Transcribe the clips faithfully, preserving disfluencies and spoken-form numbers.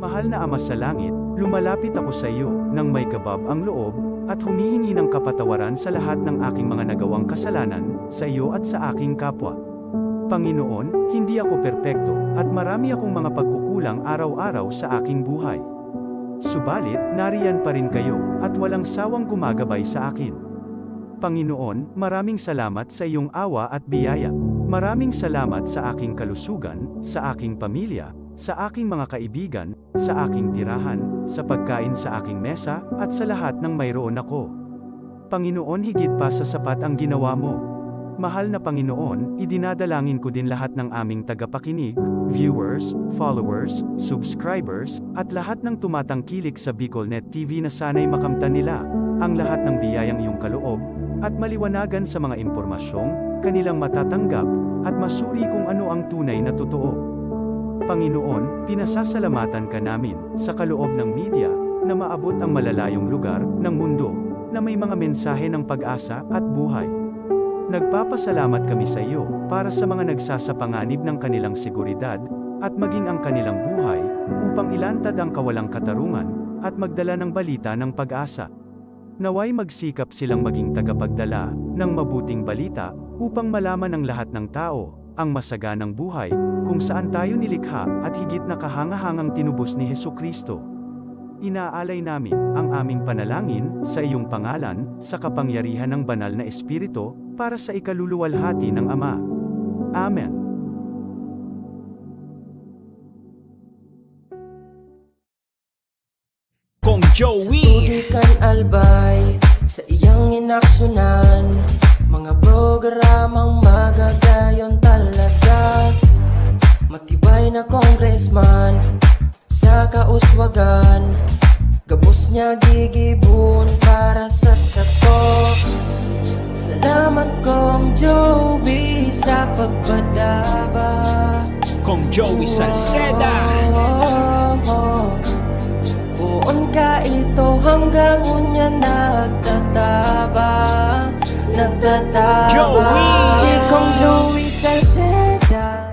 Mahal na Ama sa Langit, lumalapit ako sa iyo nang may kabab ang loob at humihingi ng kapatawaran sa lahat ng aking mga nagawang kasalanan sa iyo at sa aking kapwa. Panginoon, hindi ako perpekto at marami akong mga pagkukulang araw-araw sa aking buhay. Subalit, nariyan pa rin kayo at walang sawang gumagabay sa akin. Panginoon, maraming salamat sa iyong awa at biyaya. Maraming salamat sa aking kalusugan, sa aking pamilya, sa aking mga kaibigan, sa aking tirahan, sa pagkain sa aking mesa, at sa lahat ng mayroon ako. Panginoon, higit pa sa sapat ang ginawa mo. Mahal na Panginoon, idinadalangin ko din lahat ng aming tagapakinig, viewers, followers, subscribers, at lahat ng tumatangkilik sa BicolNet T V na sana'y makamtan nila ang lahat ng biyayang iyong kaloob at maliwanagan sa mga impormasyong kanilang matatanggap at masuri kung ano ang tunay na totoo. Panginoon, pinasasalamatan ka namin sa kaloob ng media na maabot ang malalayong lugar ng mundo na may mga mensahe ng pag-asa at buhay. Nagpapasalamat kami sa iyo para sa mga nagsasapanganib ng kanilang seguridad at maging ang kanilang buhay upang ilantad ang kawalang katarungan at magdala ng balita ng pag-asa. Naway magsikap silang maging tagapagdala ng mabuting balita upang malaman ng lahat ng tao ang masaganang buhay kung saan tayo nilikha at higit na kahangahangang tinubos ni Jesu-Cristo. Inaalay namin ang aming panalangin sa iyong pangalan, sa kapangyarihan ng Banal na Espiritu, para sa ikaluluwalhati ng Ama. Amen. Kong Joey. Sa tubig kan albay, sa iyang inaksyonan, mga programang magagayon talaga. Matibay na congressman, sa kauswagan, gabos niya gigibon para sa sato. Salamat, Kong Joey, sa pagpadaba. Kong Joey Salceda. Poon ka ito hanggang unya nagtataba, nagtataba. Joey! Si Kong Joey Salceda.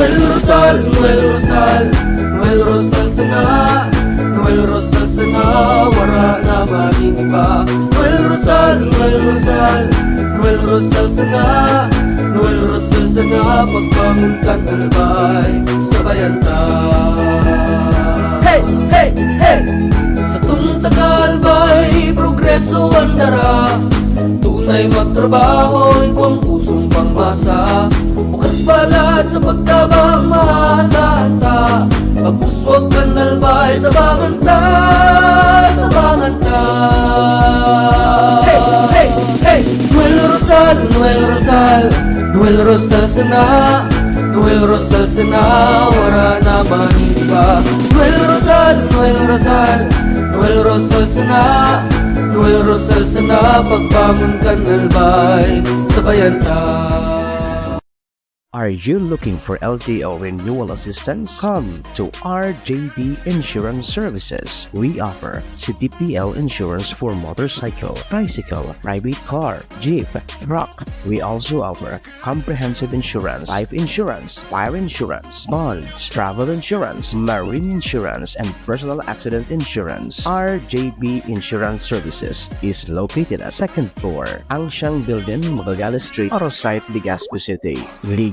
Noel Rosal, Noel Rosal, Noel Rosal sana, Noel Rosal sana, wara na magin iba. Noel Rosal, Noel Rosal, Noel Rosal sana, Noel Rosal sana, pagbangon kan albay, sabayan ta. Hey, hey, hey! Sa tunta ka albay, progreso ang dara. Tunay magtrabaho, igwang pusong pangmasa. Bukas palad sa pagtabang, maasahan ta. Pag-uswag kan albay, tabangan ta, tabangan ta. Hey, hey, hey! Noel Rosal, Noel Rosal, Noel Rosal sana, Noel Rosal sana, wara na magin iba. Noel Rosal, Noel Rosal, Noel Rosal sana, Noel Rosal sana, pagbangon kan albay, sabayan ta. Are you looking for L T O renewal assistance? Come to R J B Insurance Services. We offer C T P L insurance for motorcycle, tricycle, private car, jeep, truck. We also offer comprehensive insurance, life insurance, fire insurance, bonds, travel insurance, marine insurance, and personal accident insurance. R J B Insurance Services is located at second floor, Angshang Building, Magallanes Street, Arosite, Legazpi City.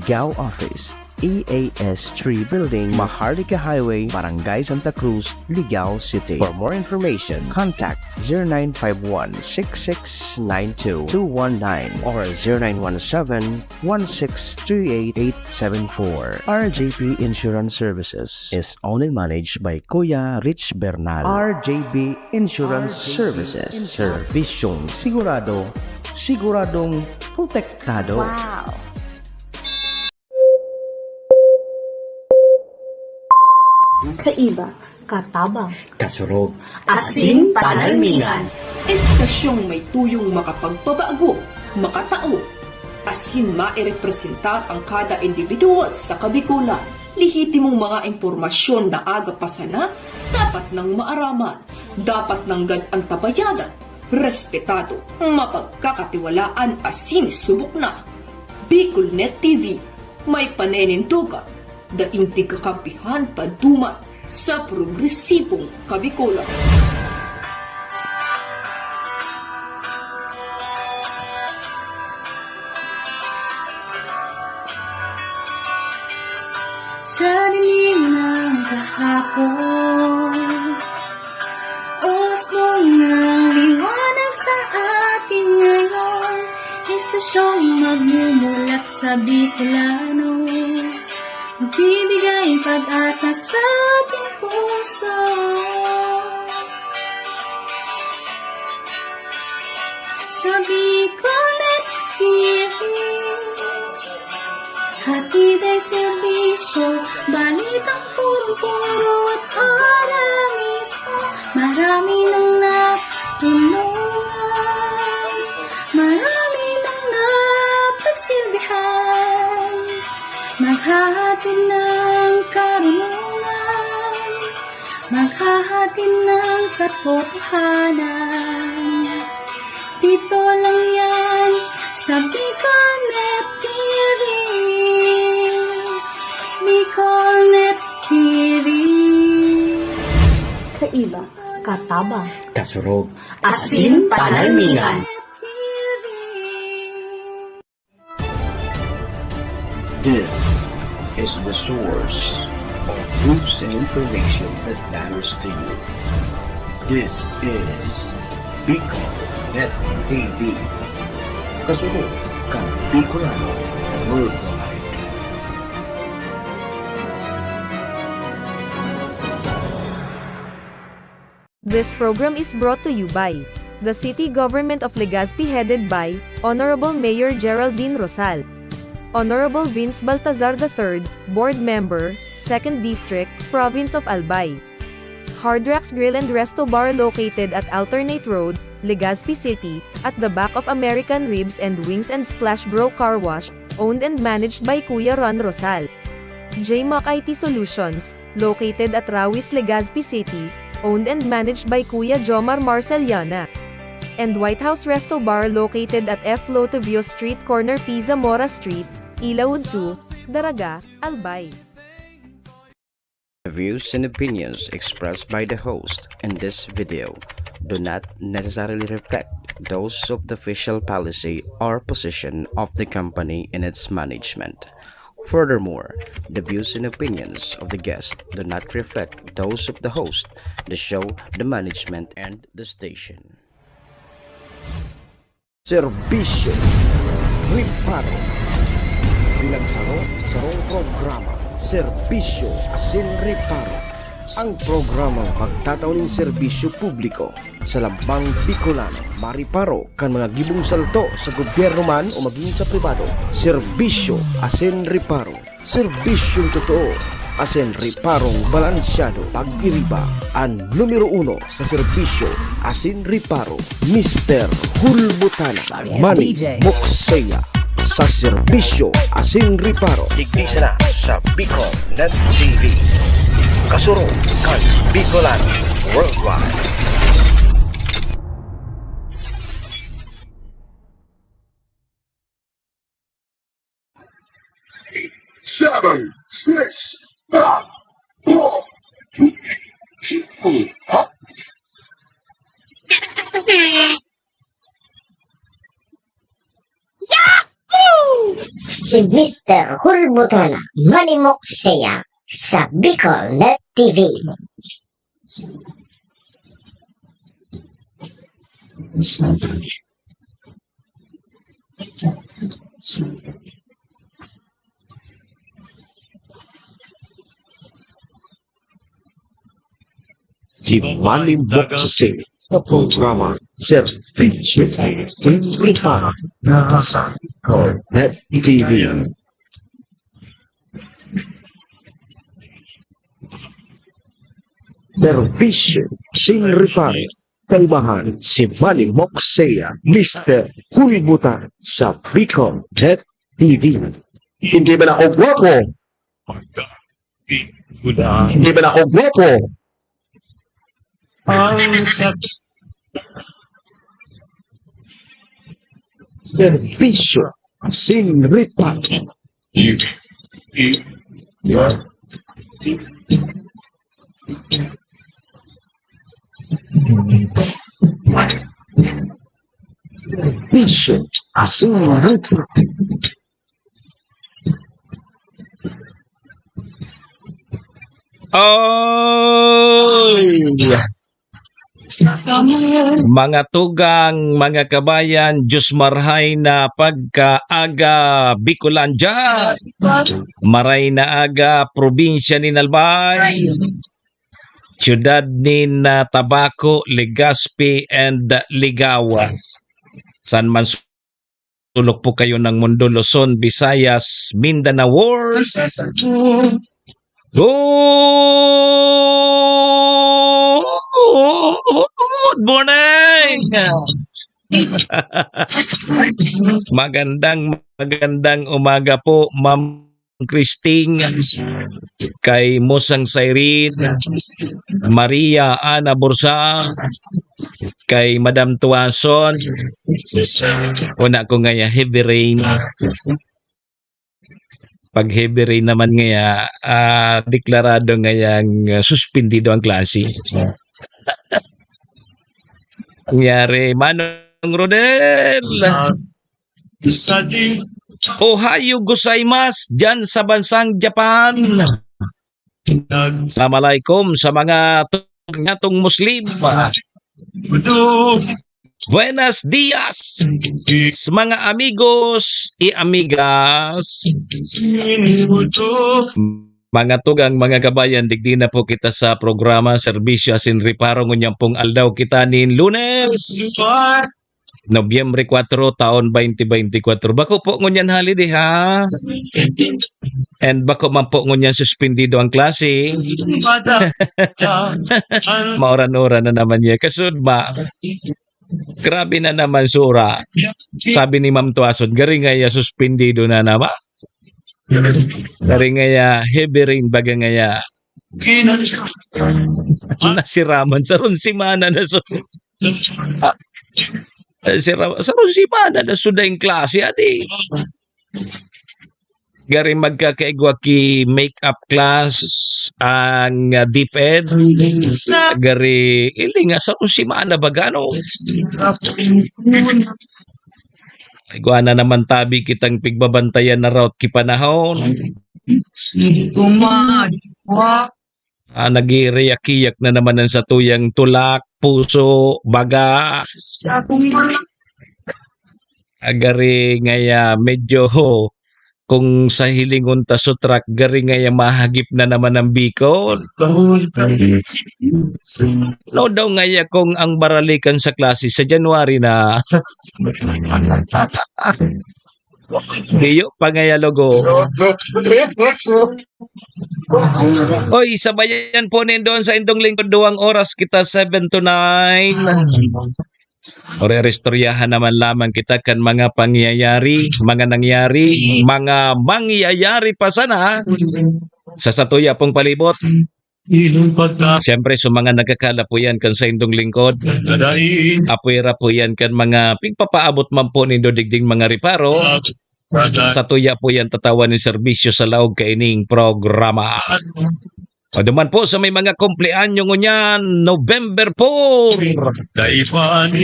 Ligao Office, E A S three Building, Maharlika Highway, Barangay Santa Cruz, Ligao City. For more information, contact zero nine five one, six six nine two, two one nine or zero nine one seven, one six three eight, eight seven four. R J P Insurance Services is owned and managed by Kuya Rich Bernal. R J P Insurance Services. Servisyong sigurado, siguradong protektado. Wow! Kaiba, katabang, kasurog, asin panalmingan. Estasyong may tuyong makapagpabago, makatao, asin mairepresentar ang kada individual sa Kabikolan. Lehitimong mga impormasyon na aga pa sana, dapat nang maaraman, dapat nanggad antabayanan, respetado, mapagkakatiwalaan asin subok na. Bicolnet T V, may paninindogan, daing tigkakampihan paduman sa progresibong Kabikolan. Sa dilim ng kahapon, usbong ng liwanag sa atin ngayon. Estasyong magmumulat sa Bicolano, magbibigay pag-asa sa ating puso. Sa Bicolnet T V, hatid ay serbisyo, balitang punong-puno at ora mismo. Marami nang natulungan, marami nang napagsilbihan. Maghahatid ng karunungan, maghahatid ng katotohanan. Dito lang yan sa Bicolnet T V. Bicolnet T V. Kaiba, katabang, kasurog, asin panalmingan. This is the source of news and information that matters to you. This is Bicol Net T V. Kasunod kan Bicolano Worldwide. This program is brought to you by the City Government of Legazpi, headed by Honorable Mayor Geraldine Rosal. Honorable Vince Baltazar the third, Board Member, Second District, Province of Albay. Hard Rocks Grill and Resto Bar, located at Alternate Road, Legazpi City, at the back of American Ribs and Wings and Splash Bro Car Wash, owned and managed by Kuya Ron Rosal. J Mac I T Solutions, located at Rawis, Legazpi City, owned and managed by Kuya Jomar Marceliana. And White House Resto Bar, located at F Lotovio Street, corner P Zamora Street, Ilaud two, Daraga, Albay. The views and opinions expressed by the host in this video do not necessarily reflect those of the official policy or position of the company and its management. Furthermore, the views and opinions of the guest do not reflect those of the host, the show, the management, and the station. Serbisyo Reparo. Bilang saro, sarong programa, Serbisyo asin Reparo. Ang programang magtatao nin serbisyo publiko sa lambang Bicolano, mareparo kan mga gibong salto sa gobyerno man o magin sa pribado. Serbisyo asin Reparo. Serbisyong totoo asin reparong balansyado. Pag-iriba an numero uno sa serbisyo asin reparo, Mister Hulbutana, Manny Moksea, sa serbisyo asin reparo. Digdi sana sa Bicol Net T V. Kasurog kan Bicolano Worldwide. Seven, six, five, four, three, two, one. Si Mister Hulbutana, Manny Moksea, sa Bicol Net T V. Si Manny Moksea sa programa Serbisyo Publiko sa Bicol Net T V. Serbisyo asin reparo. Kaibahan si Manny Moksea, Mister Hulbutana sa Bicol Net T V. Hindi man ako gwapo. Hindi man ako grupo. Ang sex. Serbisyo sin ripat. You, you, you are Patient asin ripat. Oy! Mga tugang, mga kabayan, Diyos marhay na pagkaaga, Bicolandia. Maray na aga, probinsya nin Albay. Siyudad nin, ah, Tabaco, Legazpi, and, ah, Ligao. Saan man sulok po kayo ng mundo, Luzon, Visayas, Mindanao World. Good morning! Magandang, magandang umaga po, Ma'am Christine, kay Musang Cyrene, Maria Ana Bursa, kay Madam Tuason. Una ko ngaya, heavy rain. Pag heavy rain naman ngaya, ah, deklarado ngayang, ah, suspendido ang klase. Nangyari, Manong Rodel. Ohayo gozaimasu, dyan sa bansang Japan. Assalamualaikum sa mga tug-, natong Muslim. Buenos dias, mga amigos y amigas. Mga tugang, mga kabayan, digdi na po kita sa programa Serbisyo Asin Reparo ngunyan pong aldaw kita nin Lunes, Nobyembre kwatro, taon twenty twenty-four. Bako po ngunyan holiday, ha? And bako man po ngunyan suspendido ang klase. Mauran-uran na naman niya. Kasud ma, grabe na naman sura. Sabi ni Ma'am Tuason, gari ngaya suspendido na naman. Gari ngaya heavy rain, baga ngaya nasiraman. Sarong semana na su-, ah, eh, sira-, sarong semana na su daing klase, adi. Gari magkakaigwa ki make-up class ang, ah, DepEd. Gari, ili nga, sarong semana baga, no? Igwa na naman tabi kitang pigbabantayan na route ki panahon. Ah, nagiriyak-iyak na naman ang satuyang tulak, puso, baga. Gari ngaya medyo, kung sa hilingon ta sutrak, gari ngaya mahagip na naman ang Bicol. No daw ngaya kung ang baralikan sa klase sa January na. Iyo pa ngaya, logo. Oy, sabayan po nindon sa indong lingkod, duwang oras kita, seven to nine. Ore-, oristoryahan naman lamang kita kan mga pangyayari, mga nangyari, mga mangyayari pa sana sa satuya pong palibot. Siyempre, sa mga nagkakalapuyan kan saindong lingkod, apwera po yan kan mga pigpapaabot man po nindo digding mga reparo, satuya po yan tatawan nin serbisyo sa laog kaining programa. O duman po sa may mga kumpleanyo ngunyan, November four.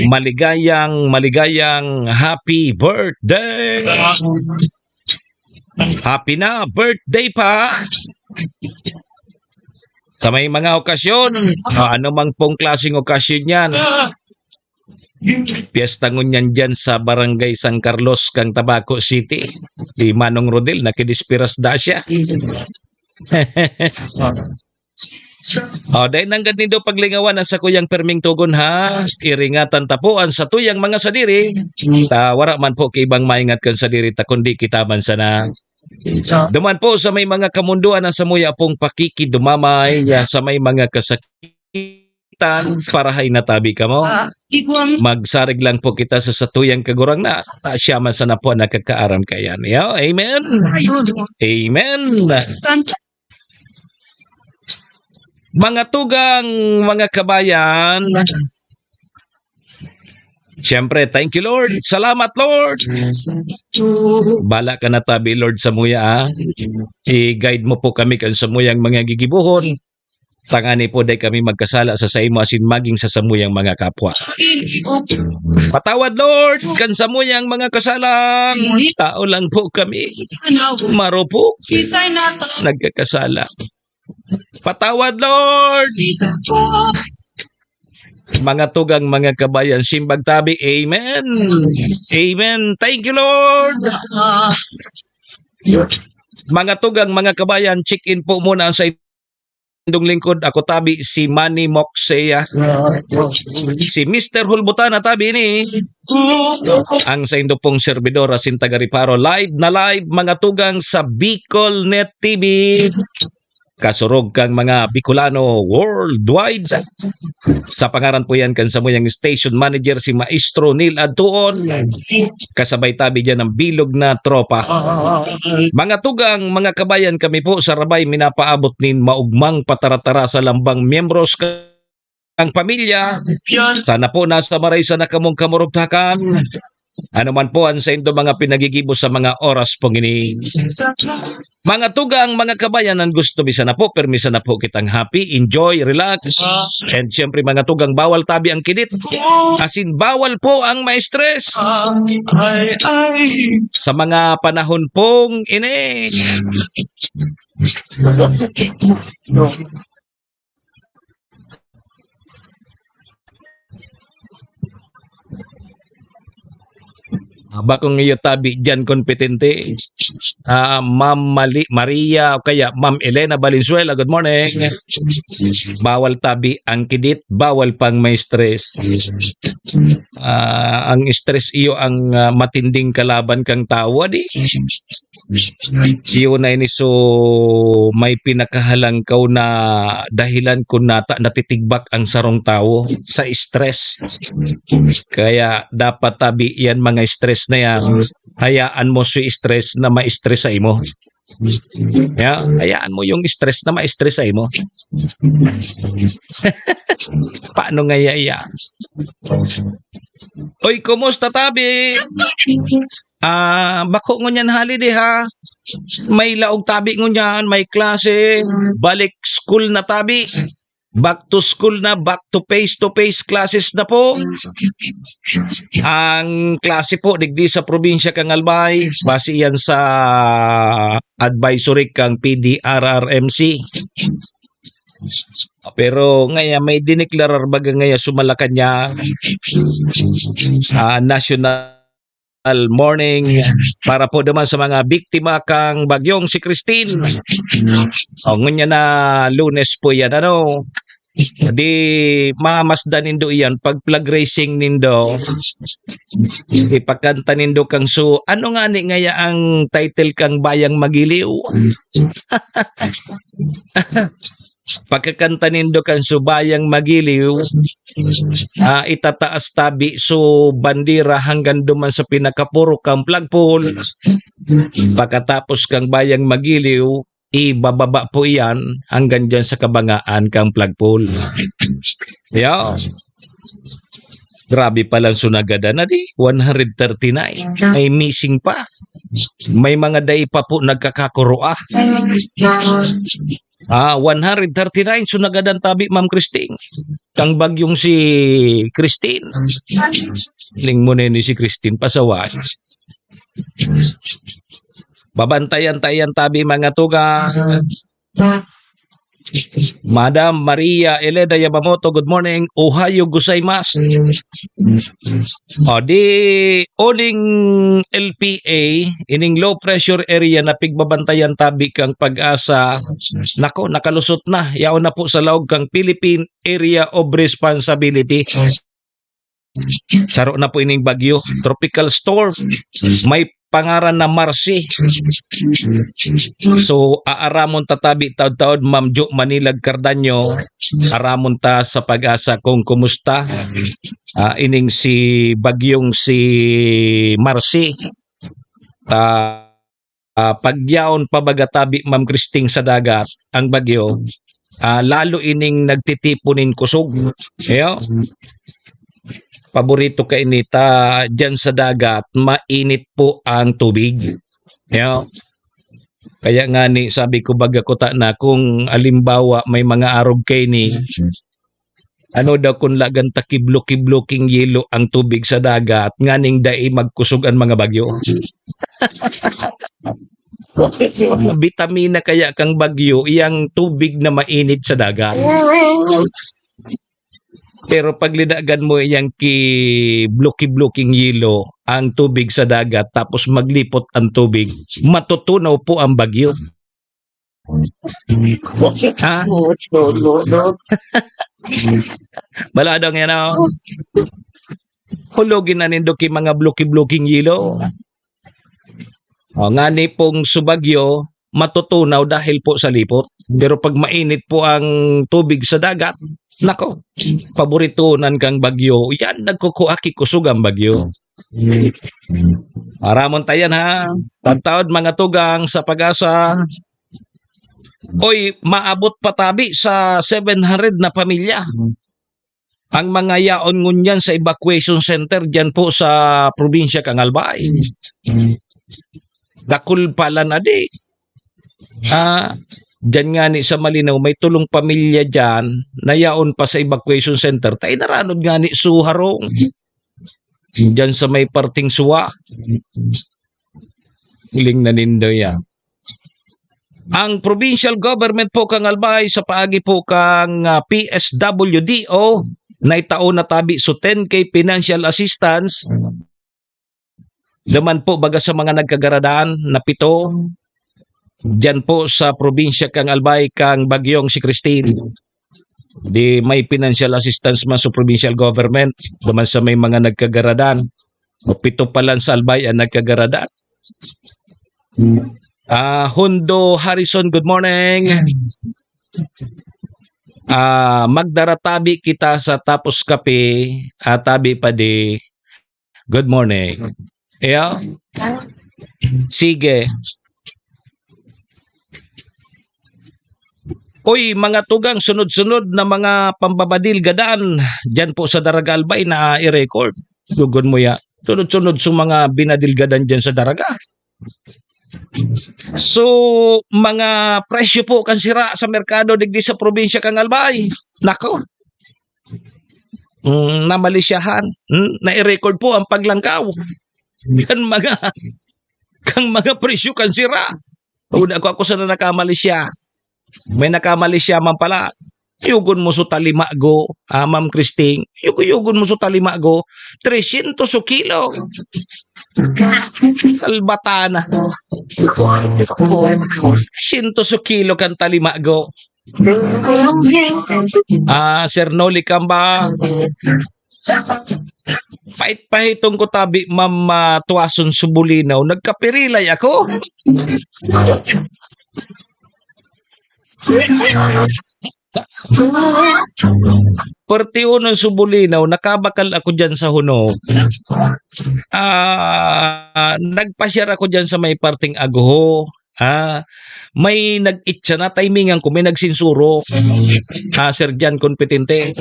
Maligayang, maligayang happy birthday! Happy na birthday pa! Sa may mga okasyon, o anumang pong klaseng okasyon yan, piyesta ngunyan dyan sa Barangay San Carlos kang Tabaco City. Si Manong Rodel, nakidisperas da siya. O, dai nanggad nindo paglingawan ang sakuyang perming togon, ha. Iringatan ta po ang satuyang mga sadiri. Ta, wara man po ki ibang maingat kan sadiri ta, kundi kita man sana. Duman po sa may mga kamundoan ang samuya pong pakikidumamay, sa may mga kasakitan, parahay na tabi kamo. Ah, igwang Magsarig lang po kita sa satuyang Kagurangnan, ta siya man sana po ang nakakaaram kaiyan. Yo, amen. Ayun. Amen. Tan- Mga tugang, mga kabayan, siyempre, thank you, Lord. Salamat, Lord. Bala ka na tabi, Lord, samuya, ah. I-guide mo po kami kan samuyang mga gigibohon. Tangani po, dai kami magkasala sa saimo asin maging sa samuyang mga kapwa. Patawad, Lord, kan samuyang mga kasalang tao lang po kami. Maro po. Sisay nato. Nagkakasala. Patawad, Lord. Sisay po. Mga tugang, mga kabayan, simbag tabi, amen. Amen. Thank you, Lord. Mga tugang, mga kabayan, check-in po muna sa indong lingkod. Ako tabi, si Manny Moxea. Si Mister Hulbutana tabi ni ang saindo pong servidor, asin taga Reparo. Live na live, mga tugang, sa Bicol Net T V. Kasurog kang mga Bicolano worldwide. Sa pangaran po yan kan samuyang station manager, si Maestro Neil Adtuon. Kasabay tabi dyan ang bilog na tropa. Mga tugang, mga kabayan, kami po sa Rabay minapaabot nin maugmang pataratara sa lambang miyembros kang pamilya. Sana po nasa maray sana kamong kamurugtakan. Ano man po ang saindo mga pinagigibo sa mga oras pong ini. Mga tugang, mga kabayan, ang gusto mi sana po, permi sana po kitang happy, enjoy, relax. And siyempre, mga tugang, bawal tabi ang kinit. Asin, bawal po ang ma-stress. Ay, ay. Sa mga panahon pong ini. Ah, bakong iyo tabi diyan, kompetente. Ah, Ma'am Mali-, Maria o kaya Ma'am Elena Valenzuela, good morning. Bawal tabi ang kidit, bawal pang may stress. Ah, ang stress iyo ang, ah, matinding kalaban kang tawo, di? Iyo na ini, so may pinakahalangkaw na dahilan kun nata-, natitigbak ang sarong tawo sa stress. Kaya dapat tabi yan, mga stress na yan, hayaan mo si stress na ma-stress sa imo. Ya, hayaan mo yung stress na ma-stress sa imo. Paano nga ya, ya? Oy, kumusta, tabi? Ah, bako ngunyan holiday, ha? May laog tabi ngunyan, may klase, balik school na tabi. Back to school na, back to face-to-face classes na po. Ang klase po, digdi sa probinsya kang Albay, base yan sa advisory kang P D R R M C. Pero ngaya, may dineklarar baga ngaya sa Malacañang, ah, national mourning para po naman sa mga biktima kang bagyong si Christine. O, ngunyan na Lunes po yan, ano? Di mamasdan nindo iyan pag flag raising nindo. Ipakanta nindo kang su-, ano nga ni ngaya ang title kang Bayang Magiliw? Pagkakanta nindo kan Subayang Magiliw, ah, itataas tabi so bandera hanggang duman sa pinakapurok kan flagpole. Pagkatapos kang Bayang Magiliw, ibababa po iyan hanggang diyan sa kabangaan kang flagpole. Yeah. Grabe pala ang sunagadan na di, one hundred thirty-nine. May missing pa. May mga dai pa po nagkakakuro, ah. Ah, one hundred thirty-nine sunagadan tabi, Ma'am Christine. Kang bagyong si Christine. Ling mo na ni si Christine, pasaway. Babantayan-tayan tabi, mga tugang. Madam Maria Elena Yamamoto, good morning. Ohayo gozaimasu. O, di, uning L P A, ining low pressure area na pigbabantayan tabi kang Pag-asa, nako, nakalusot na. Yaon na po sa laog kang Philippine Area of Responsibility. Saro na po ining bagyo, tropical storm. May pangaran na Marcy. So, aaramon ta tabi taod-taod, Ma'am Jo Manilag Cardaño. Aramon ta sa Pag-asa kung kumusta. Ah, ining si bagyong si Marcy. Ta, ah, pagyaon pa baga tabi, Ma'am Christine, sa dagat, ang bagyo. Ah, lalo ining nagtitipon nin kusog. Iyo. Paborito kaini ta diyan sa dagat, mainit po ang tubig. Iyo. Kaya ngani, sabi ko, baga kuta na, kung alimbawa may mga arog kaini, ano daw kun lagan ta kiblo-kiblo king yelo ang tubig sa dagat, nganing dai magkusog an mga bagyo. Bitamina kaya kang bagyo, iyang tubig na mainit sa dagat. Pero pag linagan mo iyang kiblo-kiblo king yelo, ang tubig sa dagat, tapos maglipot ang tubig, matutunaw po ang bagyo. Ha? Baladong yan, oh. Hulogin na nindo ki mga bluki-bluking yelo. O, ngani pong subagyo, matutunaw dahil po sa lipot. Pero pag mainit po ang tubig sa dagat, nako, paboritunan kang bagyo. Yan, nagkukuha ki kusog ang bagyo. Aramon ta yan, ha? Pagtaod, mga tugang sa Pag-asa. Oy, maabot pa tabi sa seven hundred na pamilya ang mga yaon ngunyan sa evacuation center diyan po sa probinsya kan Albay. Dakul pala na di. Ah, diyan ngani sa Malinaw, may tulong pamilya diyan na yaon pa sa evacuation center. Tayo naranod ngani su harong. Diyan sa may parting Suwa. Hiling na nindo yan. Ang provincial government po kang Albay sa paagi po kang, ah, P S W D O, naitao na tabi so ten K financial assistance naman po baga sa mga nagkagaradan na pito diyan po sa probinsya kang Albay kang bagyong si Christine. Di may financial assistance man sa provincial government naman sa may mga nagkagaradan. O pito pa lang sa Albay ang nagkagaradan. Ah, Hondo Harrison, good morning. Ah, magdara tabi kita sa Tapos Kape, ah, tabi pa di. Good morning. Iyo? Sige. Uy, mga tugang, sunod-sunod na mga pambabadil gadan diyan po sa Daraga Albay na i-record. Dugon mo ya. Sunod-sunod sa mga binadil gadan diyan sa Daraga. So, mga presyo po kan sira sa merkado digdi sa probinsya kang Albay. Nako. Mm, namalisyahan. Mm, nai-record po ang paglangkaw. Kan mga, kan mga presyo kan sira. Una ko, ako sana nakamalisya. May nakamalisya man pala. Yugon mo so talimago, ah, Ma'am Christine. Yugo-yugon mo so talimago. Tresyentos so kilo. Salbatana. Tresyentos so kilo kan talimago. Ah, Sir Noli Kamba. Pait-pahiton ko tabi, Ma'am, ah, Tuason Subulinaw. Nagkapirilay ako. Perti uno Subulinaw, nakabakal ako diyan sa Hunog. Ah, nagpasyar ako diyan sa may parteng Aguho. Ah, may nag-itsa na, timingan ko, may nagsinsuro. Ah, Sir John Competente.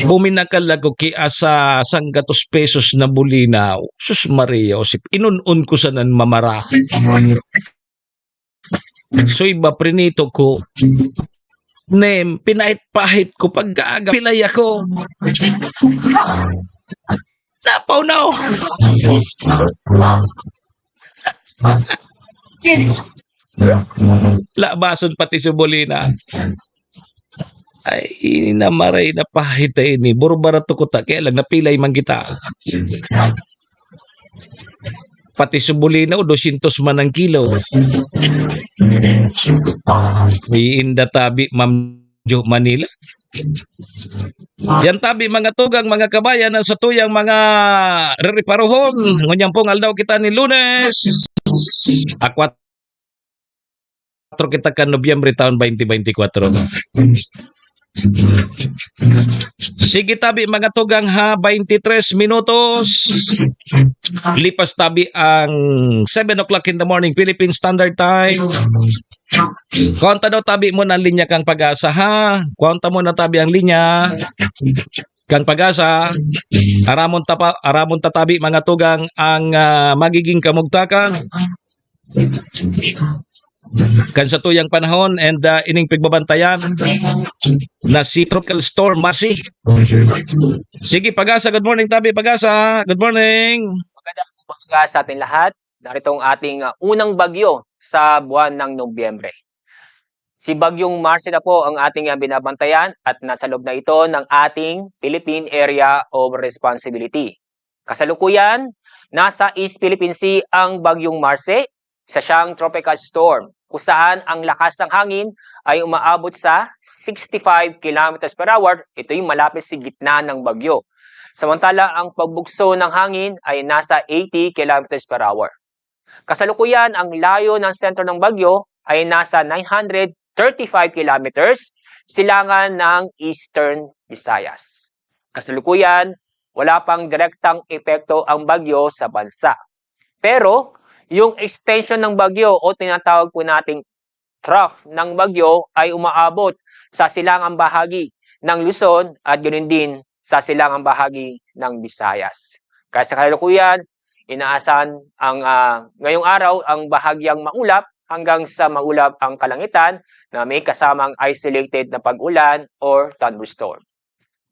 Buminakal ako ki asa sanggatos pesos na bulinaw. Sus Maria Josep, inun-un ko sanan mamara. So iba, prinito ko. Nem, pinahit-pahit ko pagkaaga. Pilay ako. Napaw na, oh. Labason pati Subulina. Ay, ini na maray na pahita ini. Buro barato ko ta, kaya lang napilay man kita. Pati Subulina, o, dosyentos man ang kilo. Iinda tabi, Ma'am Jo Manila. Yan tabi, mga tugang, mga kabayan, ang satuyang mga rereparohon. Ngunyan pong aldaw kita ni Lunes. Akwat-, kita kan Nobyembre taon twenty twenty-four. Sige tabi, mga tugang, ha, twenty-three minutos. Lipas tabi ang seven o'clock in the morning, Philippine Standard Time. Konta daw tabi mo na ang linya kang Pag-asa, ha? Konta mo na tabi ang linya kang Pag-asa. Aramon ta pa, aramon ta tabi, mga tugang, ang, ah, magiging kamugtakan kan satuyang panahon and, ah, ining pigbabantayan na si Tropical Storm Marcy. Sige, Pag-asa, good morning tabi, Pag-asa. Good morning. Magandang umaga sa ating lahat. Narito ang ating, ah, unang bagyo sa buwan ng Nobyembre. Si Bagyong Marcy na po ang ating, ah, binabantayan at nasa loob na ito ng ating Philippine Area of Responsibility. Kasalukuyan, nasa East Philippine Sea ang Bagyong Marcy, isa siyang tropical storm, kung saan ang lakas ng hangin ay umaabot sa sixty-five kilometers per hour. Ito yung malapit sa gitna ng bagyo. Samantala, ang pagbugso ng hangin ay nasa eighty kilometers per hour. Kasalukuyan, ang layo ng sentro ng bagyo ay nasa nine hundred thirty-five kilometers silangan ng Eastern Visayas. Kasalukuyan, wala pang direktang epekto ang bagyo sa bansa. Pero, yung extension ng bagyo o tinatawag po nating trough ng bagyo ay umaabot sa silangang bahagi ng Luzon at ganoon din sa silangang bahagi ng Visayas. Kaya sa kasalukuyan, inaasahan ang, ah, ngayong araw ang bahagyang maulap hanggang sa maulap ang kalangitan na may kasamang isolated na pag-ulan or thunderstorm.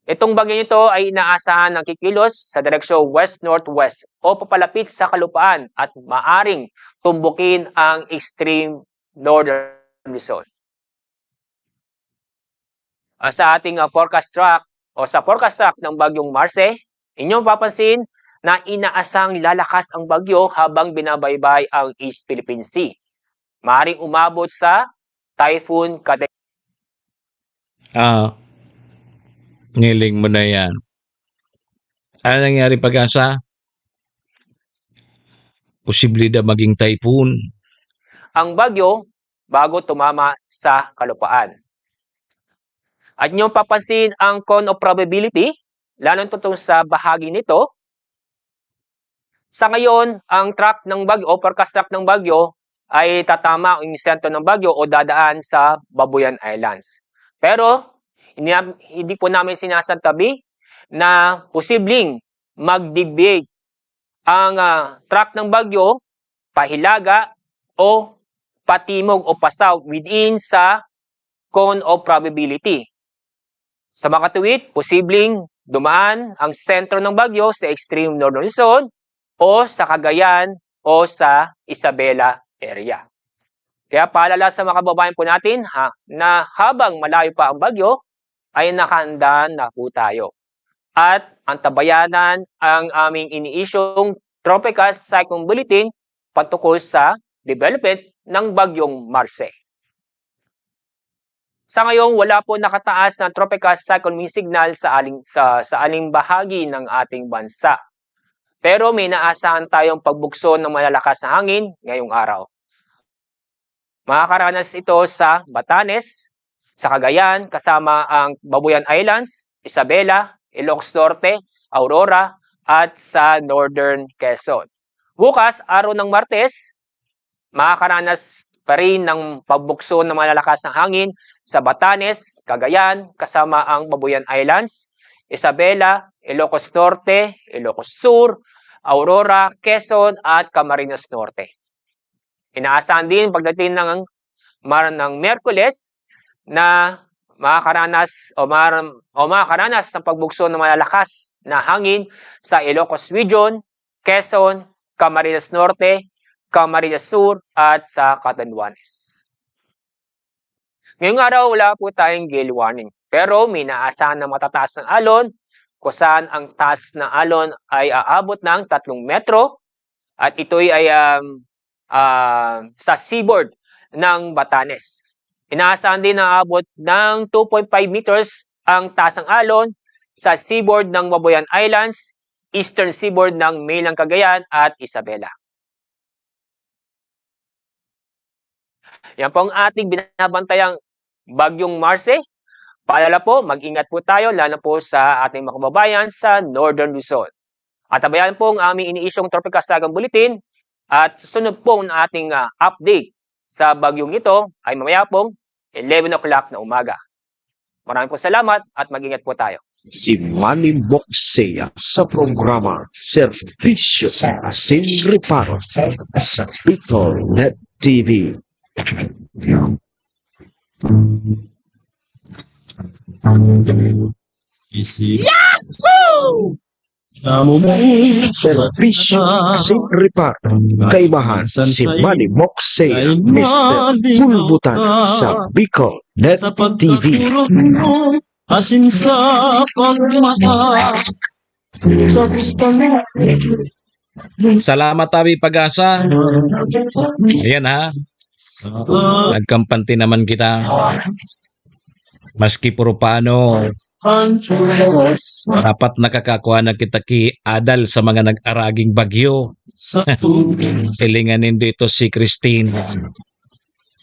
Itong bagyong ito ay inaasahan ng kikilos sa direksyon west-northwest o papalapit sa kalupaan at maaring tumbukin ang extreme northern Luzon. Ah, sa ating, ah, forecast track o sa forecast track ng Bagyong Marcy, inyong papansin na inaasang lalakas ang bagyo habang binabaybay ang East Philippine Sea. Maaring umabot sa typhoon category. Ah, ngiling mo na yan. Ano nangyari, Pag-asa? Posible na maging typhoon. Ang bagyo bago tumama sa kalupaan. At inyong papansin ang cone of probability, lalong totoo sa bahagi nito. Sa ngayon, ang track ng bagyo o forecast track ng bagyo ay tatama o yung sentro ng bagyo o dadaan sa Babuyan Islands. Pero, hindi, hindi po namin sinasantabi na posibleng mag-deviate ang, ah, track ng bagyo pahilaga o patimog o pa-south within sa cone of probability. Sa makatuwid, posibleng dumaan ang sentro ng bagyo sa extreme northern Luzon o sa Cagayan o sa Isabela area. Kaya paalala sa mga kababayan po natin, ha, na habang malayo pa ang bagyo, ay nakahanda na po tayo. At antabayanan ang aming iniisyong Tropical Cyclone Bulletin patungkol sa development ng Bagyong Marcy. Sa ngayon, wala po nakataas na tropical cyclone wind signal sa aling, sa, sa aling bahagi ng ating bansa. Pero may naasahan tayong pagbugso ng malalakas na hangin ngayong araw. Makakaranas ito sa Batanes, sa Cagayan, kasama ang Babuyan Islands, Isabela, Ilocos Norte, Aurora, at sa Northern Quezon. Bukas, araw ng Martes, makakaranas pa rin ng pagbugso ng malalakas na hangin sa Batanes, Cagayan, kasama ang Babuyan Islands, Isabela, Ilocos Norte, Ilocos Sur, Aurora, Quezon, at Camarines Norte. Inaasahan din pagdating ng mar-, ng Miyerkules na makakaranas o mar-, o makakaranas ng pagbugso ng malalakas na hangin sa Ilocos Region, Quezon, Camarines Norte, Camarines Sur, at sa Catanduanes. Ngayong araw, wala po tayong gale warning, pero may naasahan na matataas na alon, kung saan ang taas na alon ay aabot ng tatlong metro, at ito'y ay, um, ah, sa seaboard ng Batanes. Inaasahan din na aabot ng two point five meters ang taas ng alon sa seaboard ng Babuyan Islands, eastern seaboard ng mainland Cagayan at Isabela. Yan po ang ating binabantayang Bagyong Marcy. Paalala po, mag-ingat po tayo, lalo po sa ating mga kababayan sa Northern Luzon. At abayan po ang aming iniisyong Tropika Sagang Bulletin at susunod po ang ating, ah, update sa bagyong ito ay mamaya pong eleven o'clock na umaga. Maraming po salamat at mag-ingat po tayo. Si Manny Moxea sa programa Serbisyo Asin Reparo sa Bicol Net T V. Yahoo! Serbisyo Asin Reparo. Kaimahan si Manny Moxea, Mister Bulbutan sa Bicol Net T V. Asin sa pagmata. Tapos ka na. Salamat, Abi Pag-asa. Ayan, ha. Nagkampante naman kita. Maski puro pano, dapat nakakakuha na kita ki adal sa mga nag-araging bagyo. Hilingan nindo ito si Christine.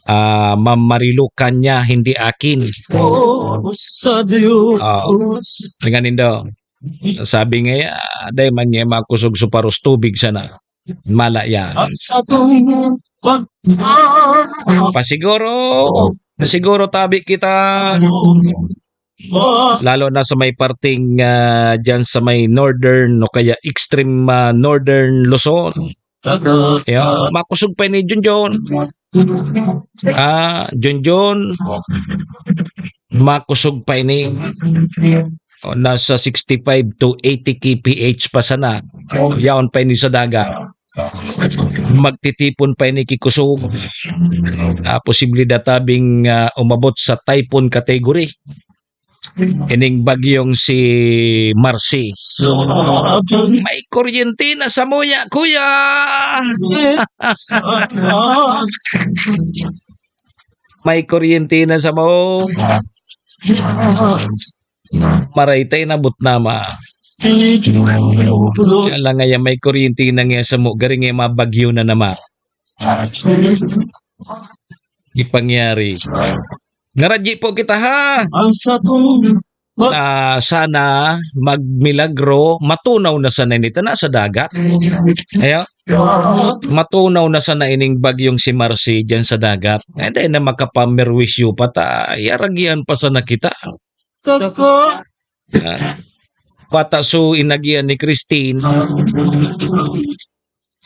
Ah, Ma'am Marilu, kanya, hindi akin. Sa Diyos. Ah, hilingan nindo. Sabi nga, ah, dai man niya makusog sa paros tubig sana. Mala yan. Ang satong pag- Pasiguro, pasiguro tabi kita. Lalo na sa may parting ah, dyan sa may northern o kaya extreme ah, northern Luzon. Kaya makusog pa ni Junjun. Ah, Junjun. Makusog pa ini. O, nasa sixty-five to eighty K P H pa sana. Yaon pa ini sa dagat. Magtitipon pa ini ki kusog. Ah, posible databing ah, umabot sa typhoon category. Ining bagyong si Marcy. May kuryente na sa muya, kuya! May kuryente na sa mo. Maraytay na butnama. Kaya lang ngaya may kuryente na nga sa mo, garing nga mabagyo na naman. Ipangyari. Ngaradji po kita ha. Ang satong Ah, sana magmilagro, matunaw na sana ini tana sa dagat. Ayo. Matunaw na sana ining bagyong si Marcy diyan sa dagat. Eh, dahil na makapamerwisyo pa ta, iyaragian pa sana kita. Taka. Ah, pata so inagian ni Christine.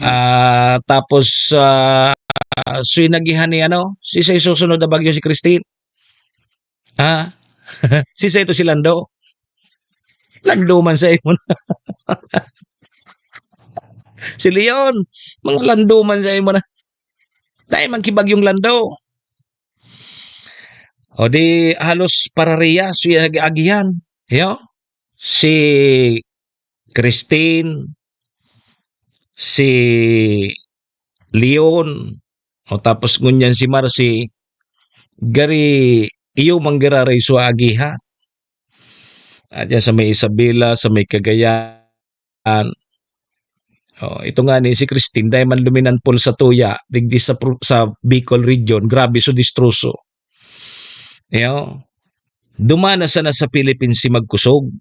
Ah, tapos ah, so inagihan ni ano, si sa susunod na bagyo si Christine. Ha? Si sa ito si Lando. Lando man sa imo na. Si Leon, mga Lando man sa imo na. Dahil man kibagyong Lando. O di halos parariya so yung agihan. Yo? Si Christine, si Leon, o tapos ngunyan si Marcy, gari iyo manggiraray so agihan. At yan sa may Isabela, sa may Cagayan. Oh, ito nga ni si Christine, dahil man luminanpol sa tuya, digdi sa, pro- sa Bicol region, grabe so distroso. Yo, dumana sana sa Philippines si magkusog.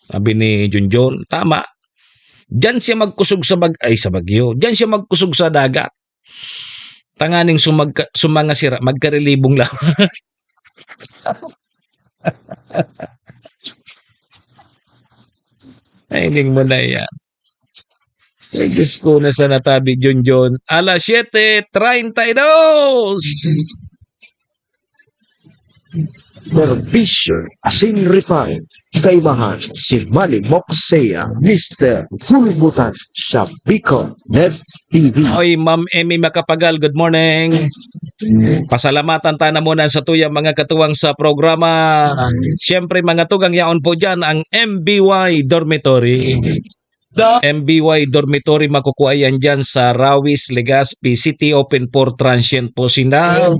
Sabi ni Junjun, tama. Diyan siya magkusog sa bag ay sa bagyo. Diyan siya magkusog sa dagat. Tanganing sumagka, sumanga sira, magkarilibong lang. Ay, ining mo na yan. Ay, Diyos ko, nasa natabi, Junjun. Alas siete treinta y dos! Serbisyo Asin Refine. Kaimahan si Manny Moxea, Mister Hulbutan sa Bicol Net T V. Oy, Ma'am Emmy Macapagal, good morning. Pasalamatan ta na muna sa tuyang mga katuwang sa programa. Siyempre, mga tugang yaon po dyan, ang M B Y Dormitory. M B Y Dormitory, makukuha yan dyan sa Rawis, Legazpi City, open for transient po sila.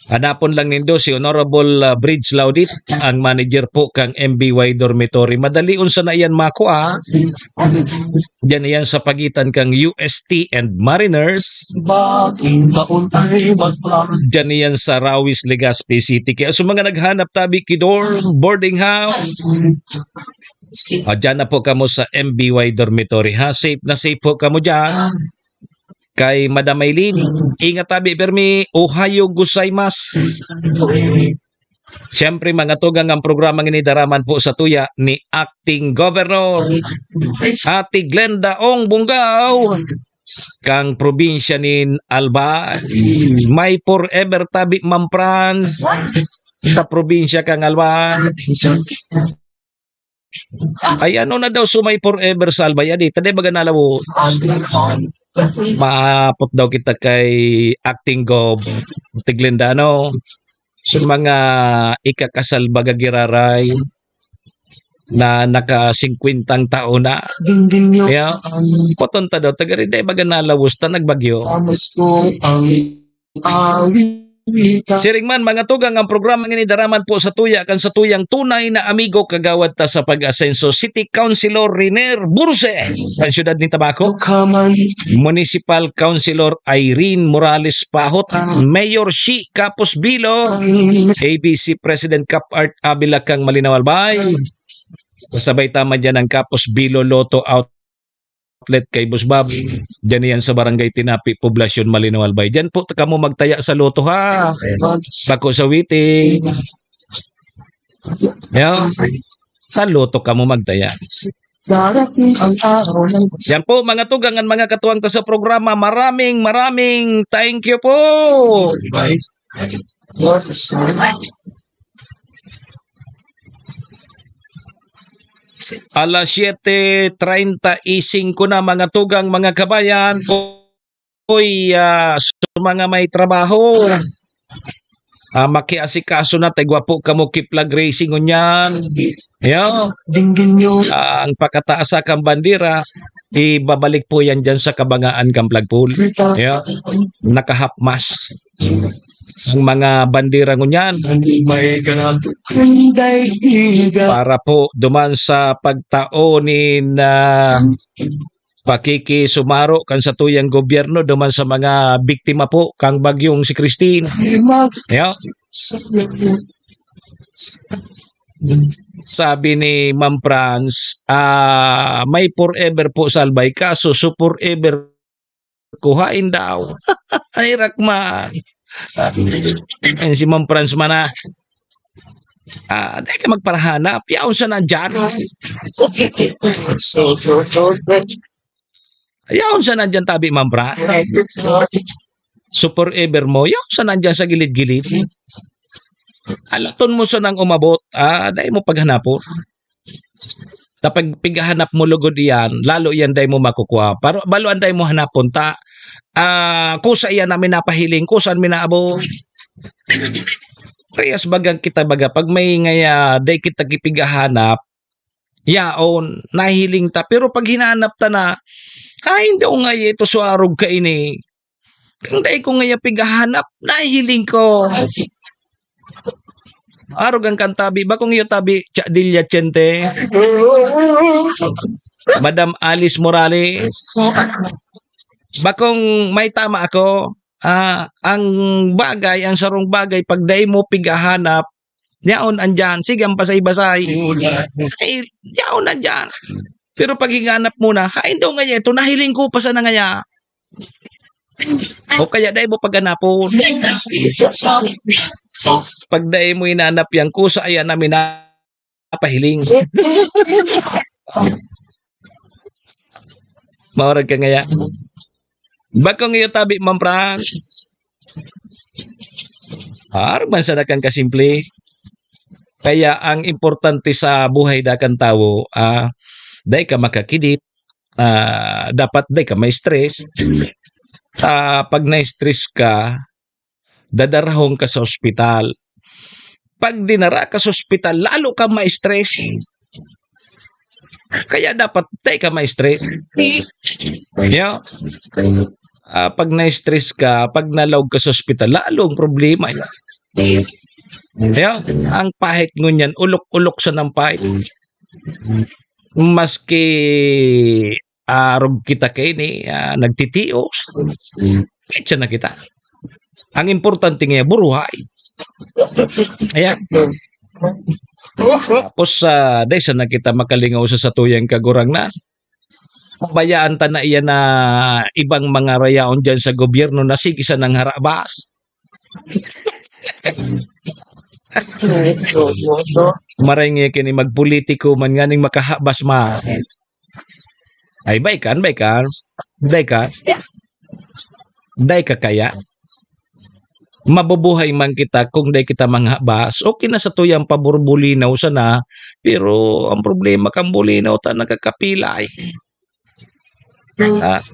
Hanapon lang nindo si Honorable, ah, Bridge Laudit, ang manager po kang M B Y Dormitory. Madali unsa na iyan makua. Diyan iyan sa pagitan kang U S T and Mariners. Diyan iyan sa Rawis, Legazpi City. Kaya sa mga naghanap tabi ki dorm, boarding house, ah, diyan na po kamo sa M B Y Dormitory, ha? Safe na safe po kamo diyan. Kay Madam Maylin, ingat tabi, permi, ohayo gozaimasu. Siyempre, mga tugang, ang programa ngini daraman po sa tuya ni Acting Governor Ate Glenda Ong Bungao, kang probinsya nin Albay. May forever tabi, Ma'am Franz, sa probinsya kang Albay. Ay, ano na daw, sumay forever sa Albay, adi, taday baga nalawo. Maapot daw kita kay Acting Gov, Ate Glenda, ano? Sa mga ikakasal baga giraray na naka singkwentang taon na. Dingding yun. Yeah. Puton ta daw, taga rin, day baga nalawos ta, nagbagyo. Amas ko ang awit. Siring man, mga tugang, ang programa ngini daraman po sa tuya kan sa tuyang tunay na amigo, kagawad ta sa Pag-asenso, City Councilor Riner Burse, kan siyudad ni Tabaco. Municipal Councilor Irene Morales Pahot, Mayor Shi Capos Bilo, A B C President Cap Art Avila kang Malinaw Albay. Sabay ta man dyan ang Capos Bilo Lotto Out outlet kay Boss Bob. Diyan yan sa Barangay Tinapi, Poblacion, Malinaw, Albay. Diyan po kamo magtaya sa loto, ha? Bako sa waiting. Yan. Sa loto kamo magtaya. Darating ang araw ng Yan po, mga tugang, ang mga katuwang ta sa programa. Maraming, maraming thank you po. Alas siyete treinta y cinco na, mga tugang, mga kabayan. Uy, ah, sa mga may trabaho, ah, makiasikaso na, ta igwa po kamo ki flag raising ngunyan. Yeah. Dingding nyo. Ah, ang pakataas sa kang bandera, ibabalik po yan dyan sa kabangaan kang flagpole. Yeah. Naka-half mast ang mga bandera ngunyan. Hindi may ganado. Hindi, hindi. Para po duman sa pagtao nin, ah, pakikisumaro kan satuyang gobyerno duman sa mga biktima po kang bagyong si Christine. Yeah. Sabi ni Ma'am Franz, ah, may forever po sa Albay, kaso so forever ko hain daw. Ay, rakma. Ayun si Ma'am Franz man, ah. Ah, dai ka magparahanap. Yaon sa nandyan. So, so, so, so. Yaon sa nandyan, tabi, Ma'am Franz. So, forever mo. Yaon sa nandyan sa gilid-gilid. Alaton mo sa nang umabot. Ah, dai mo paghanapon. Tapag pighanap mo lugod iyan, lalo iyan dai mo makukua. Pero balo an dai mo hanapon ta, ah, kusa iyan na minapahiling, kusa an minaabo. Parehas bagang kita baga, pag may ngaya, dai kita kipighahanap, yaon, nahiling ta. Pero pag hinanap ta na, "Ay, hindi ko ngaya ito suarog kaini." Kang dai ko ngaya pighahanap, nahiling ko. Arog ang kantabi, bakong iyo tabi, Cha-, Dilyachente. Madam Alice Morales. Bakong may tama ako, ah, ang bagay, ang sarong bagay, pag dai mo pighahanap, yaon andyan, sige ang basay-basay. Ay, yaon andyan. Pero pag hinganap mo na, "Hain daw ngaya ito, nahiling ko pa sana ngaya." O kaya dai mo paghanapon. Pag dai mo hinanap yan, kusa ayan na minapahiling. Maurag ka ngaya. Bakong iyo tabi, Ma'am Franz. Ah, arog man sana kang kasimple. Kaya ang importante sa buhay da kan tawo, ah, dai ka makakidit, ah, dapat dai ka ma-stress. Ah, pag na-stress ka, dadarahon ka sa ospital. Pag dinara ka sa ospital, lalo kang ma-stress. Kaya dapat dai ka ma-stress. Yeah. Ah, pag na-stress ka, pag nalaog ka sa ospital, lalong problema. Kaya, ang pahit ngunyan, ulok-ulok sa nang pahit. Maski arog kita kaini, ah, nagtitios, kitsa na kita. Ang importante nga, buruhay. Ayan. Tapos, ah, dai sana kita makalingaw sa satuyang Kagurangnan. Pabayaan ta na iyan na ibang mga rayaon diyan sa gobyerno na sige sanang harabas. Maray nga kini magpolitiko man nganing makahabas man. Ay, baikan, baikan. Baikan. Dai ka kaya? Mabubuhay man kita kung dai kita manghabas. Okay na sa tuyang paburbolinaw sana, pero ang problema kan bulinaw ta nakakapilay. Ah,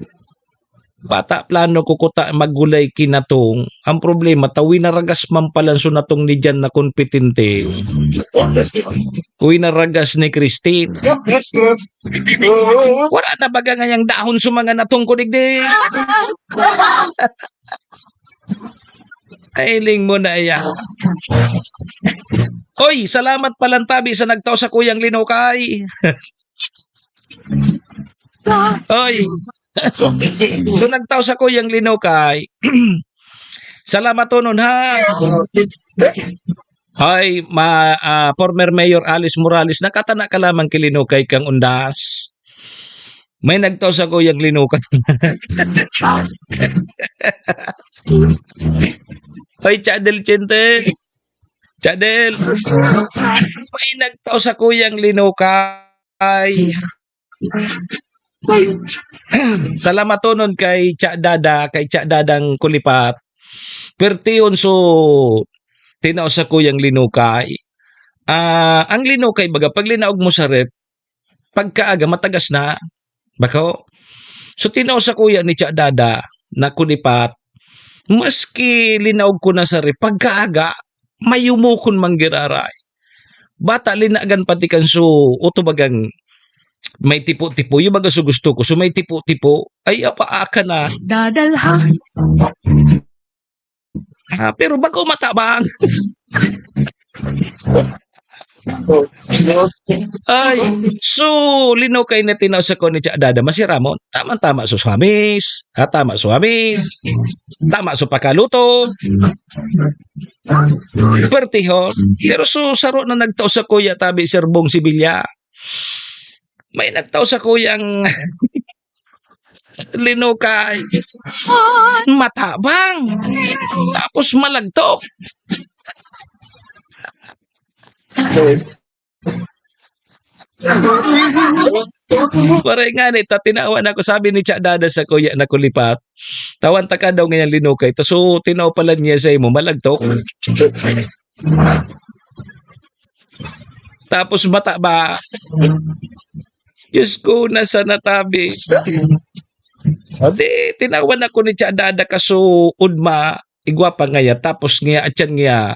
bata plano ko kuta maggulay kinatong. Ang problema ta winaragas man palan so natong ni Jan na kompetente. Winaragas ni Christine. Wala na baga ngayang dahon sa mga natong ko digdi. Ailing mo na iya. Oy, salamat palan tabi sa nagtao sa kuyang linukay. Oy. So nagtao sa kuyang linukay. Salamat tonon ha. Hay, ma-, ah, former Mayor Alice Morales, nakatana ka lamang ki linukay kang undas. May nagtao sa kuyang linukay. Hoy, Chadel Chente. Chadel. May nagtao sa kuyang linukay. Salamatonon kay Cha Dada, kay Cha Dadang Kulipat. Pertihon so tinao sa kuyang linukay. Ah, ang linukay baga, pag linaog mo sa ref, pagkaaga matagas na. Bako. So, tinao sa kuya ni Cha Dada na Kulipat, maski linaog ko na sa ref, pagkaaga, mayumukon man giraray. Bata linagan pati kan so, uto bagang may tipo-tipo, yung baga so gusto ko. So, may tipo-tipo, ay, apa, aka na. Dadalhan. Ah, pero bago matabang. Ay, so, linukay na tinao sa ko ni Cha Dada, masiramon. Tama-tama so hamis. Ah, tama so hamis. Tama so pakaluto. Pertihon. Pero so, saro na nagtao sa kuya, tabi, Sir Bong Sibilya. May nagtao sa kuyang linukay. Matabang. Tapos malagtok. Pare nga ni, ta tinawan ako, sabi ni Cha Dada sa kuya na Kulipat, "Tawan ta ka daw ngayon linukay." Ta, so, tinaw pala niya sa imo, malagtok. Tapos mata ba? Diyos ko, nasa natabi. Di, tinawan ako ni Cha Dada kaso udma, igwa pa ngaya. Tapos ngaya, atyan ngaya,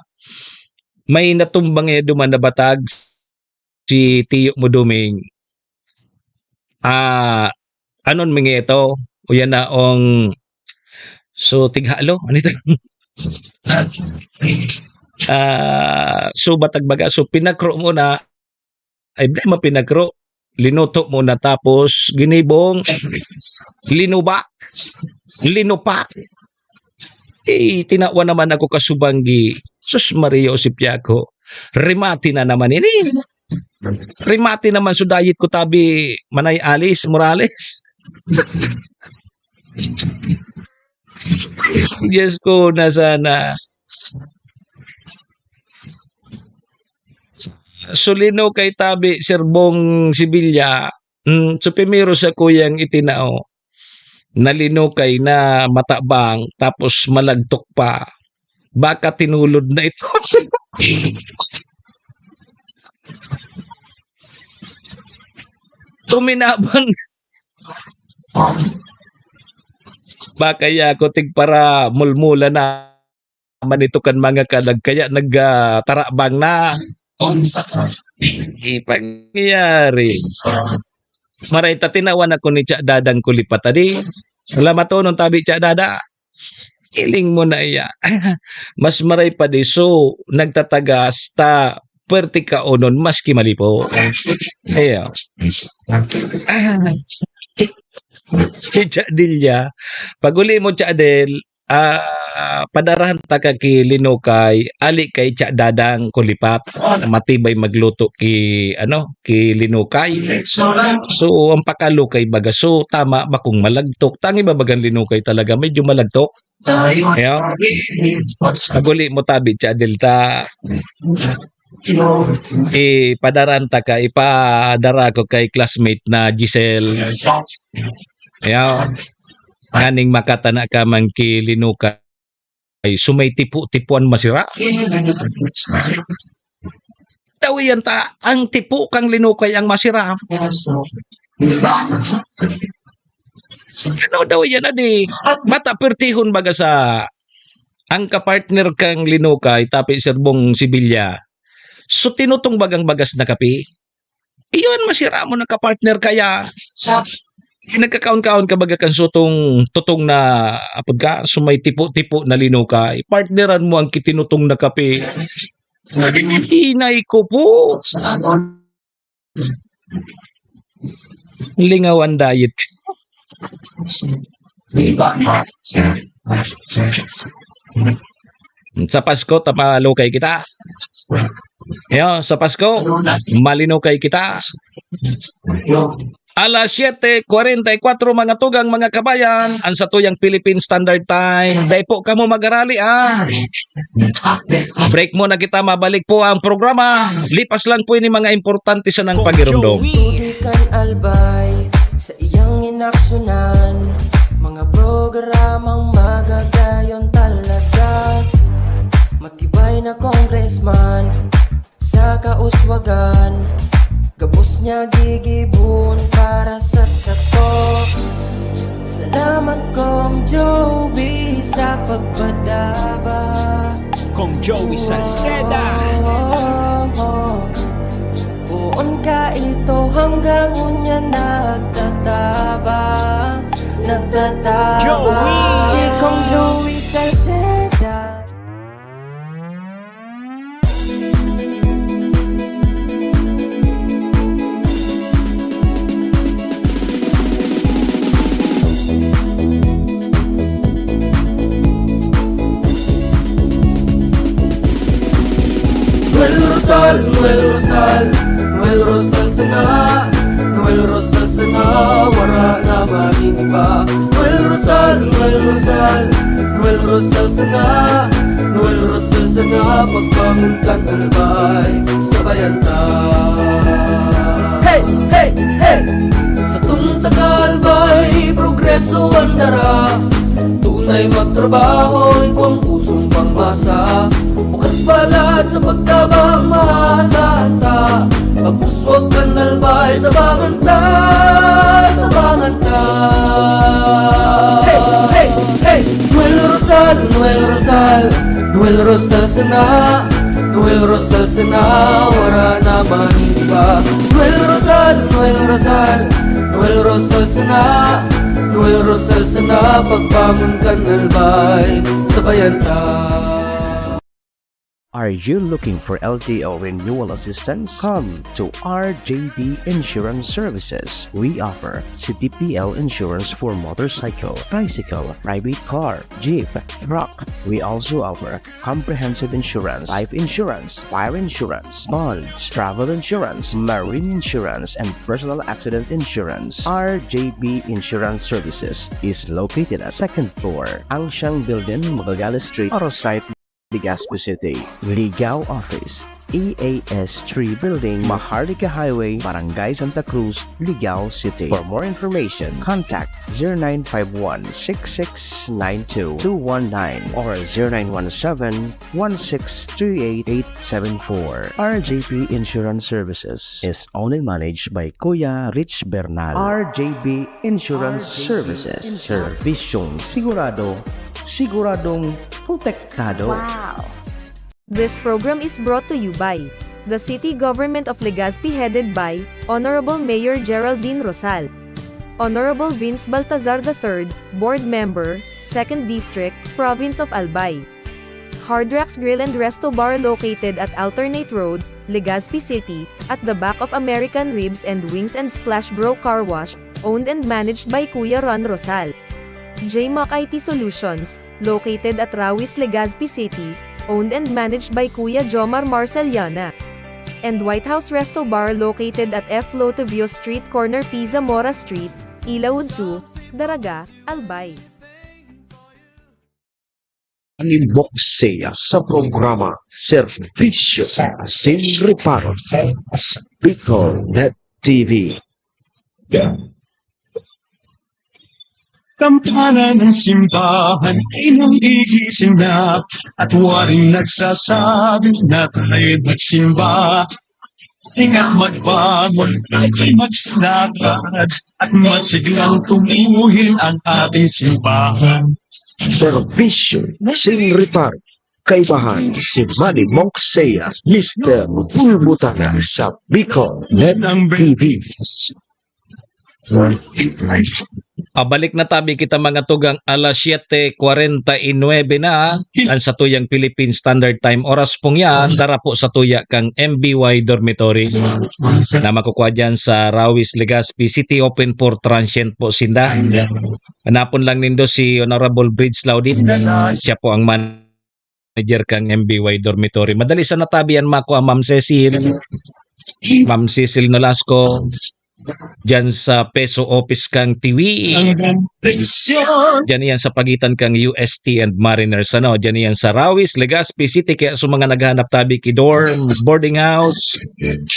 may natumbang ngaya duman na batag, si Tiyo mo Duming. Ah, anon mi ngaya ito? Uya na ong, so, tighalo? Ano ito? Ah, so, batag baga. So, pinakro mo na, ay, di man pinakro. Linuto mo na tapos ginibong linuba, linupa. Eh, tinawa naman ako kasubanggi. Sus Maria, o si Piako. Remate na naman ini. Remate naman so diet ko, tabi, Manay Alice Morales. Diyos ko, na sana. Sulino kay tabi, Sir Bong Sibilya, mm, so primero sa kuyang itinao, nalinukay na matabang, tapos malagtok pa. Baka tinulod na ito. Tuminabang. Baka ya ako tigpara mulmula na man ito kan mga kalag, kaya nag, ah, tarabang na. Di pangyayari. Maray ta tinawan ako ni Cha Dadang Kulipat, adi. Salamat tonon tabi, Cha Dada. Hiling mo na iya. Mas maray pa di, so, nagtatagas ta, pwerte ka onon, maski mali po. Iyo. Si Chadil ya, pag-uli mo, Chadil, ah, padarahan taka ki Linukay, ali kay Cha Dadang Kulipat. Matibay magluto ki, ano, ki Linukay. So, ang pakalukay baga, so, tama ba kung malagtok? Tangi ba bagang Linukay talaga, medyo malagtok? Iyo. Pag-uli mo tabi, Chadil, ta. Ipadara taka, ipadara ko kay classmate na Giselle. Iyo. Nganing makatana ka man ki Linukay, so may tipo-tipo an masira. Daw iyan ta, ang tipo kang Linukay ang masira. Ano daw iyan, adi? Bata pertihon baga sa ang kapartner kang Linukay, tapi serbong sibilya. So, tinutong bagang bagas na kape? Iyon, masira mo na kapartner kaya. Nagkakaon-kaon ka baga kan sutong tutong na, apod ka, so may tipo-tipo na Linukay. Partneran mo ang kitinutong na kape. Hinay ko po. Lingawan diet. Sa Pasko, ta malukay kita. Yo, sa Pasko, malinukay kita. Alas siyete kwarenta y kwatro, mga tugang, mga kabayan, ang satuyang Philippine Standard Time. Dai po kamo mag-arali, ah. Break muna kita, mabalik po ang programa. Lipas lang po ini mga importante sanang pagirumdom. Tutukan Albay sa iyang inaksyonan, mga programang magagayon talaga. Matibay na congressman sa kauswagan, gabos niya gigibon para sa sato. Salamat, Kong Joey, sa pagpadaba. Kong Joey Salceda. Poon ka ito hanggang unya nagtatabang, nagtatabang. Joey! Si Kong Joey Salceda. Noel Rosal, Noel Rosal, Noel Rosal sana, Noel Rosal sana, wara na man iba. Noel Rosal, Noel Rosal, Noel Rosal sana, Noel Rosal sana, pagbangon kan Albay, sabayan ta. Hey, hey, hey! Satong taga-Albay, progreso an dara. Tunay magtrabaho, igwang pusong pangmasa. Bukas palad sa pagtabang, maasahan ta. Pag-uswag kan Albay, tabangan ta, tabangan ta. Hey, hey, hey! Noel Rosal, Noel Rosal, Noel Rosal sana, Noel Rosal sana, wara na man iba. Noel Rosal, Noel Rosal, Noel Rosal sana, Noel Rosal sana, pagbangon kan Albay, sabayan ta. Are you looking for L T O renewal assistance? Come to R J B Insurance Services. We offer C T P L insurance for motorcycle, tricycle, private car, jeep, truck. We also offer comprehensive insurance, life insurance, fire insurance, bonds, travel insurance, marine insurance, and personal accident insurance. R J B Insurance Services is located at second floor, Angsiang Building, Magallanes Street, Oro Site, Legazpi City. Ligao Office, E A S three Building, Maharlika Highway, Barangay Santa Cruz, Ligao City. For more information, contact zero nine five one, six six nine two, two one nine or zero nine one seven, one six three eight, eight seven four. R J P Insurance Services is owned and managed by Kuya Rich Bernal. R J B Insurance Services. Servisyong sigurado, siguradong protektado. Wow! This program is brought to you by the City Government of Legazpi, headed by Honorable Mayor Geraldine Rosal. Honorable Vince Baltazar the third, Board Member, Second District, Province of Albay. Hard Rocks Grill and Resto Bar located at Alternate Road, Legazpi City, at the back of American Ribs and Wings and Splash Bro Car Wash, owned and managed by Kuya Ron Rosal. J Mac I T Solutions, located at Rawis, Legazpi City, owned and managed by Kuya Jomar Marceliana. And White House Resto Bar located at F Lotovio Street, corner P Zamora Street, Ilaud two, Daraga, Albay. Manny Moxea sa programa Serbisyo Sin Reparo sa Bicol Net T V. Kampana ng simbahan ay nagigising na at waring nagsasabi na tayo magsimba. Ingat magbangon, magsilakad at masiglang tumuhin ang ating simbahan. Serbisyo Sin Reparo. Kaibahan si Manny Moxea, Mister Bulbutana sa Bicol Net T V. Pabalik na tabi kita mga tugang alas siyete kwarenta y nuebe na ang sa tuyang Philippine Standard Time. Oras pong yan, dara po sa tuya kang M B Y Dormitory na makukuha dyan sa Rawis, Legazpi City, open for transient po sinda. Hanapon lang nindo si Honorable Bridge Laudit. Siya po ang man manager kang M B Y Dormitory. Madali sa natabi yan, makua, Ma'am Cecil. Ma'am Cecil Nolasco, dyan sa Peso Office kang Tiwi. Dyan yan sa pagitan kang U S T and Mariners. Ano? Dyan yan sa Rawis, Legazpi City. Kaya sa mga naghanap tabi ki dorm, boarding house,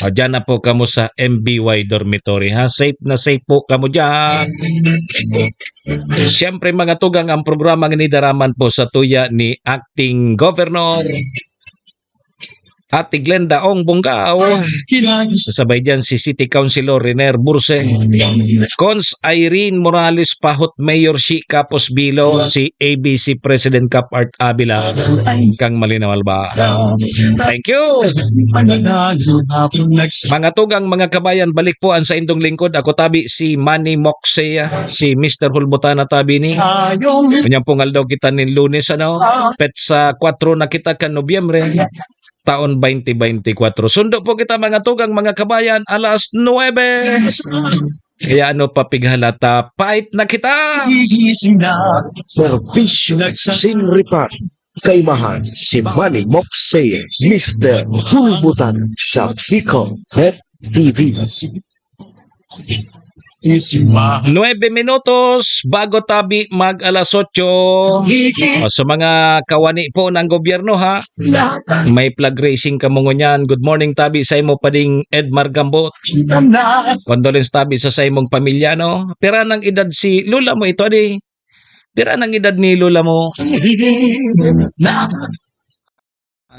o, dyan na po kamo sa M B Y Dormitory. Ha? Safe na safe po kamo dyan. Siyempre, mga tugang, ang programa nga nidaraman po sa tuya ni Acting Governor Ate Glenda Ong Bongao. Kasabay dyan si City Councilor Riner Burse, Cons Irene Morales Pahot, Mayor Shi Capos Bilo, si A B C President Cap Art Avila, kang Malinaw Alba. Thank you! Mga tugang, mga kabayan, balik po ang saindong lingkod. Ako tabi si Manny Moxea, si Mister Hulbutana tabi ni. Kanyang pong aldaw kita nin Lunes, ano? Petsa kwatro na kita kan Nobyembre, taon twenty twenty-four. Sundo po kita, mga tugang, mga kabayan, alas nuebe. Kaya ano pa pighalata, pait na kita! Gigising na. Serbisyo Sin Reparo. Kaibahan si Manny Moxea, Mister Hulbutan sa Bicol Net T V. Isimba. Nuebe minutos bago tabi mag alas otso. O, sa mga kawani po ng gobyerno, ha, may flag raising kamo ngunyan. Good morning tabi sa imo, Pading Edmar Gambot. Condolence tabi sa saimong pamilya, no? Pira nang edad si lola mo ito, di? Pira nang edad ni lola mo?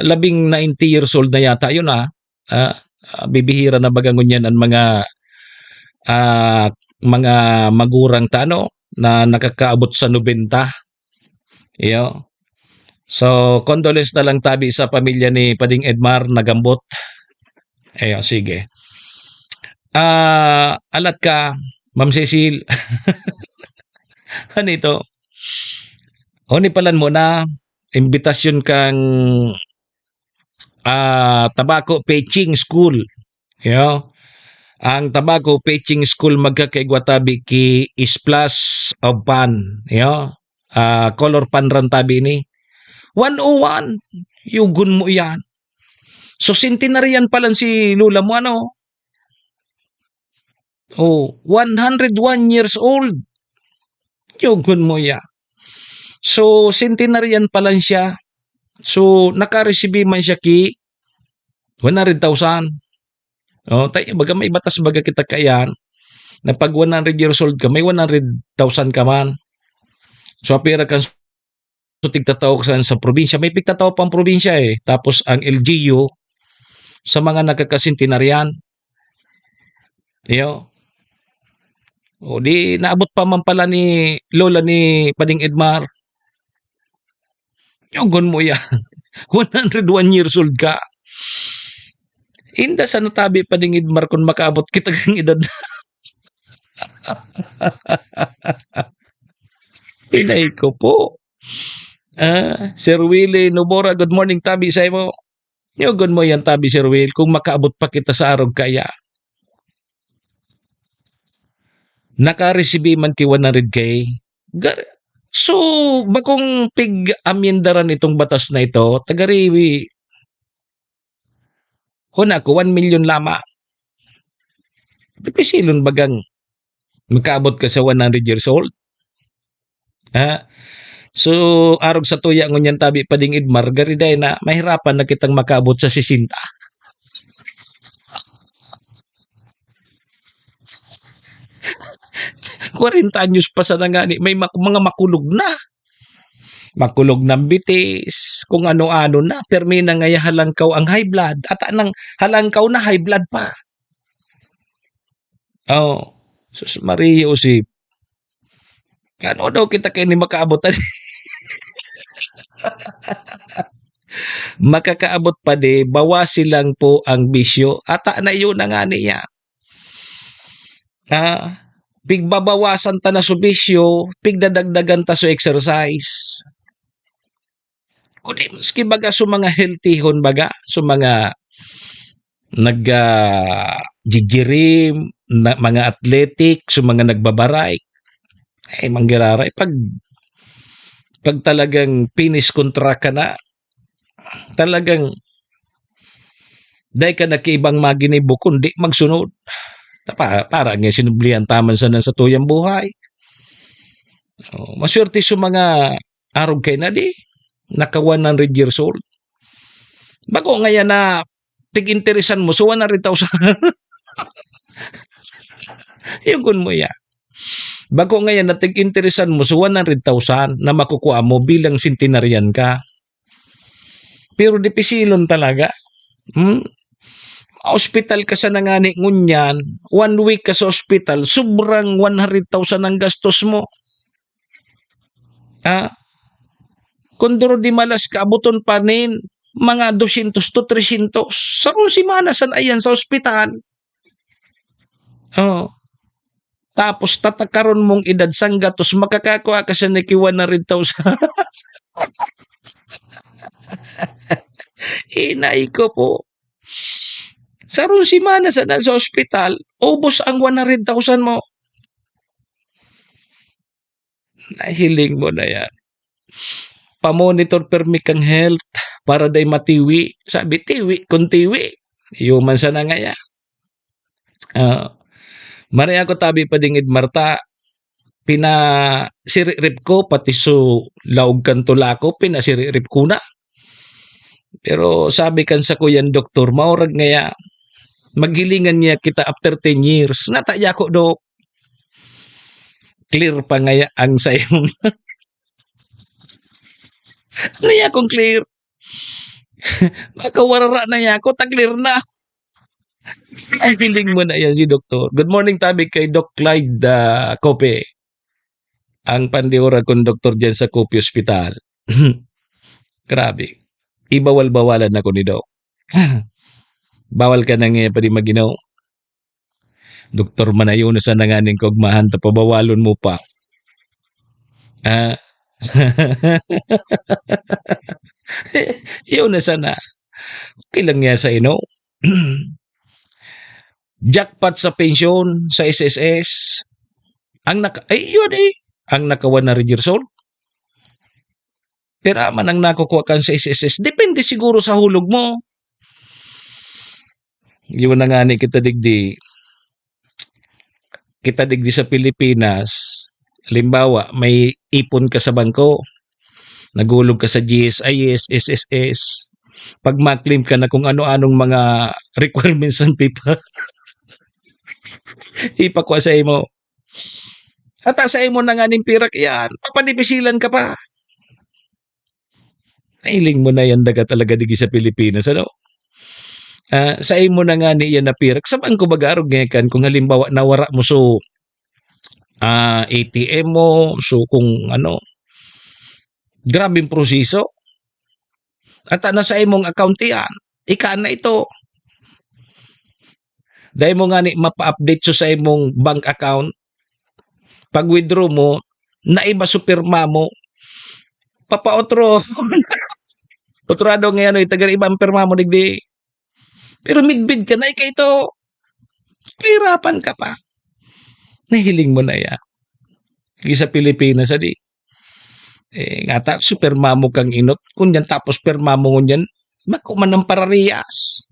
Labing ninety years old na yata yun, ah. Ah, ah, bibihira na baga ngunyan ang mga, ah, mga magurang ta, ano, na nakakaabot sa nobenta. Iyo. So, condolence na lang tabi sa pamilya ni Pading Edmar na gambot. Iyo, sige. Ah, alat ka, Ma'am Cecil. Ano ito? O, ni palan mo na, imbitasyon kang, ah, Tabaco Pitching School. Iyo. Ang Tabaco Pitching School magkakaigwa tabi ki Splash of Fun. Iyo. Ah, color fun run tabi ni. One oh one. Yugon mo yan. So, centenarian pa lang si lola mo, ano? Oh, one hundred one years old. Yugon mo ya. So, centenarian pa lang siya. So, nakaresibi man siya ki one hundred thousand. Oh, tayo, baga may batas baga kita kayan, na pag one hundred years old ka, may one hundred thousand ka man. So, apira kang so tigtatao ka sa, sa probinsya. May pigtatao pang probinsya eh. Tapos ang L G U, sa mga nagkakasentenaryan. Iyo. O di, naabot pa man pala ni Lola ni Pading Edmar. Yugon mo yan. one hundred one years old ka. Inda sa natabi, Pading Edmar, kung makaabot kita kang edad. Inay ko po. Ah, Sir Willie Nobora, good morning, tabi sa imo. Yugon mo yan, tabi, Sir Will, kung makaabot pa kita sa arog kaya. Nakaresibi man ki one hundred K. Ga-, so, bakong pig-amyendaran itong batas na ito, tagariwi, huna ko, one million lama. Dipisilon bagang makaabot ka sa one hundred years old? Ha? So, arog sa tuya ngunyan, tabi pa ding Edmar, gariday na mahirapan na kitang makaabot sa sesenta. Kwarenta anyos pa sana ngani, may mak-, mga makulog na. Makulog ng bitis, kung ano-ano na. Permi na ngaya halangkaw ang high blood. At nang halangkaw na, high blood pa. Oh, sus, Maria Josep. Ano daw kita kaini makaabot ani? Makakaabot pa di, bawasi lang po ang bisyo. Ata na yun na nga niya. Ah, pigbabawasan ta na so bisyo, pigdadagdagan ta so exercise. Kundi maski baga so mga healthyhon baga, so mga nag, ah, jijirim, na, mga athletic, so mga nagbabaray, ay manggiraray. Pag, pag talagang finish contract ka na, talagang dai ka na kaibang maginibo kundi magsunod. Ta-, pa-, para nga sinublihan ta man sana sa tuyang buhay. Oh, maswerte sa mga arog kay na di, naka one hundred years old. Bako ngayan na tig-interesan mo, so one hundred thousand. Yung kun mo ya. Bako ngayan na tig-interesan mo, so one hundred thousand na makukuha mo bilang centenarian ka. Pero dipisilon talaga. Hmm? Hospital ka sa nangani ngunyan, one week ka sa hospital, sobrang one hundred thousand ang gastos mo. Ah, kung duro di malas ka, abuton pa nin mga dosyentos to tresyentos. Sarong semana san ayan sa ospital. Oh. Tapos tatakaron mong edad sanggatos, makakakua ka sa niki one hundred thousand. Inay ko po. Sarong semana sana sa ospital, ubos ang one hundred thousand mo. Nahiling mo na yan. Pamonitor permi kang health para day matiwi. Sabi, tiwi kung tiwi. Iyo man sana ngaya. Ah, mare ako tabi pa dingid Marta, pinasiririp ko, pati so laog kan tula ko, pinasiririp ko na. Pero sabi kan sakuyang doktor, maurag ngaya, maghilingan niya kita after ten years. Nata yako, Dok. Clear pa ngaya ang sa imong ano ya kung clear? Makawarara na ya ako, ta-clear na. Ay, feeling mo na yan si Doktor. Good morning, tabi kay Doc Clyde, ah, Cope. Ang pandiura kong doktor dyan sa Cope Hospital. Grabe. Ibawal-bawalan ako ni Doc. Bawal ka na nga pa di mag-inom. Doktor, manayo na sana nganing kaugmahan ta pabawalon mo pa. Ah. Yun na sana. Okay lang yan sa ino. Jackpot sa pensyon, sa S S S. Ang naka-, ay, yun eh. Ang naka one hundred years old. Pera man ang nakukuha kan sa S S S. Depende siguro sa hulog mo. Yun na nga ni kita digdi. Kita digdi sa Pilipinas, halimbawa, may ipon ka sa bangko, nagulog ka sa G S I S, S S S, pag ma-claim ka na kung ano-anong mga requirements ng pipa, ipakwa sa imo. At sa imo na nga ning pirak yan, papadipisilan ka pa. Nailing mo na yan daga talaga digi sa Pilipinas, ano? Ah, sa imo na nga ni yan na pirak. Sa bangko baga arog nga kan, kung halimbawa nawara mo so, ah, A T M mo, so kung ano, grabing proseso. At na sa imong account yan, ika na ito. Dahil mo nga ni mapa-update so sa imong bank account, pag-withdraw mo, naiba so pirma mo. Papaotro. Otrado ngayon, oy, taga iba ang pirma mo, digdi. Pero midbid ka na, ikaw ito, pahirapan ka pa. Nahiling mo na ya. Lagi sa Pilipinas, adi. Eh, ngata, so pirma mo kang inot. Kung yan, tapos pirma mo ngunyan, bako man ang parariyas.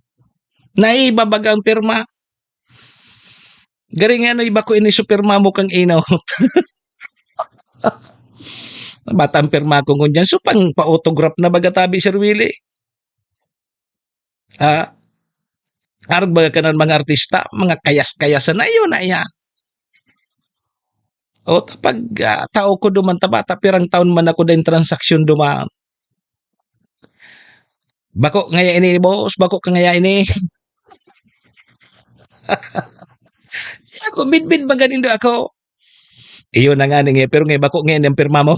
Naiba baga ang pirma. Garing ano, iba ko ini so pirma mo kang inot. Bata ang pirma ko ngunyan. So, pang pa-autograph na baga tabi, Sir Willie. Ah, arog baga kanan mga artista, mga kayas-kayasan na, iyo na iya. O, ta pag, ah, tao ko duman ta bata, pirang taon man ako daing transaksyon duman. "Bako ngaya ini, boss, bako ka ngaya ini." Ako, "Midbid ba ganindo ako?" "Iyo na ngani nga, pero nga bako nga ini ang pirma mo."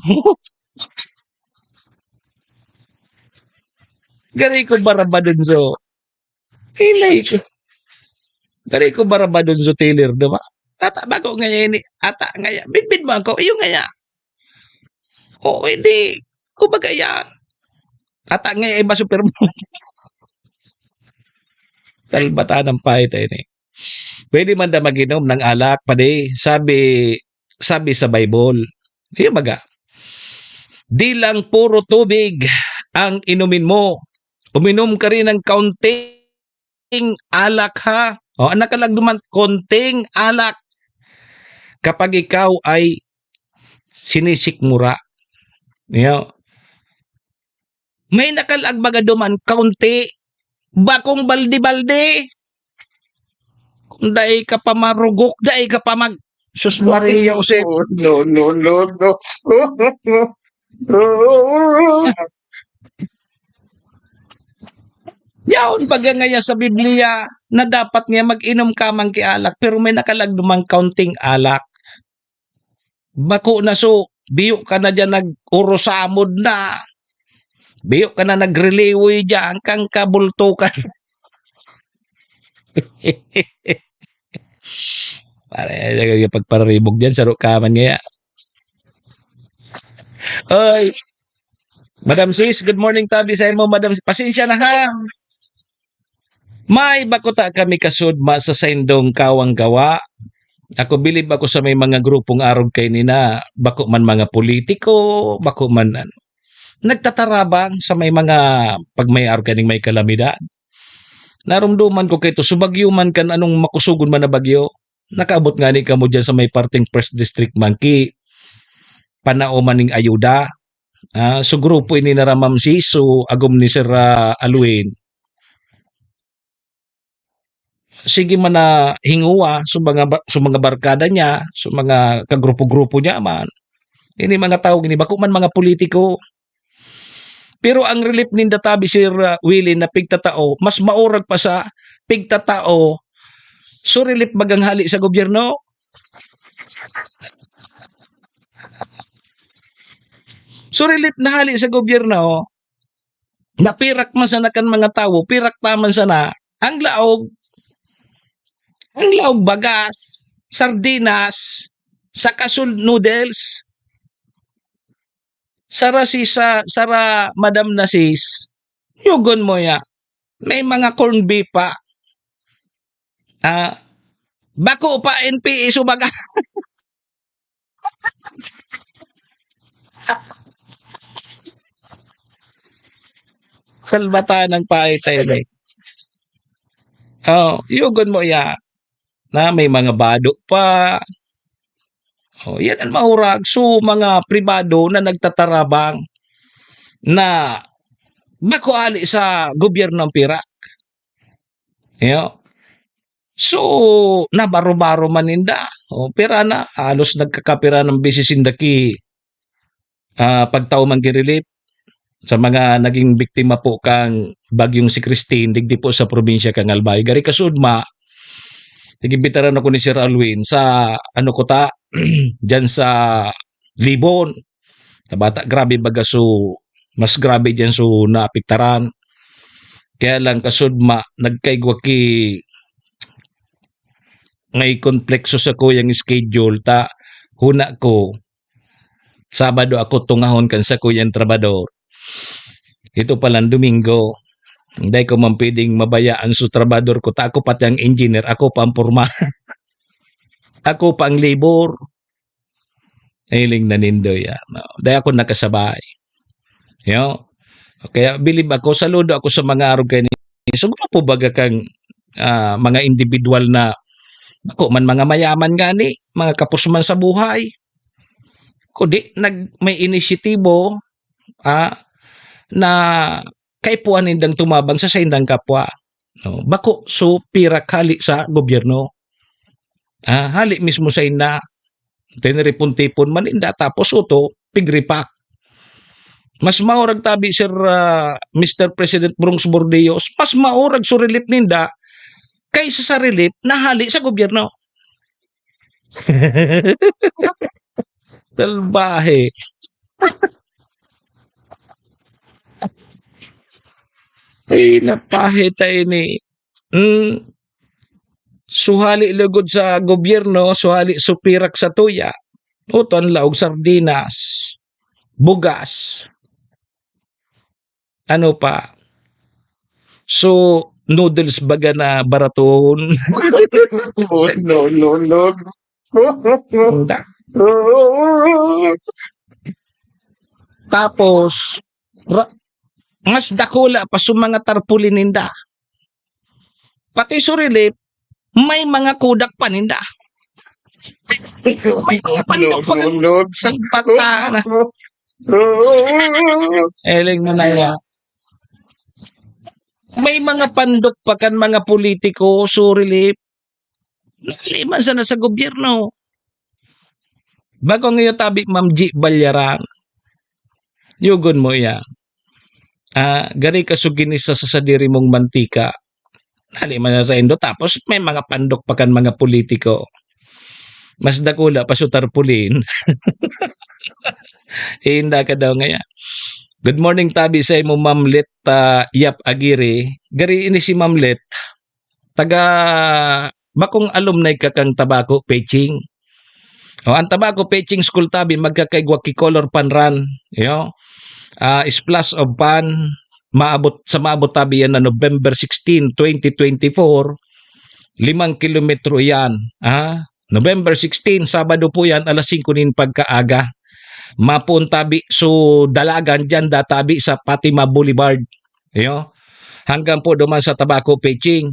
Gari ko barabadon so, inay ko. Gari ko barabadon so teller, di ba? "Ata, bako ngaya ini, ata ngaya, midbid mo ako, iyo ngaya." "Oo, hindi, kumbaga yan. Ata ngaya iba so pirma." Salbatan ang pahit ini. Pwede man da mag-inom ng alak, padi, sabi, sabi sa Bible. Iyo baga, "Di lang puro tubig ang inumin mo. Uminom ka rin ng kaunting alak, ha?" O, ang nakalag duman, konting alak. "Kapag ikaw ay sinisikmura." Iyo. May nakalag baga duman, kaunti. Bakong balde-balde. Kung dai ka pa marugok, dai ka pa mag-, Sus Maria Jose. No, no, no, no. Yaon baga ngaya sa Biblia na dapat nga mag-inom ka man ki alak, pero may nakalag duman kaunting alak. Bako na so, biyo ka na diyan nag-urusamod na. Biyo ka na nagriliwoy diyan, kan kabultukan. Pare, pagpararibog diyan, saro ka man ngaya. Oy. Madam Sis, good morning tabi sa imo, Madam. Pasensya na ha. May bakuta kami kasudma sa saindong kawang gawa. Ako, bilib ako sa may mga grupong arog kaini na bako man mga politiko, bako man ano. Nagtatarabang sa may mga pag may arog kaining may kalamidad. Narumduman ko kaito, so bagyo man kan anong makusugon man na bagyo, nakaabot ngani kamo diyan sa may parteng First District man ki panao man ning ayuda. Ah, so grupo ini na Ramamsi, so agom ni Sir, ah, Alwin. Sige man na hinguwa, so mga ba-, so mga barkada niya, so mga kagrupo-grupo niya man. Ini mga tawo gini, bako man mga politiko. Pero ang relief ninda tabi, Sir, ah, Willie, na pigtatao, mas maurag pa sa pigtatao, so relief bagang hali sa gobyerno. So relief na hali sa gobyerno, napirak man sana kan mga tawo, pirak ta man sana, ang laog, ang laog bagas, sardinas, saka sul-, noodles. Sara si sa, sara Madam na Sis, yugon mo ya. May mga corn beef pa. Ah, bako pa N P S o baga. Salbatan ang paay tayo, eh. Oh, yugon mo ya. Na may mga bado pa. Oh, yan ang maurag. So, mga pribado na nagtatarabang na bako ali sa gobyerno ang pirak. Yo. So, nabaro-baro man ninda. Oh, pira na, halos nagkakapira ng beses sinda ki, ah, pagtao man ki relief sa mga naging biktima po kang Bagyong si Christine, digdi po sa probinsya kang Albay. Gari kasudma, nag-imbitaran ako ni Sir Alwin sa, ano ko ta, diyan sa Libon. Tabata, grabe baga so, mas grabe diyan so naapektaran. Kaya lang kasudma, nagkaigwa ki, may konplekso sa kuyang schedule ta. Huna ko, Sabado ako tungahon kan sakuyang trabador. Ito palang Domingo, dai ko man pwedeng mabayaan sa trabador ko, ta ako pati ang engineer, ako pa ang porma. Ako pa ang labor. Hiling na nindo yan, no? Dai ako nakasabay. Yo? Kaya bilib ako, saludo ako sa mga arog kay ni, sa grupo baga kang, ah, mga individual na bako man mga mayaman gani, mga kapos man sa buhay. Kundi nag-, may inisyatibo, ah, na kaipuhan nindang tumabang sa saindang kapwa, no? Bako so pirak hali sa gobyerno. Ah, hali mismo sainda. Tiniripon-tipon man ninda tapos oto, pigripak. Mas maurag tabi, Sir, ah, Mister President Bronx Bordeos, mas maurag so relief ninda kaysa sa relief na hali sa gobyerno. Salbahe. Ay, napahe ta ini. Hmm. Suhali lugod sa gobyerno, suhali supirak sa tuya. Utan laog sardinas, bugas. Ano pa? So, noodles baga na baraton. Oh, no, no, no. Unda. Tapos, ra-, mas dakula pa sa mga tarpaulin ninda. Pati sa relief, may mga kodak pa ninda. May mga pandok pa kan-, no, no. Sa bata na. Eling mo na yan. May mga pandok pa kan mga politiko, sa relief. Nali man sana sa gobyerno. Bago ngayon tabi, Ma'am G Balyaran. Yugon mo iya. Ah, gari ka so ginisa sa sadiri mong mantika. Dali man na saindo, tapos may mga pandok pa kan mga politiko. Mas dakula pa so tarpaulin. Inda ka daw ngaya. Good morning, tabi sa imo, Ma'am Let, ah, Yap Aguirre. Gari ini si Ma'am Let. Taga, bakong alumni ka kang Tabaco Peching. O, ang Tabaco Peching School tabi magkakaigwa ki Color Pan Run, yo. Ah, Splash of Pan, maabot, sa maabot tabi yan na November sixteen, twenty twenty-four, limang kilometro yan, ah. November sixteen, Sabado po yan, alas singko nin pagkaaga. Mapuon tabi, so dalagan dyan, databi sa Fatima Boulevard. Yo. Hanggang po duman sa Tabaco Peching.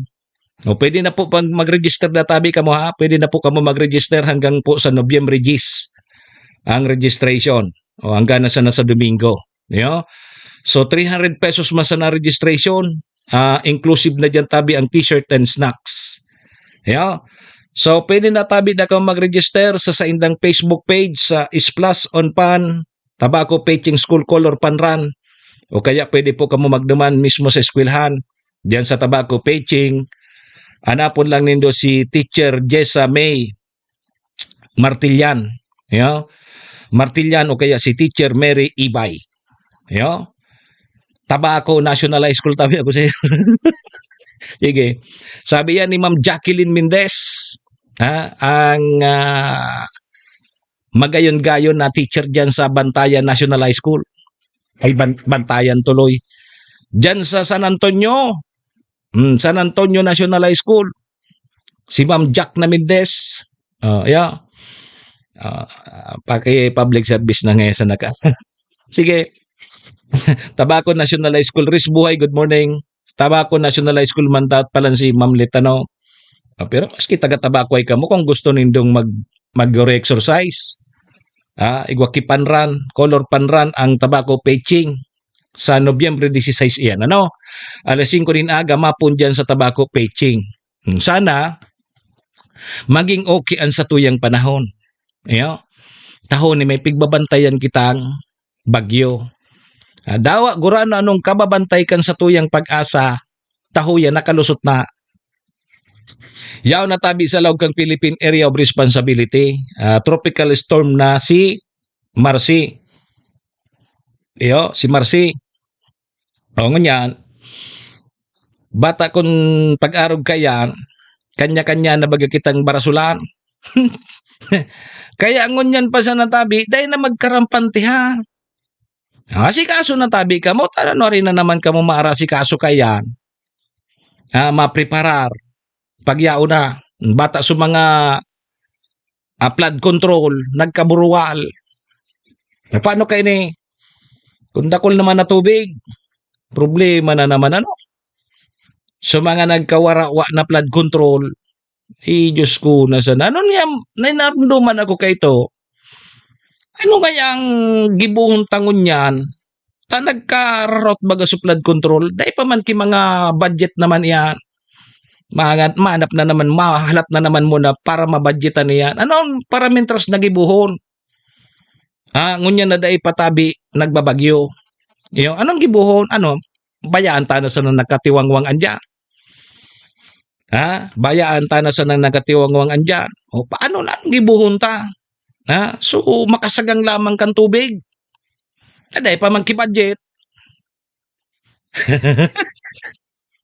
O, pwede na po pag mag-register na tabi kamo, ha? Pwede na po kamo mag-register hanggang po sa Nobyembre diyes ang registration. O, hanggang na sana sa Domingo. Yo? So, three hundred pesos man sana registration. Ah, inclusive na diyan tabi ang t-shirt and snacks. Yo? So, pwede na tabi na kamo mag-register sa saindang Facebook page sa Splash on Pan, Tabaco Peching School Color Pan Run. O kaya pwede po kamo magduman mismo sa eskwelahan. Diyan sa Tabaco Peching, hanapon lang nindo si Teacher Jessa May Martillan, yo. Martillan o kaya si Teacher Mary Ibay, yo. Tabaco National High School, tabi ako sa'yo. Sige. Sabi yan ni Ma'am Jacqueline Mendez, ha, ang, ah, magayon-gayon na teacher diyan sa Bantayan National High School. Ay, Ban-, Bantayan tuloy. Diyan sa San Antonio, mm, San Antonio National High School. Si Ma'am Jack na Mendez. Oh, yeah. Ah, paki-public service na ngayon sa naka-, sige. Tabaco National High School, Riz Buhay, good morning. Tabaco National High School man dapat pala si Ma'am Letano. Ah, pero maski taga Tabaco ay kamo, kung gusto nindong mag-, mag-exercise, ah, igwa ki Pan Run, Color Pan Run ang Tabaco Peching sa Nobyembre dieciséis iyan, ano? Alas singko nin aga, mapon diyan sa Tabaco Peching. Hmm, sana maging okay ang satuyang panahon. Iyo. Tahon ni may pigbabantayan kitang bagyo. Ah, dawa, gurano anong kababantay kan satuyang PAGASA, tahuya, nakalusot na. Yaon na tabi sa laog kang Philippine Area of Responsibility. Ah, tropical storm na si Marcy. Iyo, si Marcy. O, ngunyan, bata kun pag-arog kaiyan, kanya-kanya na baga kitang barasulan. Kaya ngunyan pa sana tabi, dai na magkarampante ha. Asikaso na tabi kamo, ta ano ari na naman kamo maarasikaso kaiyan. Ah, mapreparar. Pagyaon na, bata sa mga, ah, flood control, nagkaburuwal. E, paano kaini? Kung dakul naman na tubig, problema na naman, ano? Sa mga nagkawarawa na flood control, eh, Diyos ko, na sana. Ano niya, nainarumduman ako kaito. Ano kaya ang gibohon ta ngunyan? Ta nagka-rout baga sa flood control. Dai pa man ki mga budget naman iyan. Mga, mahanap na naman, mahalat na naman muna para mabudgetan iyan. Ano ang para mintras na gibohon? Ah, ngunyan na dai pa tabi nagbabagyo. Iyo, anong gibohon? Ano, bayaan ta na sana nakatiwangwang andyan. Ha? Bayaan ta na sana nakatiwangwang andyan. O, paano na? Anong gibohon ta? Ha? So, makasagang lamang kan tubig. Na dai pa man ki budget.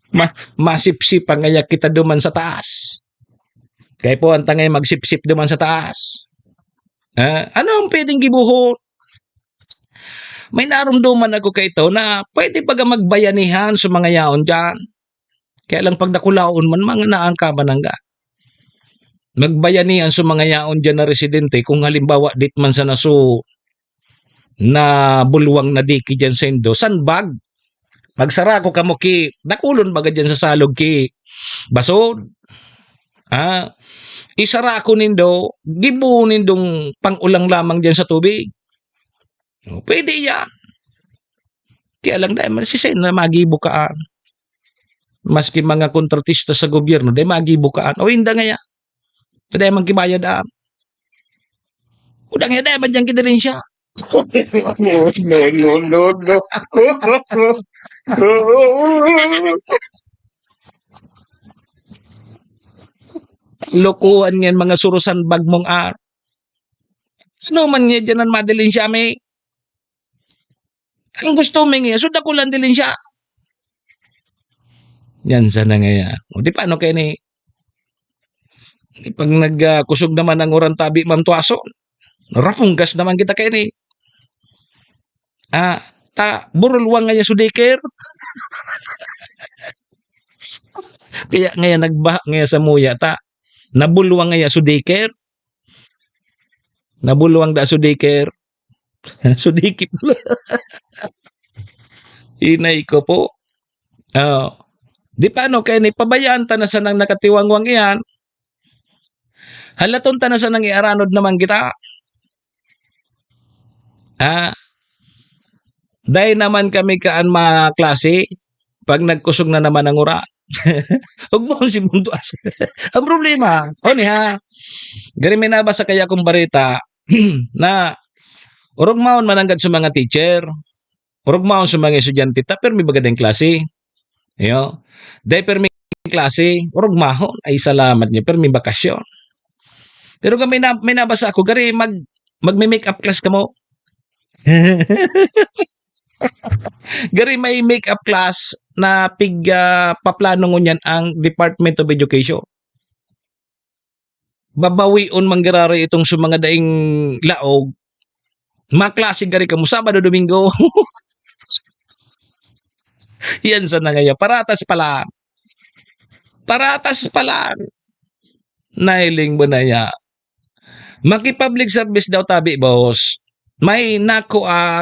Ma-, masipsip ang ngayak kita duman sa taas. Kaya po, ang tangay magsipsip duman sa taas. Ah, ano ang pwedeng gibohon? May narumduman ako kaito na pwede baga magbayanihan sa mga yaon diyan. Kaya lang pagdakulaon man, mga naangkaban ang ga-, magbayanihan sa mga yaon diyan na residente. Kung halimbawa, dit man sa naso na bulwang na diki diyan sa indo, sandbag. Magsarako kamo ki, dakulon baga diyan sa salog ki basod. Ah, isarako nindo, gibo nindong pang-ulang lamang diyan sa tubig. O, pwede yan. Kaya lang, dai man, siisay na magibo kaan? Maski mga kontratista sa gobyerno, dai magibo kaan. O, inda ngaya. Dai man ki bayad, ah. Uda ngaya, dai man diyan ki dirensya. No, no, no, no. Lokohan ngayan, mga surusan bagmong, ah. Ano man ngaya diyan an madirensya mi? Ang gusto mi ngaya, so dakulan dirensya. Yan sana ngaya. O, di paano kaini? Di pag nag, ah, kusog naman ang uran tabi, Ma'am Tuason. Rapunggas naman kita kaini. Ah, ta, burulwang ngaya so daycare. Kaya ngaya nagbaha ngaya samuya ta. Nabulwang ngaya so daycare. Nabulwang da so daycare. So dikit. Inay ko po. Oh. Di paano kaini, pabayaan ta na sanang nakatiwangwang iyan. Halaton ta na sanang iaranod naman kita. Ah, dai naman kami kaan maklase pag nagkusog na naman ang uran. Ugmahon si Buntuas. Ang problema, o niya, gari may nabasa kaya akong bareta na orog maon mananggad sa mga teacher, orog maon sa mga estudyante, ta permi baga dayong klase. Iyo. Dai permi klase, orog mahon. Ay, salamat niya, permi bakasyon. Pero kami na, may nabasa ako, gari mag, magme-makeup class kamo. Gari may makeup class na pig, ah, paplano ngunyan ang Department of Education. Babawion man giraray itong sa mga daing laog. Maklase gari kamo Sabado, Domingo. Yan sana ngaya. Paratas pala. Paratas pala. Nahiling mo na ya. Maki-public service daw tabi, boss. May nakua,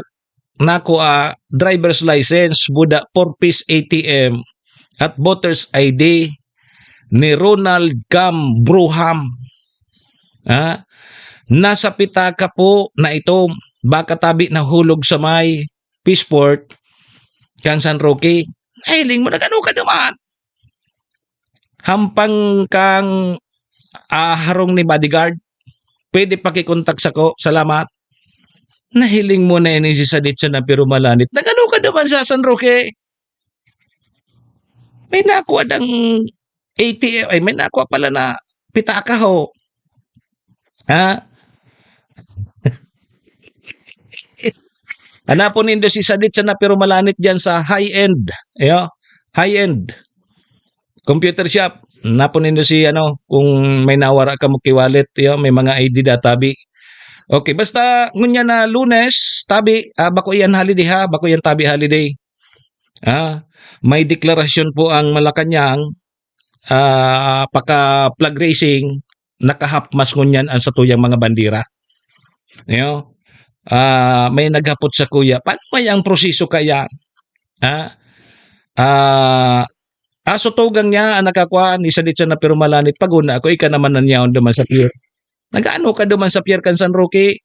nakua driver's license, buda four piece A T M, at voter's I D ni Ronald Cam Bruham. Ha? Nasa pitaka po na ito, baka tabi nahulog sa may Peaceport, kan San Roque. Nahiling mo, nagano ka naman? Hampang kang, ah, harong ni bodyguard. Pwede pakikontak sako. Salamat. Nahiling mo na ini si Sadit sa Napiro Malanit. Nagano ka naman sa San Roque? May nakuha dang A T M, ay, may nakuha pala na pitaka ho. Ha? Hanapon nindo si Sadit sa Napiro Malanit diyan sa High End. Ayo, High End Computer Shop. Napon nindo si ano, kung may nawara kamo ki wallet, yo, may mga I D da tabi. Okay, basta ngunyan na Lunes, tabi, ah, bako iyan holiday ha, bako iyan tabi holiday. Ah, may deklarasyon po ang Malacañang, ah, paka flag raising, naka-half mast ngunyan ang satuyang mga bandera. Yo, ah, may naghapot sakuya, "Paano kaya ang proseso kaya?" Ha? Ah, ah, so tugang niya an nakakuan, isadit siya na pirmalanit, "Paguna ako, ika naman an yaon duman sa pier." "Nag-aano ka duman sa pier kan San Roque?"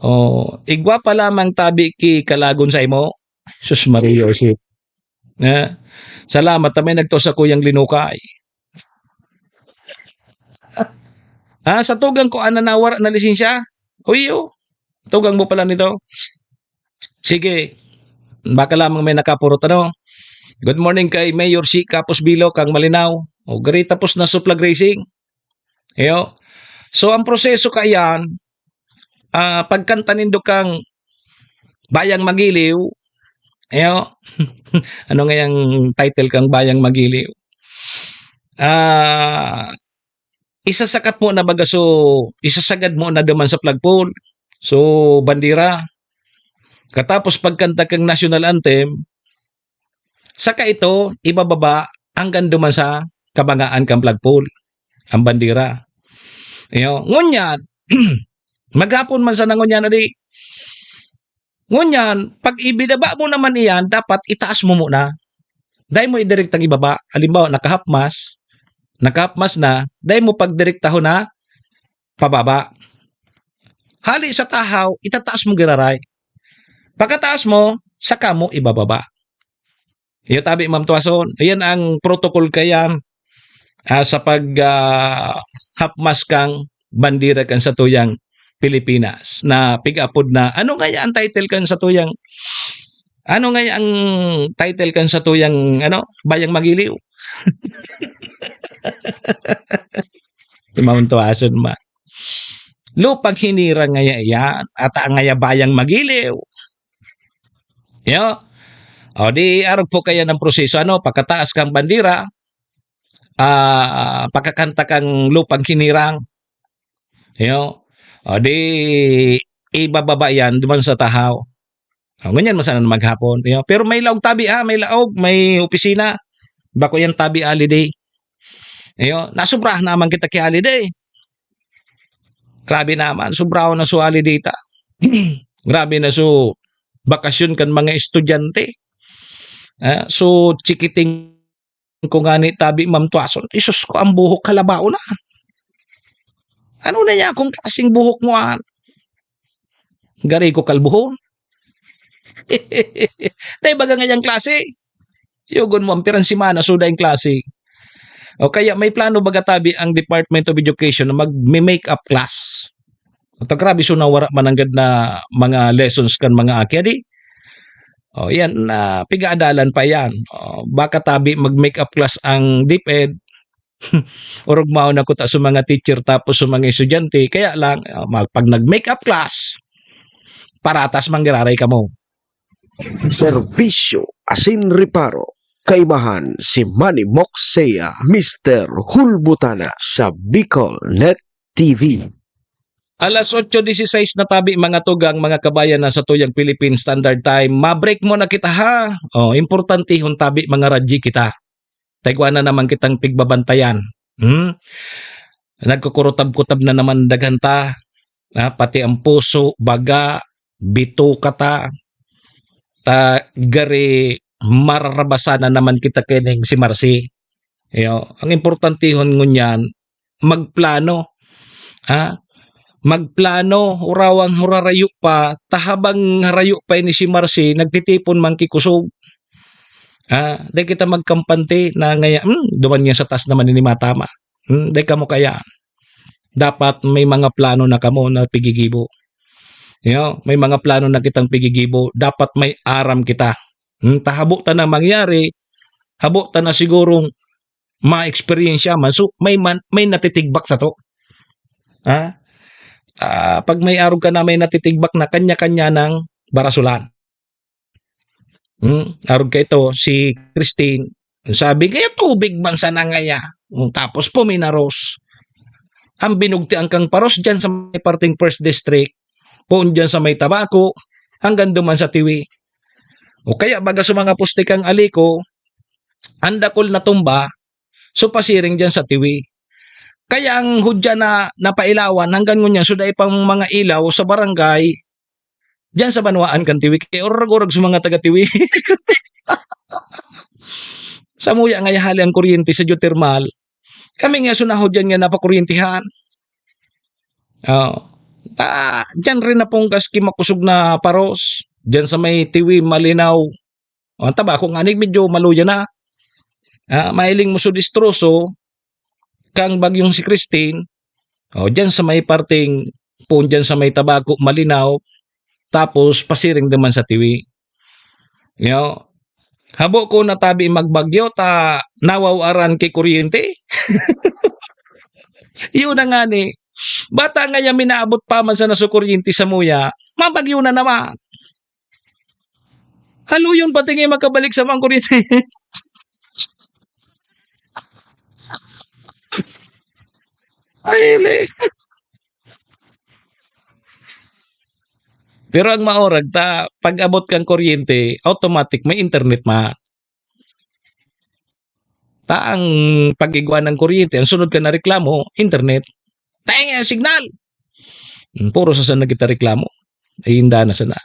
"Oh, igwa pa lamang tabi ki kalagon saimo." Sus Maria Joseph. Na, salamat ta may nagtao sakuyang linukay. Ah, sa tugang ko, ana, nawara na lisensya? Uy, oh. Tugang mo pala nito. Sige. Baka lamang may nakapurot, ano? Good morning kay Mayor Shi Kapos Bilo, kang Malinao. O, gari tapos na sa flag raising. Iyo. So, ang proseso kaiyan, ah, pagkanta nindo kang Bayang Magiliw, iyo. Ano ngayang title kang Bayang Magiliw? Ah, isasakat mo na baga so, isasagad mo na duman sa flagpole. So, bandera. Katapos pagkanta kang national anthem, saka ito ibababa hanggang duman sa kabangaan kan flagpole, ang bandera. Iyo, ngunyan, maghapon man sana ngunyan, adi, ngunyan, pag ibinaba mo naman iyan, dapat itaas mo muna. Dai mo idirektang ibaba. Halimbawa, naka-half mast, naka-half mast na, dai mo pagdirektahon na pababa. Hali sa tahaw, itataas mo giraray. Pagkataas mo, saka mo ibababa. Iyo tabi, Ma'am Tuason. Ayan ang protocol kayan, ah, sa pag, ah, half mast kang bandera kan satuyang Pilipinas na pig-apod na, ano ngaya ang title kan satuyang, ano ngaya ang title kan satuyang, ano, Bayang Magiliw? Ma'am Tuason ma. Lupang hinirang ngaya iyan, ata ngaya Bayang Magiliw. Yo. O di arog po kaya ng proseso, ano, pagkataas kang bandera, ah, pagkakanta kang Lupang Hinirang. Yo. O di ibababa yan duman sa tahaw. O, ngunyan man sana na maghapon. Yo. Pero may laog tabi, ah, may laog, may opisina. Bako yan tabi holiday. Yo, nasobrahan naman kita ki holiday. Grabe naman, sobrahon na so holiday ta. Grabe na so bakasyon kan mga estudyante. Ah, so chikiting ko ngani tabi, Ma'am Tuason. Isus ko, ang buhok kalabaw na. Ano na niya kung klaseng buhok mo, ah? Gari ko kalbuhon. Tay baga ngayang klase. Yugon mo, ang pirang semana, so daing klase. O kaya may plano baga tabi ang Department of Education na magme-makeup class. Ito grabe, so nawara mananggad na mga lessons kan mga aki, adi? O, yan, na pigaadalan pa yan. O, baka tabi mag-makeup class ang DepEd. Orog maon na kuta sa mga teacher tapos sa mga estudyante. Kaya lang, ah, mag-, pag nag-makeup class, paratas manggiraray kamo. Serbisyo asin reparo. Kaibahan si Manny Moxea, Mister Hulbutana sa Bicol Net T V. Alas otso dieciséis na tabi, mga tugang, mga kabayan, na sa tuyang Philippine Standard Time. Ma-break muna kita, ha? O, importantehon tabi, mga radyi kita. Taigwa na naman kitang pigbabantayan. Hmm? Nagkukurutab-kutab na naman daghan ta. Ah, pati ang puso, baga, bituka ta. Ta, gari, mararabasa na naman kita kining si Marcy. Iyo, ang importantehon ngunyan, magplano. Ha? Magplano, hurawang hurarayo pa, ta habang harayo pa ini si Marcy, nagtitipon man ki kusog. Ah, di kita magkampante na ngaya, "Hmm, duman niya sa taas naman ini matama." Hmm, di kamo kaya. Dapat may mga plano na kamo na pigigibo. Yo, may mga plano na kitang pigigibo. Dapat may aram kita. Hmm, ta habo ta na mangyari, habo ta na sigurong ma-eksperyensya man. So, may man, may natitigbak sato. Ha? Ah, pag may arog ka na may natitigbak na kanya-kanya ng barasulan. Hmm, arog ka ito, si Christine, Sabi, "Kaya tubig man sana ngaya." Tapos puminaros. Ang binugtian kang paros diyan sa may parting First District, poon diyan sa may Tabaco, hanggang duman sa Tiwi. O kaya baga sa mga poste kang Alico, ang dakul na tumba, so pasiring diyan sa Tiwi. Kaya ang hudya na napailawan hanggang ngunyan, so dai pang mga ilaw sa barangay, diyan sa banwaan kan Tiwi, kaya orag-orag sa mga taga Tiwi. Samuya nga hali ang kuryente sa geothermal, kami nga sunahod diyan nga napakuryentihan. Oh. Ta, diyan rin na pong kaski makusog na paros. Diyan sa may Tiwi, Malinaw. Oh, ang Tabaco nga ni medyo maluya na. Ah, mahiling mo sa distroso, kang bagyong si Christine. Oh, diyan sa may parting, poon diyan sa may Tabaco, Malinaw. Tapos, pasiring naman sa Tiwi. Yo. Habo ko natabi magbagyo, ta nawawaran ki kuryente. Yun na nga ni. Bata nga yan, minaabot pa man sana sa kuryente samuya, mabagyo na naman. Haluyon pati nga makabalik sa mga kuryente. Ay, li. Pero ang maorag ta, pag abot kang kuryente, automatic may internet ma. Ta ang pag-igwa ng kuryente, ang sunod ka na reklamo, internet. Tayo nga, signal! Hmm, puro sa sana kita reklamo. Ay, inda na sana.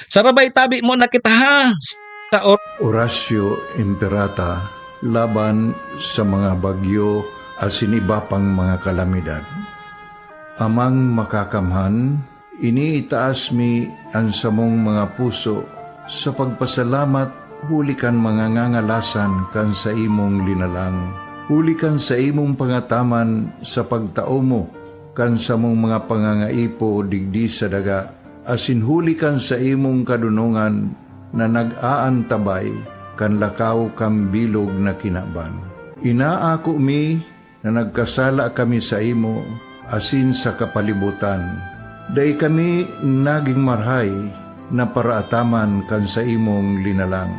Sarabay tabi mo na kita, ha? Sa or- Orasio Imperata laban sa mga bagyo asin iba pang mga kalamidad. Amang Makakamhan, iniitaas mi an samong mga puso sa pagpasalamat huli kan mga ngangalasan kan saimong linalang, huli kan saimong pangataman sa pagtao mo kan samong mga pangangaipo digdi sa daga, asin huli kan saimong kadonongan na nag-aantabay kan lakaw kan bilog na kinaban. Inaako mi na nagkasala kami saimo asin sa kapalibotan. Dai kami nagin marahay na paraataman kan saimong linalang.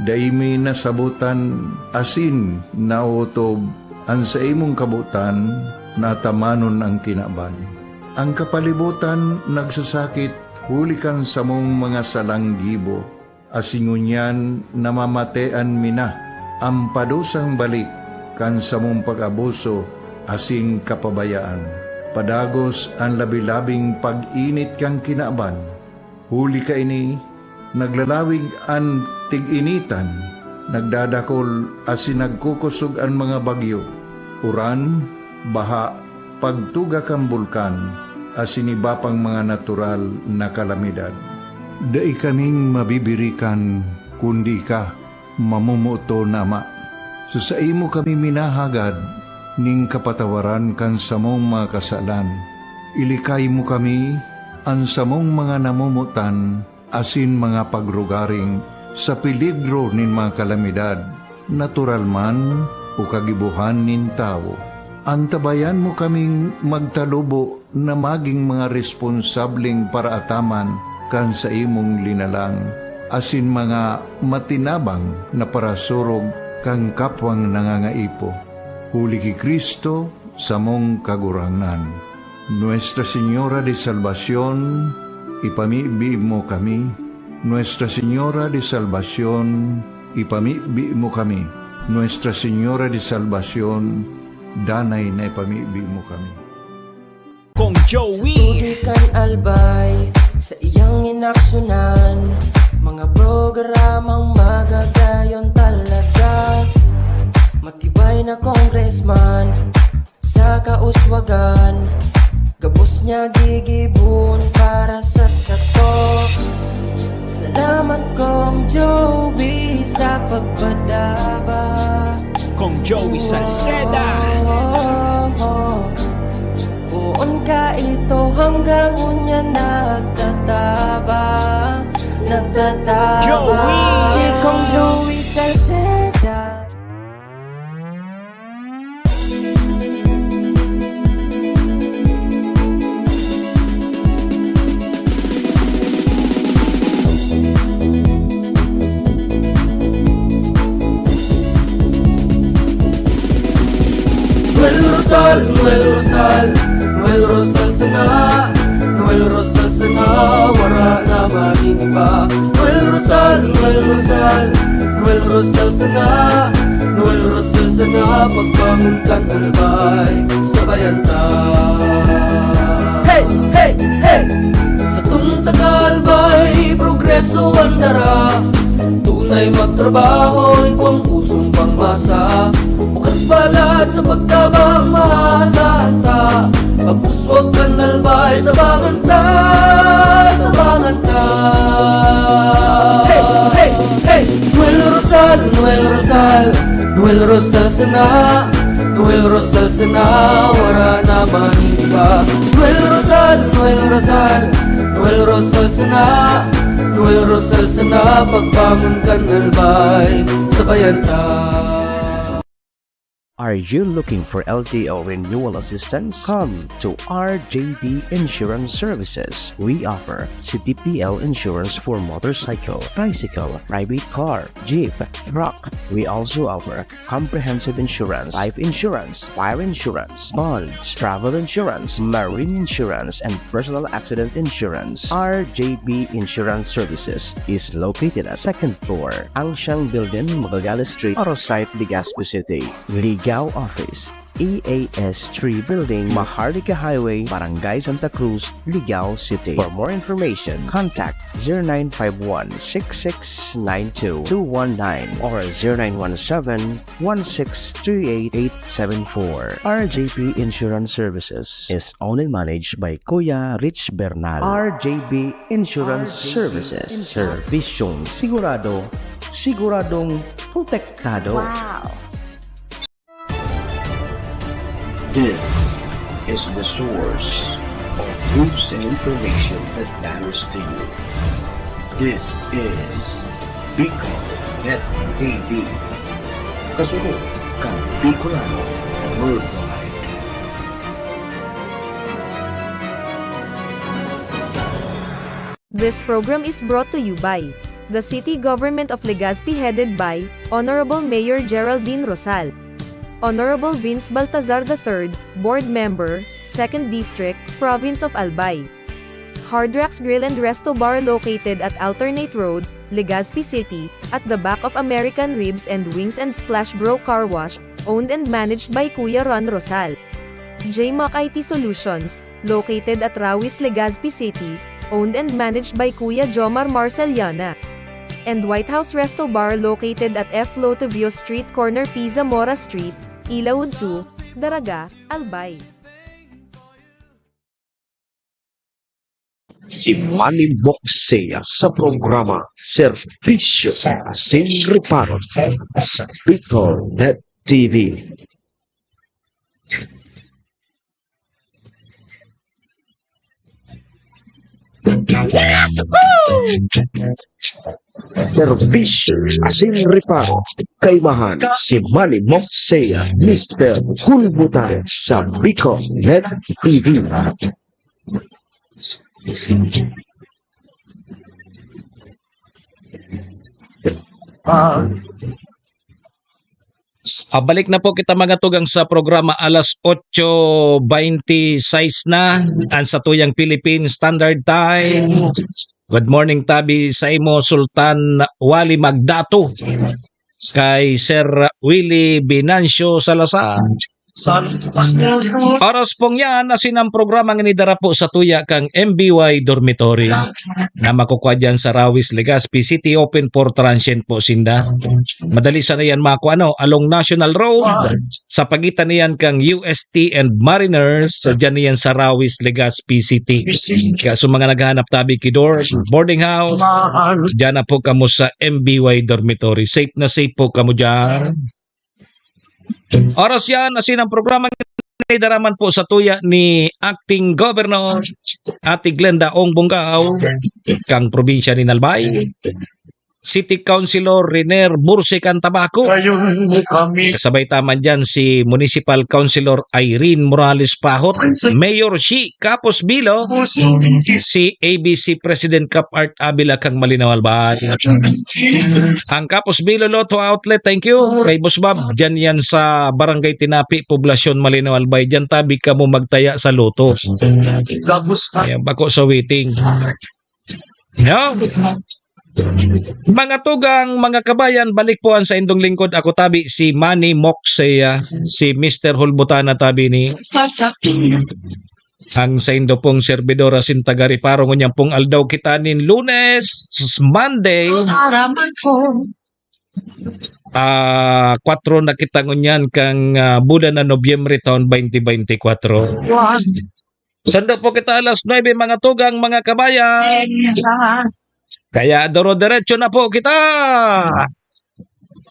Dai mi nasabotan asin naotob an saimong kabotan na atamanon an kinaban. An kapalibotan nagsasakit huli kan samong mga salang gibo, asin ngunyan namamatean mi na an padusang balik kan samong pag-abuso asin kapabayaan. Padagos an labi-labing pag-init kan kinaban. Huli kaini, naglalawig an tig-initan, nagdadakol asin nagkukosog an mga bagyo, uran, baha, pagtuga kan bulkan, asin iba pang mga natural na kalamidad. Dai kaming mabibirikan, kundi ika, mamomoton na Ama. Sa saimo kami minahagad nin kapatawaran kan samong mga kasalan. Ilikay mo kami, an samong mga namomotan, asin mga pagrugaring sa peligro nin mga kalamidad, natural man o kagibohan nin tawo. Antabayan mo kaming magtalubo na magin mga responsableng paraataman kan saimong linalang, asin mga matinabang na parasurog kan kapwang nangangaipo. Huli ki Cristo, samong Kagurangnan. Nuestra Señora de Salvacion, ipamibi mo kami. Nuestra Señora de Salvacion, ipamibi mo kami. Nuestra Señora de Salvacion, danay na ipamibi mo kami. Kong Joey. Sa tubig kan Albay, sa iyang inaksunan, mga programang magagayon talaga. Matibay na congressman, sa kauswagan, gabos niya gigibon para sa sato. Salamat, Kong Joey, sa pagpadaba. Kong Joey Salceda. Oh, oh, oh. Poon ka ito hanggang unya nagtatabang, nagtatabang. Joey. Si Kong Joey Salceda. Noel Rosal sana, Noel Rosal sana, wara na man iba. Noel Rosal, Noel Rosal, Noel Rosal sana, Noel Rosal sana, pagbangon kan Albay, sabayan ta. Hey, hey, hey! Satong taga-Albay, progreso an dara. Tunay magtrabaho, igwang pusong pangmasa. Bukas balat sa pagtabang, maasahan ta. Pagpuswag kan Albay, tabangan ta, tabangan ta. Hey, hey, hey! Noel Rosal, Noel Rosal, Noel Rosal sana, Noel Rosal sana, wara na man iba. Noel Rosal, Noel Rosal, Noel Rosal sana, Noel Rosal sana, pagbangon kan Albay, sabayan ta. Are you looking for L T O renewal assistance? Come to R J B Insurance Services. We offer C T P L insurance for motorcycle, tricycle, private car, jeep, truck. We also offer comprehensive insurance, life insurance, fire insurance, bonds, travel insurance, marine insurance, and personal accident insurance. R J B Insurance Services is located at second floor, Angsiang Building, Magallanes Street, Arosite, Legazpi City. Ligao Office, E A S three Building, Maharlika Highway, Barangay Santa Cruz, Ligao City. For more information, contact zero nine five one, six six nine two, two one nine or zero nine one seven, one six three eight, eight seven four. R J P Insurance Services is owned and managed by Kuya Rich Bernal. R J B Insurance Services. Servisyong sigurado, siguradong protektado. Wow! This is the source of news and information that matters to you. This is Bicol Net T V. Kasunod kan Bicolano Worldwide. This program is brought to you by the City Government of Legazpi, headed by Honorable Mayor Geraldine Rosal, Honorable Vince Baltazar the third, Board Member, Second District, Province of Albay. Hard Rocks Grill and Resto Bar, located at Alternate Road, Legazpi City, at the back of American Ribs and Wings and Splash Bro Car Wash, owned and managed by Kuya Ron Rosal. J Mac I T Solutions, located at Rawis, Legazpi City, owned and managed by Kuya Jomar Marceliana. And White House Resto Bar, located at F Lotivio Street, corner P Zamora Street, Ilaud two, Daraga, Albay. Si Manny Moxea sa programa Serbisyo Asin Reparo sa Bicol Net T V. Serbisyo Asin Reparo, kaimahan si Manny Moxea, Mister Kulbutan sa Bicol Net T V. Pabalik na po kita, mga tugang, sa programa. Alas otso beintisais na, ang satuyang Philippine Standard Time. Good morning tabi saimo, Sultan Wali Magdato, kay Sir Willie Binancio Salazar. Oras pong yan, asin ang programa nga inidara po sa tuya kang M B Y Dormitory na makukuha dyan sa Rawis, Legazpi City, open for transient po sinda. Madali sana yan makuha, ano, along National Road, sa pagitan niyan kang U S T and Mariners, so dyan niyan sa Rawis, Legazpi City. Kaya sa mga naghahanap tabi ki dorm, boarding house, dyan na po kamo sa M B Y Dormitory. Safe na safe po kamo dyan. Oras yan, asin ang programa inidara man po sa tuya ni Acting Governor Ate Glenda Ong Bongao, kang probinsya ni Albay. City Councilor Riner Bursican Tabaco. Kasabay ta man dyan si Municipal Councilor Irene Morales Pahot, Mayor Shi Capos Bilo, si A B C President Cap Art Avila kang Malinaw Albay. Ang Capos Bilo Lotto Outlet, thank you. Kay Boss Bob, dyan yan sa Barangay Tinapi, Poblacion Malinaw Albay. Dyan tabi kamo magtaya sa Lotto. Ayan, bako sa waiting. Yo. Mga tugang, mga kabayan, balik po ang saindong lingkod. Ako tabi, si Manny Moxea, si Mister Hulbutana tabi ni ang saindo pong servidor asin taga-reparo. Ngunyan pong aldaw kita nin Lunes, Monday. Araman ko. Ah, kwatro na kita ngunyan kang, ah, bulan na Nobyembre taon twenty twenty-four. Wow. Sando po kita alas nuebe, mga tugang, mga kabayan. Kaya doro-diretso na po kita.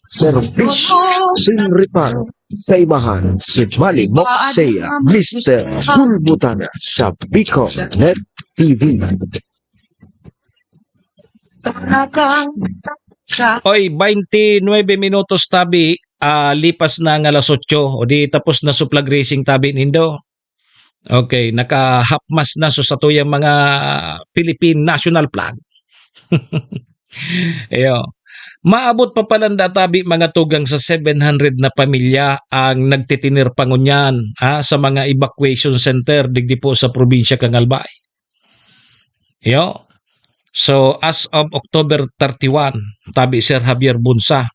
Serbisyo sin reparo sa imahan si Manny Moxea, Mister Hulbutana sa Bicol Net T V. Oy, twenty-nuebe minutos tabi, ah, lipas na ang alas otso. O di tapos na suplag racing tabi nindo. Okay, naka-half mast na so satuyang mga Philippine national flag. Iyo. Maabot pa palan da tabi mga tugang sa seven hundred na pamilya ang nagtitinir pa ngunyan, ah, sa mga evacuation center digdi po sa probinsya kan Albay. Iyo. So, as of October thirty-one, tabi Sir Javier Bunsa,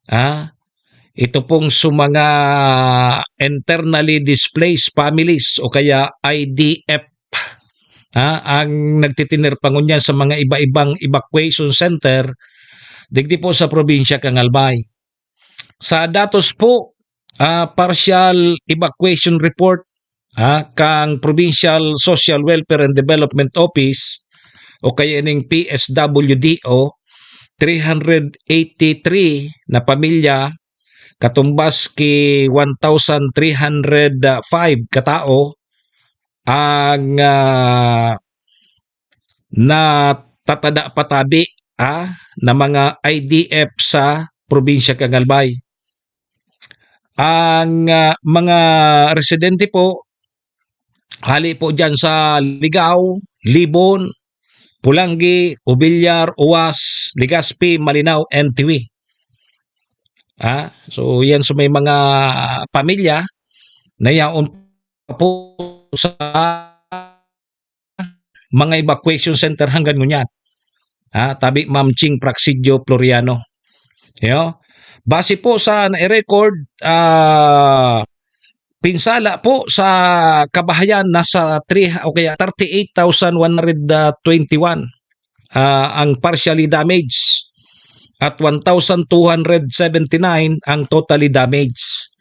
ah, ito pong sa mga internally displaced families o kaya I D F, ha, ang nagtitinir pa ngunyan sa mga iba-ibang evacuation center digdi po sa probinsya kan Albay. Sa datos po, ah, partial evacuation report, ah, kang Provincial Social Welfare and Development Office o kaya ning P S W D O, three hundred eighty-three na pamilya, katumbas ki one thousand three hundred five katao ang, ah, natatada patabi, ah, na mga I D F sa probinsya kan Albay. Ang, ah, mga residente po, hali po diyan sa Ligao, Libon, Polangui, Obillar, Oas, Legazpi, Malinao, and Tiwi. Ah, so yan, so may mga pamilya na yaon po sa mga evacuation center hanggang ngunyan. Ah, tabi Ma'am Ching Praxidio Floriano. Yo. Base po sa na-record, ah, pinsala po sa kabahayan nasa three o kaya thirty-eight thousand one hundred twenty-one, ah, ang partially damaged at one thousand two hundred seventy-nine ang totally damaged.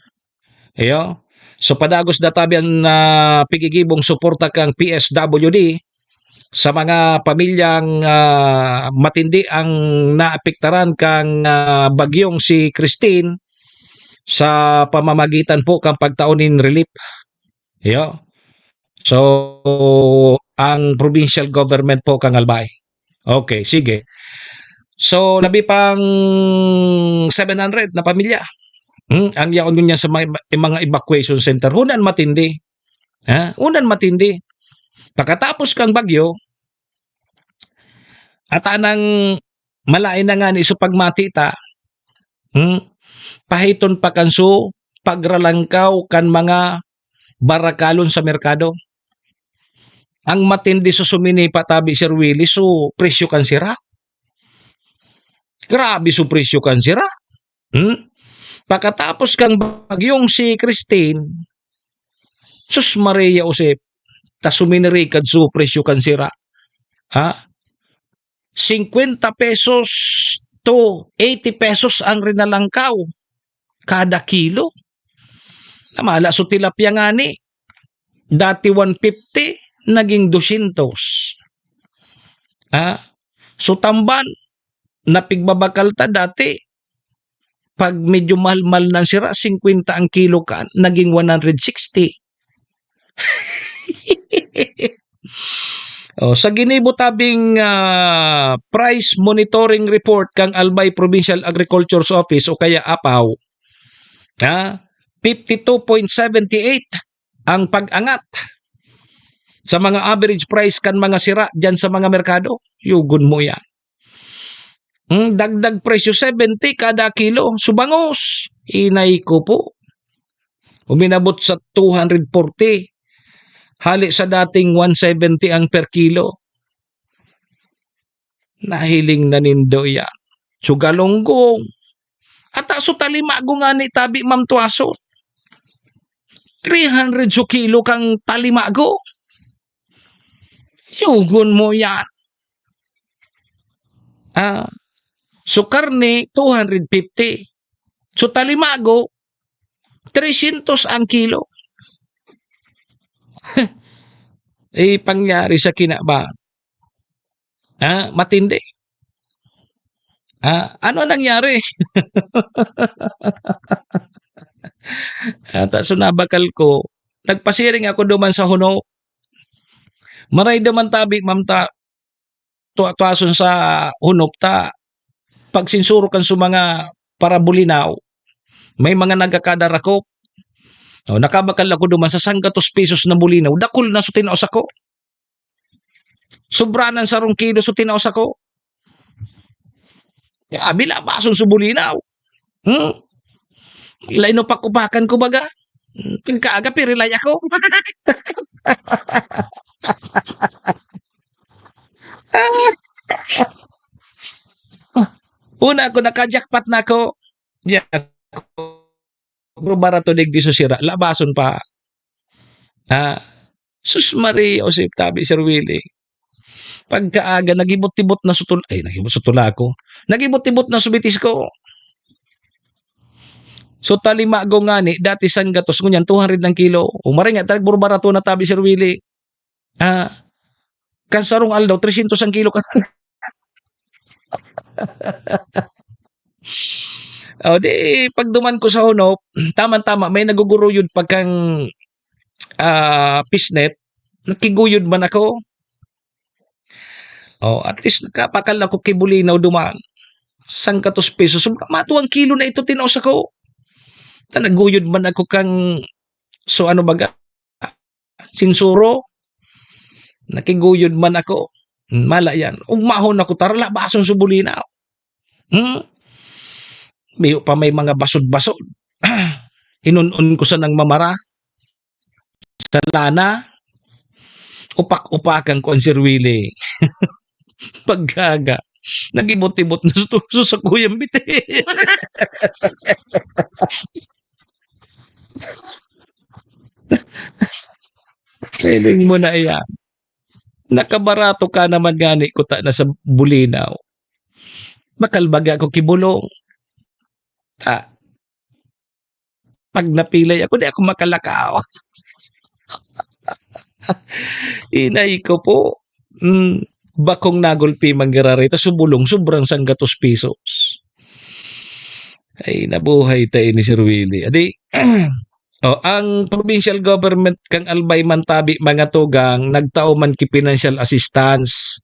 Iyo. So, padagos da tabi an, ah, pigigibong suporta kang P S W D sa mga pamilyang, ah, matindi ang naapektaran kang, ah, bagyong si Christine sa pamamagitan po kang pagtao nin relief. Iyo. So, ang provincial government po kang Albay. Okay, sige. So, labi pang seven hundred na pamilya, hmm, ang yaon ngunyan sa may, mga evacuation center. Hunan matindi. Ha? Hunan matindi. Pagkatapos kang bagyo, ata nang malain na ngani so pagmati ta, hmm, pahiton pa kan so pagralangkaw kan mga barakalon sa merkado. Ang matindi sa sumini pa tabi, Sir Willie, so presyo kan sira. Grabe so presyo kan sira. Hmm? Pakatapos kang bagyong si Christine, sus Maria Josep, ta suminirikad so presyo kan sira. Ha? Singkwenta pesos to eighty pesos ang rinalangkaw kada kilo. Namala so tilapia ngani, dati one fifty, naging dosyentos. Ah, so tamban, napigbabakal ta dati, pag medyo mahal-mahal na sira, singkwenta ang kilo kan, naging one hundred sixty. Oh, sa ginibo tabing, ah, price monitoring report kang Albay Provincial Agriculture's Office o kaya APAO, ha, fifty-two point seven eight ang pag-angat sa mga average price kan mga sira diyan sa mga merkado. Yugon mo yan. Hmm, dagdag presyo, seventy kada kilo. Subangos, inay ko po. Uminabot sa two hundred forty. Hali sa dating one seventy ang per kilo. Nahiling na nindo yan. So, galunggong. Ata so talimago nga ni tabi, Ma'am Tuason. Three hundred so kilo kang talimago. Yugon mo yan. Ah, so karne, two hundred fifty. So talimago, tresyentos ang kilo. Eh, pangyari sa kinaban. Ah, matindi. Ah, ano nangyari? Ata so nabakal ko, nagpasiring ako duman sa Honop. Maray duman tabi, ma'am, ta, tua-tuason sa Honop ta, pagsinsuro kan so mga parabulinaw, may mga nagkakadarakop. O, nakabakal ako duman sa sanggatos pesos na bulinaw, dakul na so tinao sako. Sobra ng sarong kilo so tinao sako. Abi, labason so bulinaw. Hmm? Ilay no pakupakan ko baga. Hmm, pagkaaga, pirilay ako. Una ako, naka-jackpot na ako. Di ako, bro, barato digdi so sira. Labason pa. Ah, sus Maria, Josep, tabi, Sir Willie. Pagkaaga, nagibot-ibot na so tul-, ay, nagibot so tula ko. Nagibot-ibot na so bitis ko. So, talimago ngani, dati sanggatos, ngunyan, two hundred ang kilo. O, maray nga, talagang barbarato na tabi, Sir Willie. Ah, kan sarong aldaw, tresyentos ang kilo ka. O, di, pagduman ko sa Honop, tama-tama, may naguguruyod pa kang, ah, pisnet. Nakiguyod man ako. O, at least, nakapakal ako ki bulinaw duman. Sanggatos pesos. So, mato ang kilo na ito, tinao sako. Ta, naguyod man ako kang, so, ano baga, sinsuro. Nakiguyod man ako. Mala yan. Ugmahon ako, tara, labason so bulinaw. Hmm? Biyo pa may mga basod-basod. Hinun-on ko sanang mamara sa lana. Upak-upakan ko an Sir Willie. Pagkaga, nagibot-ibot na sa tuso sa kuyang biti. Feeling mo na iyan. Nakabarato ka naman ngani kuta na sa bulinaw. Bakal baga ako ki bulong. Ta, pag napilay ako, di ako makalakaw. Inay ko po. Hmm, bakong nagulpi man giraray ta, so bulong, sobrang sanggatos pesos. Ay, nabuhay ta ini, Sir Willie. Adi, o, ang provincial government kang Albay man tabi, mga tugang, nagtao man ki financial assistance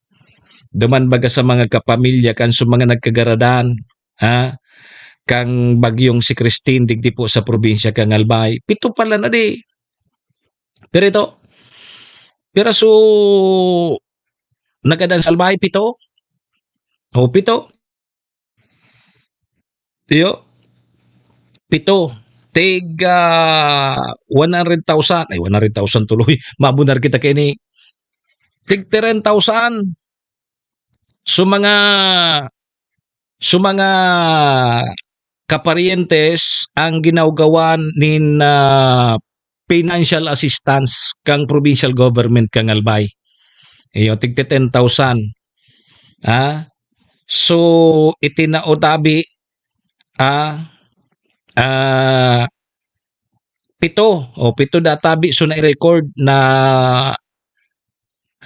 duman baga sa mga kapamilya kan so mga nagkagaradan, ha, kang bagyong si Christine digdi po sa probinsya kang Albay. Pito pala na di. Pero ito, pira so nagadan sa Albay? Pito? O, pito. Iyo. Pito. Tig, ah, one hundred thousand. Ay, one hundred thousand tuloy. Mabunar kita kini. Tig ten thousand. So, mga, so, mga kaparientes ang ginawgawan nin, ah, financial assistance kang provincial government kang Albay. Iyo, tigti ten thousand. Ah, so, itinao tabi, ah, ah, pito, o pito na tabi, so, na-record na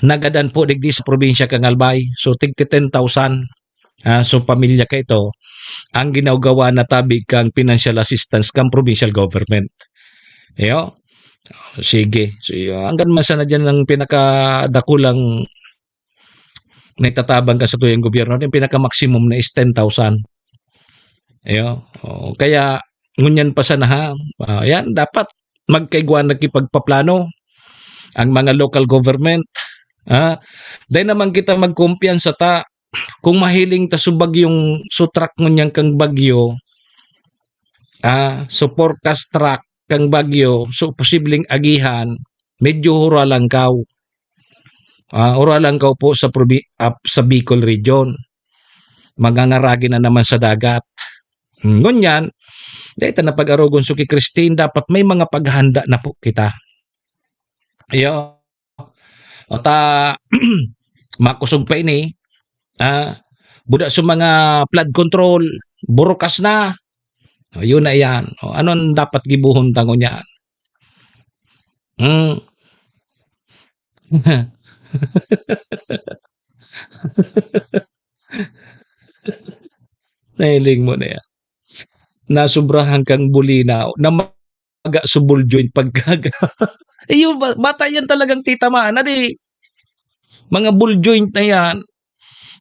nagadan po digdi sa probinsya kang Albay. So, tigti ten thousand. Ah, so, pamilya ka ito, ang ginagawa na tabi kang financial assistance kang provincial government. Iyo. Sige. So, iyo, hanggang man sana dyan ang pinakadakulang na itatabang kan satuyang gobyerno, yung pinaka-maximum na is ten thousand. Ayo, oo, kaya ngunyan pa sana, ha, ah, yan dapat magkaigwa nagkipagpaplano ang mga local government, ha. Dai naman kita magkumpiyansa ta kung mahiling ta sa bagyong, sa track ngunyan kang bagyo, ah, sa forecast track kang bagyo, so posibleng agihan, medyo huralangkaw. Ah, huralangkaw po sa probi-, ah, sa Bicol Region. Mangangaragi na naman sa dagat. Hmm, ngunyan, dai ta na pag-arogon so ki Christine, dapat may mga paghahanda na po kita. Iyo. O ta, makosog pa ini, ah, buda sa mga flood control, burukas na. O, yun na yan. O, ano ang dapat gibohon ta ngunyan? Hmm. Nahiling mo na yan. Nasobrahan kang bulinaw, namaga sa ball joint pagkaga. Iyo, ba-, bata yan talagang titamaan na di. Mga ball joint na yan.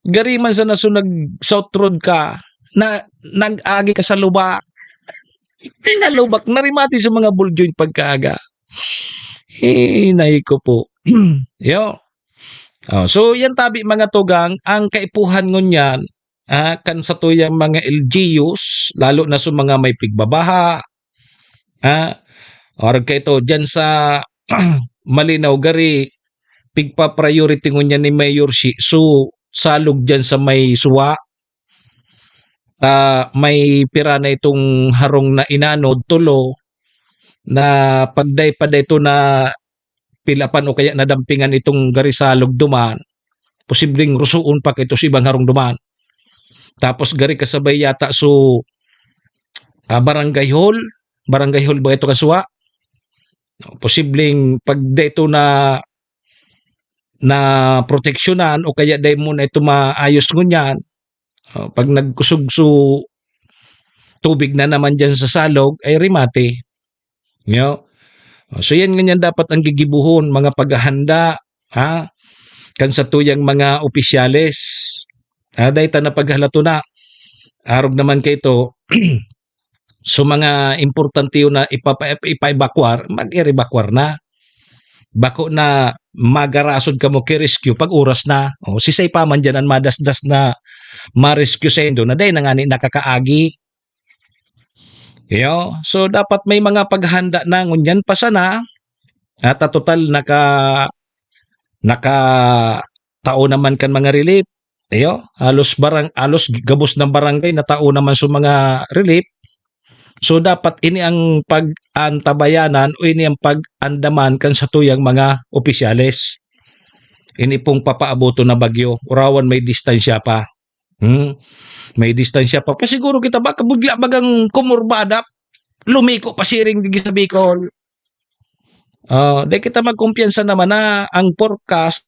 Gari man sana so nag-south road ka, na nag-agi ka sa lubak. Nalubak, narimati sa mga ball joint pagkaga. Eh, nahi ko po. Yo. Oh, so, yan tabi mga tugang, ang kaipuhan ngunyan, ah, kan satuyang mga L G Us, lalo na sa mga may pigbabaha, ah, or kaito, dyan sa Malinaw gari, pigpa-priority ngunyan ni Mayor Shi Su, salog dyan sa may suwa. Ah, may pira na itong harong na inanod, tulo, na pagday pa dito na pilapan o kaya nadampingan itong gari salog duman, posibleng rusuon pa kaito sa ibang harong duman. Tapos gari kasabay yata so, ah, barangay hall, barangay hall ba ito kaswa? Posibleng pag dito na, na proteksyonan o kaya dai mo na ito maayos ngunyan, oh, pag nagkusog so tubig na naman dyan sa salog, ay rimate. Yo? Oh, so yan ngunyan dapat ang gigibuhon, mga paghahanda, ha? Kan satuyang mga opisyales. Ah, dai ta na paghalato na. Arog naman kaito, so mga importante yun na ipapa-, ipa-evacuar, mag-evacuar na. Bako na magarasod kamo ki rescue pag oras na. O, sisay pa man dyan an madasdas na ma-rescue saindo na dai na ngani nakakaagi. Iyo, so dapat may mga paghahanda na ngunyan pa sana. At, ah, total naka-, nakatao naman kan mga relief. Iyo, halos barang-, halos gabos ng barangay natao naman sa mga relief. So, dapat ini ang pag-antabayanan o ini ang pag-andaman kan satuyang mga opisyales. Ini pong papaaboton na bagyo, urawan may distansya pa. Hmm, may distansya pa. Pasiguro kita, baka bigla bagang kumurbada, lumiko pasiring digdi sa Bicol. Ah, di kita magkumpiyansa naman na ang forecast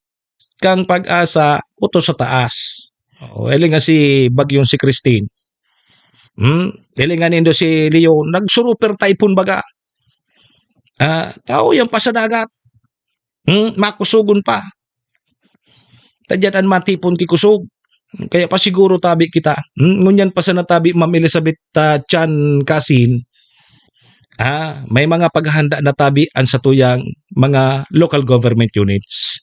kang PAGASA uto sa taas. O, hiling nga si bagyong si Christine. Hmm, hiling nga nindo si Leo, nag-super typhoon baga. Ah, tao yan pa sa dagat. Hmm, makusogon pa. Tadyan an matipon ki kusog. Kaya pasiguro tabi kita. Hmm, ngunyan pa sana tabi, Ma'am Elizabeth, ah, Chan Kasin. Ah, may mga paghahanda na tabi an satuyang mga local government units.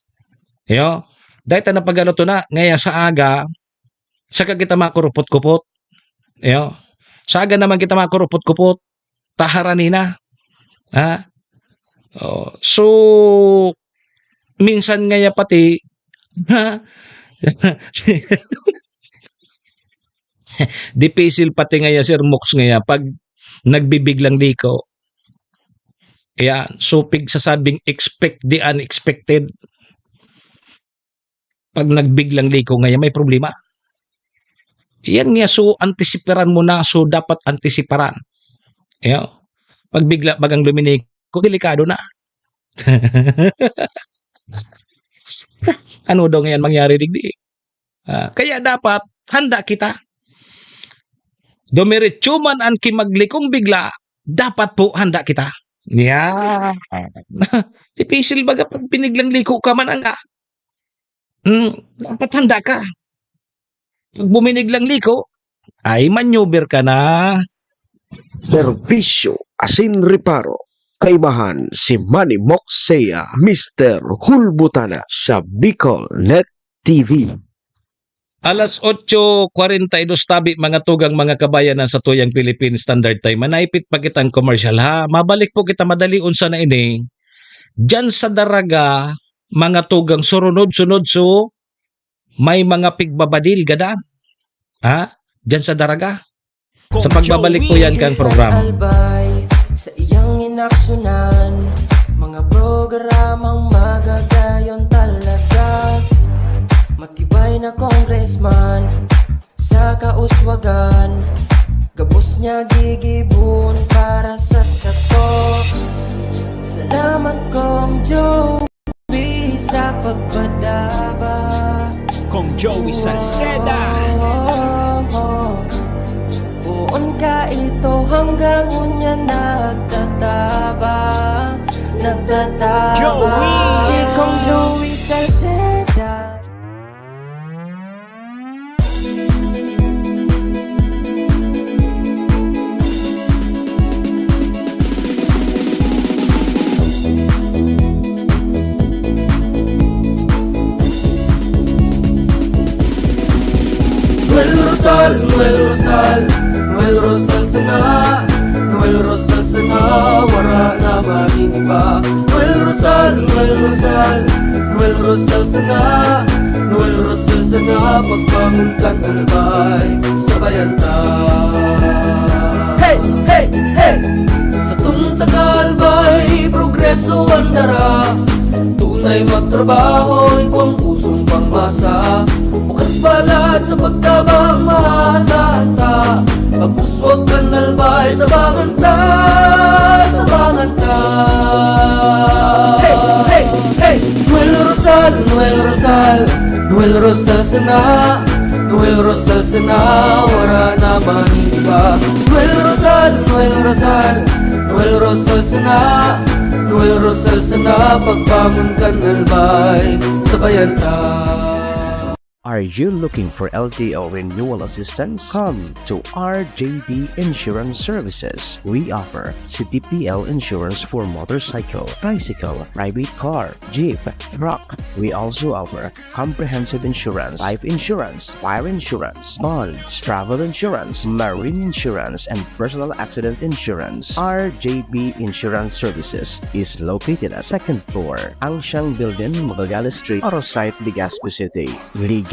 Iyo, dai ta na pag-ano to na, ngaya sa aga, saka kita makurupot-kupot. Iyo, sa aga naman kita makurupot-kupot, taharani na. Ha? Oh, so, minsan ngaya pati, ha? Dipisil pati ngaya, Sir Mox, ngaya pag nagbibiglang liko. Ayan, so pigsasabing expect the unexpected. Pag nagbiglang liko ngaya, may problema. Yan nga, so antisiparan mo na, so dapat antisiparan. Ayan. Pag bigla bagang luminiko, delikado na. Ano daw ngayon mangyari digdi? Ah, kaya dapat handa kita. Dumiretso man an kimaglikong bigla, dapat po handa kita. Yan. Dipisil baga pag biniglang liko ka man, ang Hmm, dapat handa ka. Pag buminig lang liko, ay maneuver ka na. Serbisyo asin reparo, kaibahan si Manny Moxea, Mister Hulbutana sa Bicol Net T V. Alas otso kwarenta y dos tabi, mga tugang, mga kabayan, na sa tuyang Philippine Standard Time. Manaipit pa kitang commercial, ha. Mabalik po kita madali unsa na ini. Diyan sa Daraga, mga tugang, surunod-sunod, so, may mga pigbabadil gadan. Ha? Diyan sa Daraga. Sa pagbabalik po yan kan programa. Albay, sa iyang inaksyonan, mga programang magagayon talaga. Matibay na congressman sa kauswagan, gabos niya gigibon para sa sato. Salamat, Kong Joe. Sa pagpadaba. Kong Joey Salceda. Poon ka ito hanggang unya nagtataba, nagtataba. Joey. Si Kong Joey Salceda. Noel Rosal, Noel Rosal, Noel Rosal sana, Noel Rosal sana, wara na man iba. Noel Rosal, Noel Rosal, Noel Rosal sana, Noel Rosal sana, pagbangon kan albay, sabayan ta. Hey, hey, hey! Satong taga-albay, progreso an dara. Tunay magtrabaho, igwang pusong pangmasa. Bukas palad sa pagtabang, maasahan ta. Pag-uswag kan albay, tabangan ta, tabangan ta. Hey, hey, hey! Noel Rosal, Noel Rosal, Noel Rosal sana, Noel Rosal sana, wara na man iba. Noel Rosal, Noel Rosal, Noel Rosal sana, Noel Rosal sana, pagbangon kan albay, sabayan ta. Are you looking for L T O renewal assistance? Come to R J B Insurance Services. We offer C T P L insurance for motorcycle, tricycle, private car, jeep, truck. We also offer comprehensive insurance, life insurance, fire insurance, bonds, travel insurance, marine insurance, and personal accident insurance. R J B Insurance Services is located at second floor, Angsiang Building, Magallanes Street, Arosite, Legazpi City.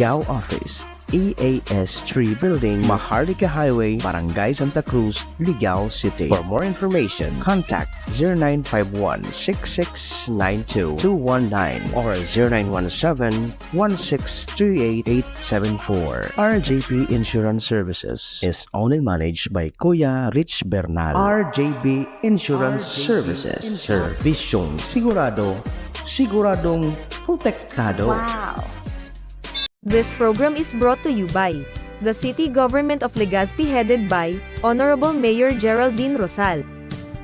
Ligao Office, E A S three Building, Maharlika Highway, Barangay Santa Cruz, Ligao City. For more information, contact zero nine five one, six six nine two, two one nine or zero nine one seven, one six three eight, eight seven four. R J P Insurance Services is owned and managed by Kuya Rich Bernal. R J P Insurance Services. Serbisyong sigurado, siguradong protektado. Wow! This program is brought to you by the City Government of Legazpi, headed by Honorable Mayor Geraldine Rosal,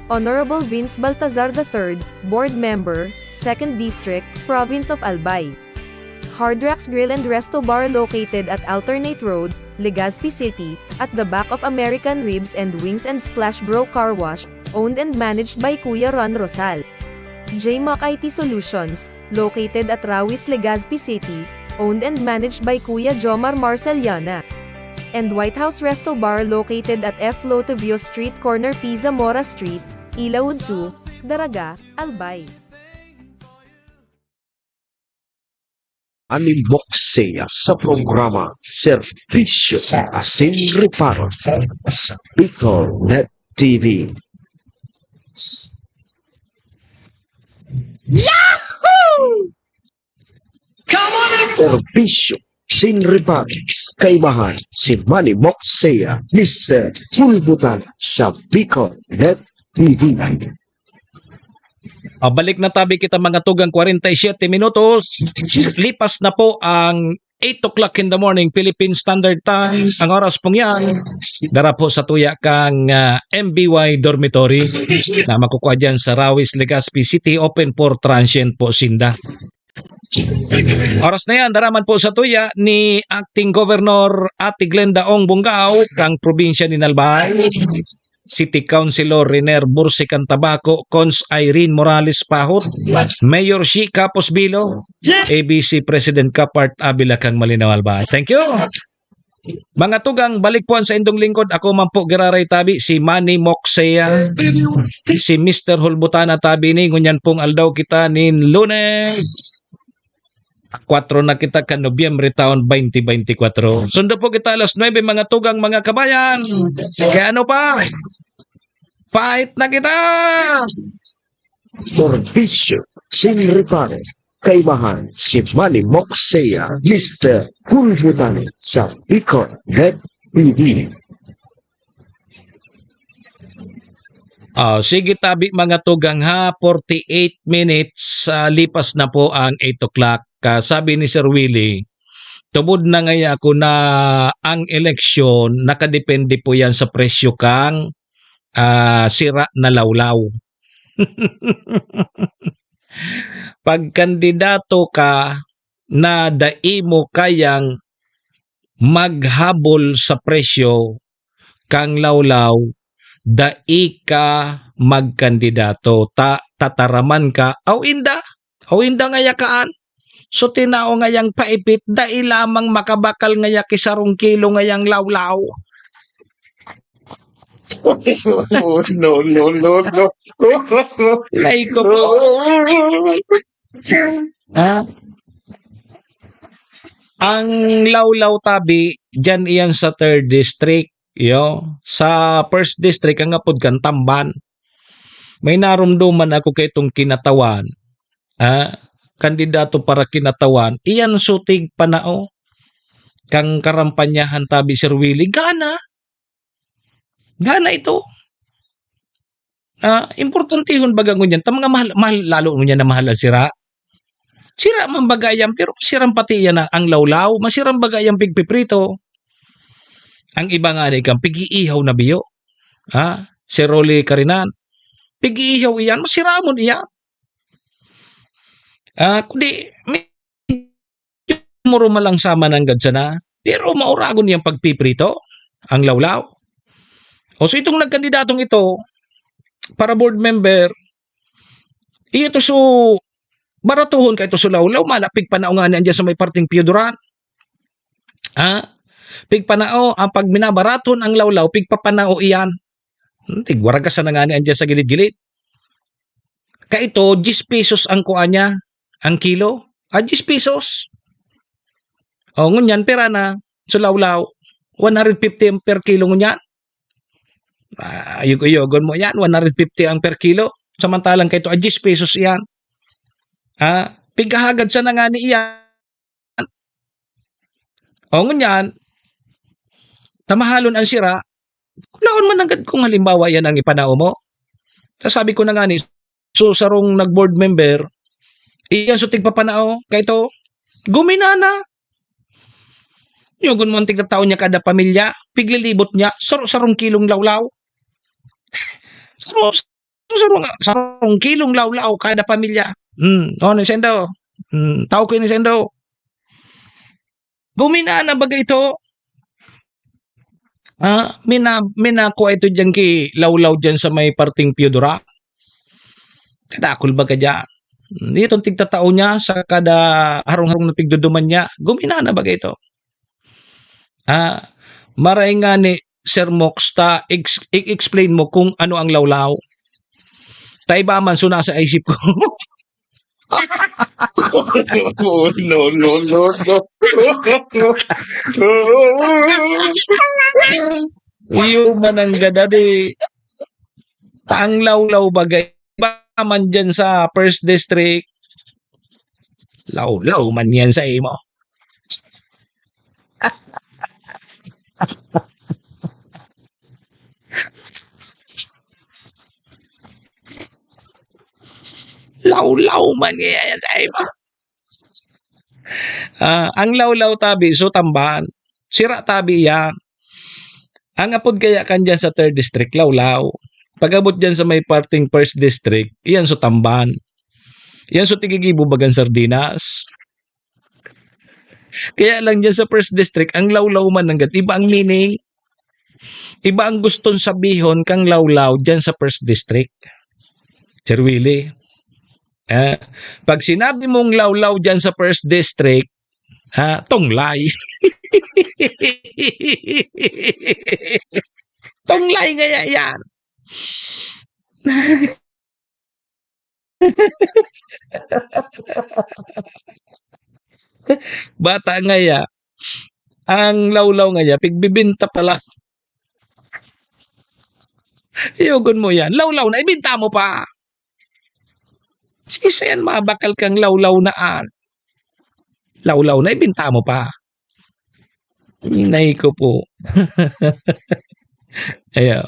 Honorable Vince Baltazar the third, Board Member, Second District, Province of Albay. Hard Rocks Grill and Resto Bar, located at Alternate Road, Legazpi City, at the back of American Ribs and Wings and Splash Bro Car Wash, owned and managed by Kuya Ron Rosal. J Mac I T Solutions, located at Rawis, Legazpi City, owned and managed by Kuya Jomar Marceliana. And White House Resto Bar, located at F Lotovio Street, corner P Zamora Street, Ilaud two, Daraga, Albay. Manny Moxea sa programa Serbisyo asin Reparo sa Bicol Net T V. Yahoo! Come on! Serbisyo asin Reparo, kaibahan si Manny Moxea, Mister Hulbutana sa Bicol Net T V. Pabalik na tabi kita, mga tugang, kwarenta y siyete minutos. Lipas na po ang eight o'clock in the morning, Philippine Standard Time. Ang oras pong yan, dara po sa tuya kang, ah, M B Y Dormitory na makukuha dyan sa Rawis, Legazpi City. Open for transient po sinda. Oras na yan, daraman po sa tuya ni Acting Governor Ate Glenda Ong Bungao, kang probinsya ni Albay, City Councilor Riner Bursican Tabaco, Cons Irene Morales Pahot, Mayor Shi Capos Bilo, A B C President Kapart Abila kang Malinaw Albay. Thank you. Mga tugang, balik po ang saindong lingkod. Ako man po giraray tabi, si Manny Moksea, si Mister Hulbutana tabi ni, ngunyan pong aldaw kita nin Lunes. Kwatro na kita kan Nobyembre taon twenty twenty-four. Sundo po kita alas nuebe, mga tugang, mga kabayan. Kaya ano pa? Fight na kita! Serbisyo sin reparo. Kaibahan si Manny Moksea, Mister Kulbutani sa Bicol Net T V. Ah, sige tabi, mga tugang, ha, forty-eight minutes, ah, lipas na po ang eight o'clock. Ah, sabi ni Sir Willie, tubod na ngaya ako na ang eleksyon nakadepende po yan sa presyo kang, ah, sira na lawlaw. Pag kandidato ka na dai mo kayang maghabol sa presyo kang lawlaw, dai ka magkandidato. Ta-, tataraman ka, aw inda, aw inda ngaya kaan. So, tinao ngayang paipit, dai lamang makabakal ngaya ki sarong kilo ngayang lawlaw. Oh, no, no, no, no. Ay ko po. Ha? Ang lawlaw tabi, diyan iyan sa third district. Yo, sa first district, ang apod kan Tamban. May narumduman ako kay itong kinatawan. Ha? Kandidato para kinatawan. Iyan sutig panao. Kang karampanyahan tabi, Sir Willie. Gana. Gana ito. Ah, importantehon baga ngunyan ta mga mahal, mahal lalo ngunyan na mahal ang sira. Sira man baga yan, pero masiram pati yan ang, ang lawlaw, masiram baga yan pigpiprito. Ang iba nga na ikang pig-iihaw na biyo. Ha? Si Rolly Carinan. Pig-iihaw iyan, masiramon iyan. Ah, kundi, muro man lang sama nanggad sana, pero mauragon niyang pagpiprito ang lawlaw. O so itong nagkandidatong ito, para board member, ito so baratuhon ka ito so lawlaw, malapig panao nga niyan dyan sa may parting Pioduran. Ha? Pigpanao, ang pag minabaraton ang lawlaw, pigpapanao iyan. Hmm, tigwaragas na nga niyan dyan sa gilid-gilid. Kaito, diyes pesos ang kuha niya, ang kilo. Ah, diyes pesos. O, ngunyan, pera na, sulawlaw, one hundred fifty ang per kilo ngunyan. Ah, ayog-ayogon mo yan, one hundred fifty ang per kilo. Samantalang kaito, ah, diyes pesos iyan. Ah, pigahagad sa nangani iyan. O, ngunyan, tamahalon ang sira, kulaon man nanggad kung halimbawa yan ang ipanao mo. Ta sabi ko na nga ni, so sarong nag-board member, iyan so tigpapanao, kay ito, guminana. Yugon mo ang tigtatao niya kada pamilya, piglilibot niya, saro-sarong kilong lawlaw. Saro, saro nga, sarong kilong lawlaw kada pamilya. Hmm, oh, ni Sendo. Hmm, tao ko ni Sendo. Guminana baga ito. Ah, mina-, minakwa ito diyan ki lawlaw diyan sa may parting Piodora. Kadakol baga diyan. Itong tigtatao niya sa kada harong-harong na pigduduman niya, guminana baga ito. Ah, maray nga ni Sir Mox ta ex-, i-explain mo kung ano ang lawlaw. Ta iba man so nasa isip ko. Oh, no, no, no, no. Iyo man ang gadadi. Ang lawlaw bagay. Iba man dyan sa first district. Lawlaw man yan sa imo. Lawlaw man yan sa imo. Ah, ang lawlaw tabi, so tambahan. Sira tabi yan. Ang apod kaya kan dyan sa third district, lawlaw. Pag-abot dyan sa may parting first district, iyan so tambahan. Iyan so tigigibo bagang sardinas. Kaya lang diyan sa first district, ang lawlaw man nanggad, iba ang meaning, iba ang gustong sabihon kang lawlaw diyan sa first district. Sir Willie, ah, pag sinabi mong lawlaw diyan sa first district, ah, tunglay. Tunglay ngaya yan. Bata ngaya, ang lawlaw ngaya, pigbibinta pa lang. Iyogon mo yan. Lawlaw na, ibinta mo pa. Sisa yan, mabakal kang lawlaw na an. Lawlaw na, ibinta mo pa. Inay ko po. Ayan.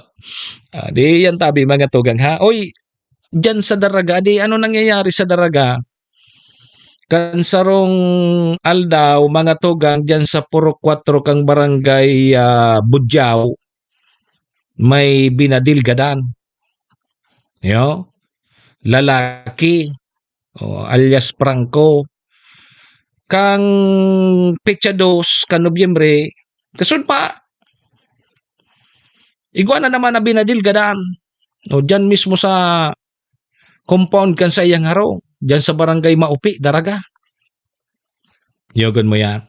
Ah, di yan tabi, mga tugang, ha? Oy, dyan sa Daraga, di ano nangyayari sa Daraga? Kan sarong aldaw, mga tugang, dyan sa Purok Kwatro kang barangay, ah, Budyao, may binadilgadan. Yo? Lalaki, o, alias Franco. Kang petsa dos ka Nobyembre, kasud pa, igwa na naman na binadilgadan. O, dyan mismo sa compound kan saiyang harong, dyan sa barangay Maupi, Daraga. Iyogon mo yan.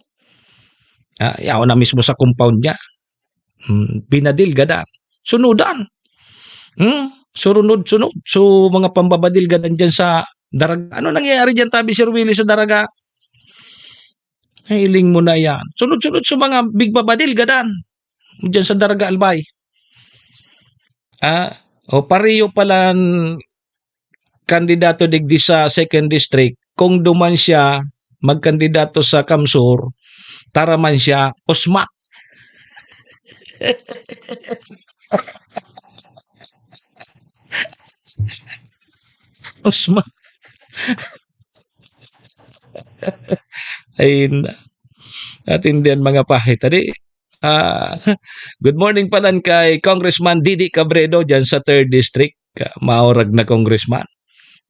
Ah, yaon na mismo sa compound niya. Hmm, binadilgadan. Sunudan. Hmm, surunod-sunod. So, mga pambabadilgadan dyan sa Daraga. Ano nangyayari dyan, tabi, Sir Willie, sa Daraga? Hiling mo na yan. Sunod-sunod sa mga bigbabadilgadan dyan sa Daraga, Albay. Ah, o pareho palan kandidato digdi sa second district, kung duman siya magkandidato sa Kamsur, taraman siya, usma. Usma. Ay, na-, natindihan mga pahit. Adi, ah, good morning palan kay Congressman Didi Cabredo dyan sa third District. Ka-, maurag na congressman.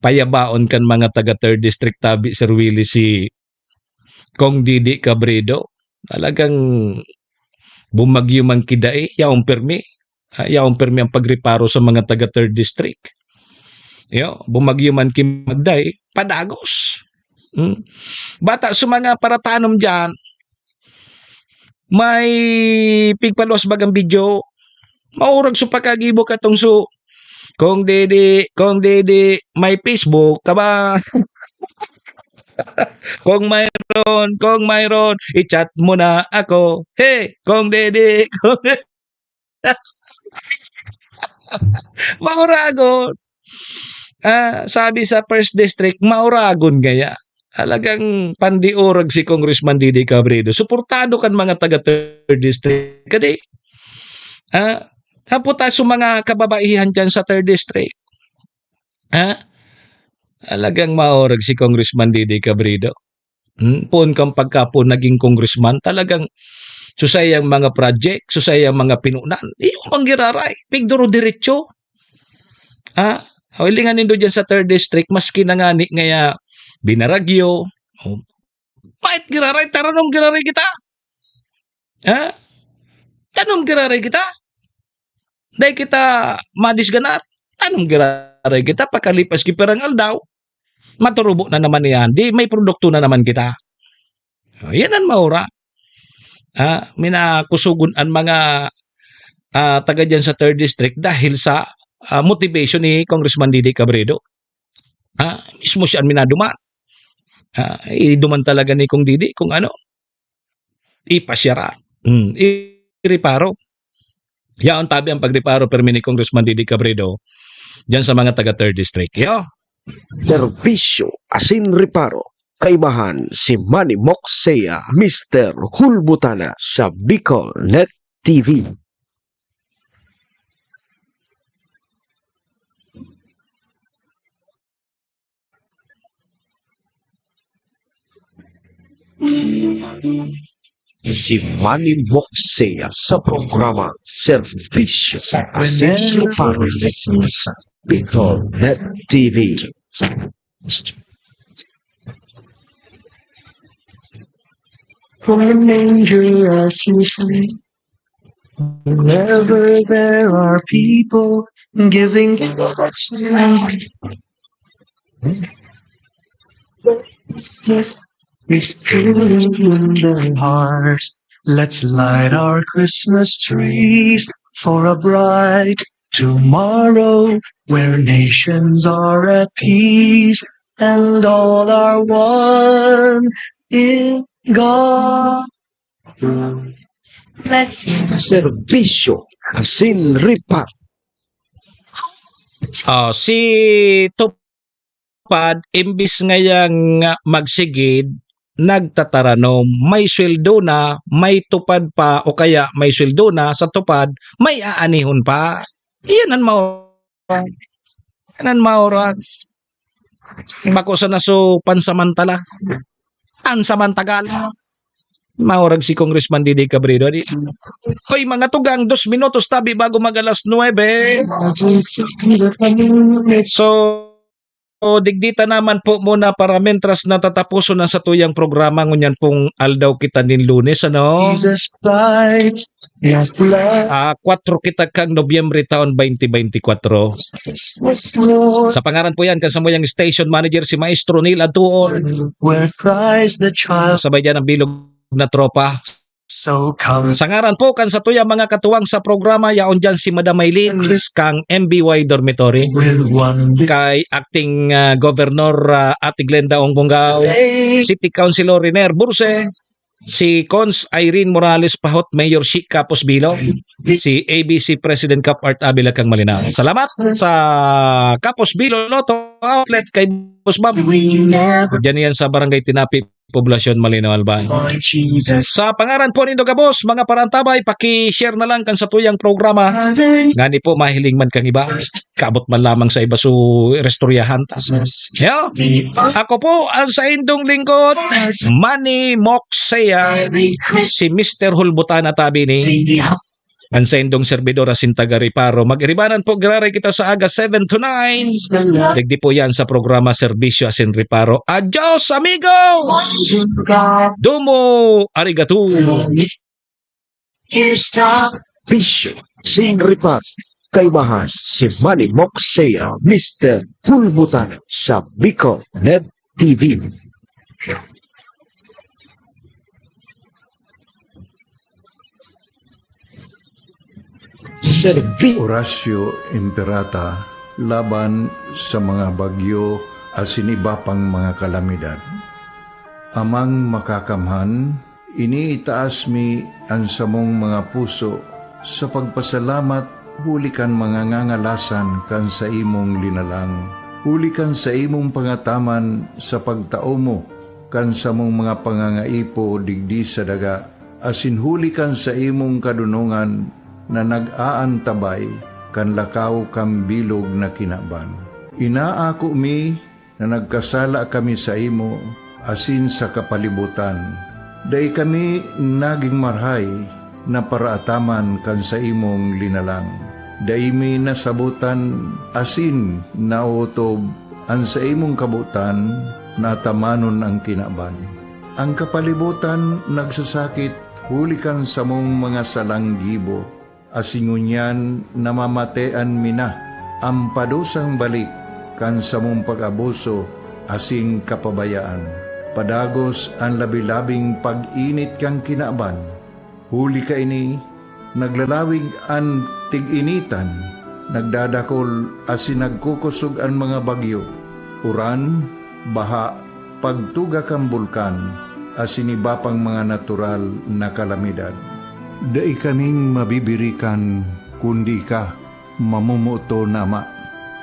Payabaon kan mga taga third District tabi, Sir Willie, si Cong Didi Cabredo. Talagang bumagyo man ki dai, yaon pirmi. Ah, yaon pirmi ang pagreparo sa mga taga third District. Yo, bumagyo man ki magdai, padagos. Hmm. Bata sa mga paratanom dyan, may pigpaluwas bagang video. Maurag sa pagkagibo katong su-, Cong Didi, Cong Didi, may Facebook ka ba? Kung mayroon, kung mayroon, i-chat mo na ako. Hey, Cong Didi, Cong Didi. Mauragon. Ah, sabi sa first District, mauragon ngaya. Talagang pandiurag si Congressman Didi Cabredo. Suportado kan mga taga third District. Kadi, ah, hapot ta sa mga kababaihan dyan sa third District. Ha? Talagang maurag si Congressman Didi Cabredo. Hmm, poon kan pagkapon naging congressman, talagang susay ang mga project, susay ang mga pinunan. Iyo mang giraray, pigduro diretso. Ah, hilingan nindo dyan sa third District, maski na ngani ngaya binaragyo. Oh. Pait giraray, taranom giraray kita. Ha? Tanom giraray kita. Dai kita madisganar. Tanom giraray kita, pakalipas ki pirang aldaw, maturubo na naman iyan. Di may produkto na naman kita. Oh, yan ang maura. Ah, minakusugon an mga, ah, taga diyan sa third District dahil sa, ah, motivation ni Congressman Didi Cabredo. Ah, mismo siya an minaduman. Ah, iduman talaga ni Cong Didi kung ano, ipasyara. Hmm, ireparo. Yaon tabi ang pagreparo pirmi ni Congressman Didi Cabredo diyan sa mga taga third District. Yo. Serbisyo asin reparo. Kaibahan si Manny Moksea, Mister Hulbutana sa Bicol Net T V. Si Manny Moksea sa programa Serbisyo sa Asin Reparo sa Bicol Net T V. For a manger as you see. Wherever there are people giving thanks, Christmas is truly in their hearts. Let's light our Christmas trees for a bright tomorrow where nations are at peace and all are one in God. Let's Serbisyo sin ripat. Oh, si Tupad, imbis ngayang magsigid, nagtataranom. May sweldo na, may tupad pa, o kaya may sweldo na sa tupad, may aanihon pa. Iyan ang maoras. Iyan ang maoras. Bako sa naso pansamantala. Pansamantagala. Maurag si Congressman Didi Cabredo. Di, oy, mga tugang, dos minutos tabi bago mag alas nuebe. So, digdita naman po muna para mentras natatapuson na sa tuyang programa ngunyan pong aldaw kita nin Lunes, ano? Jesus Christ, yes, love. Ah, kwatro kita kang Nobyembre taon twenty twenty-four. Christmas, Lord, Sa pangaran po yan, kasamuyang station manager si Maestro Neil Antuon. Where Christ the child Sabay dyan ang bilog na tropa. so comes Sa ngaran po kan satuyang mga katuwang sa programa, yaon dyan si Madam Maylin kang M B Y Dormitory. With one big Kay acting ah, Governor ah, Ate Glenda Ong Bongao, day. City Councilor Riner Burse, si Cons Irene Morales Pahot, Mayor Chic Capos Bilo, si A B C President Cap Art Abila kang Malinao. Salamat sa Capos Bilo Lotto Outlet kay Boss Bob. We never Diyan yan sa Barangay Tinapi, Poblacion, Malinao, Albay. Lord Jesus. Sa pangaran po nindo gabos, mga parantabay, paki-share na lang kan satuyang programa. Ngani po, mahiling man kang iba. Kaabot man lamang sa iba, so, restoryahan ta. Yo, ako po ang saindong lingkod, Manny Moksea, si Mister Hulbutana tabi ni ang saindong servidor asin taga Reparo. Mag-iribanan po, giraray kita sa aga seven to nine. Digdi po yan sa programa Serbisyo asin Reparo. Adios, amigos! Domo, arigato! Here's time. Bisyo sin ripat. Kaibahan si Manny Moksea, Mister Pulbutan sa Bicol Net T V. Serbi Horacio Imperata laban sa mga bagyo asin iba pang mga kalamidad. Amang Makakamhan, iniitaas mi an samong mga puso sa pagpasalamat huli kan mga ngangalasan kan saimong linalang, huli kan saimong pangataman sa pagtao mo kan samong mga pangangaipo digdi sa daga, asin huli kan saimong kadonongan na nag-aantabay kan lakaw kan bilog na kinaban. Inaako mi na nagkasala kami saimo asin sa kapalibotan. Dai kami nagin marahay na paraataman kan saimong linalang. Dai mi nasabotan asin naotob an saimong kabotan na atamanon an kinaban. An kapalibotan nagsasakit huli kan samong mga salang gibo, asin ngunyan namamatean mi na an padusang balik kan samong pag-abuso asin kapabayaan. Padagos an labi-labing pag-init kan kinaban. Huli kaini, naglalawig an tig-initan, nagdadakol asin nagkukosog an mga bagyo, uran, baha, pagtuga kan bulkan, asin iba pang mga natural na kalamidad. Dai kaming mabibirikan kundi ika, mamomoton na Ama.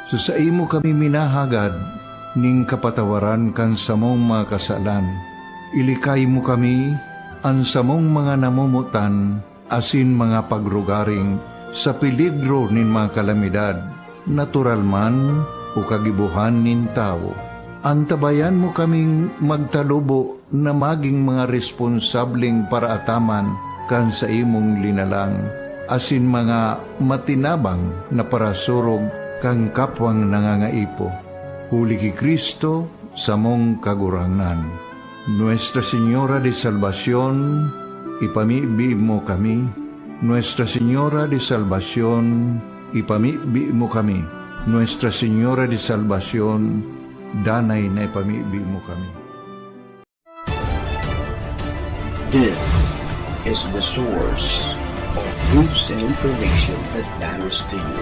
Sa saimo kami minahagad nin kapatawaran kan samong mga kasalan. Ilikay mo kami, an samong mga namomotan, asin mga pagrugaring sa peligro nin mga kalamidad, natural man o kagibohan nin tawo. Antabayan mo kaming magtalubo na magin mga responsableng paraataman kan saimong linalang, asin mga matinabang na parasurog kan kapwang nangangaipo. Huli ki Cristo, samong Kagurangnan. Nuestra Señora de Salvacion, ipamibi mo kami. Nuestra Señora de Salvacion, ipamibi mo kami. Nuestra Señora de Salvacion, danay na ipamibi mo kami. This is the source of news and information that matters to you.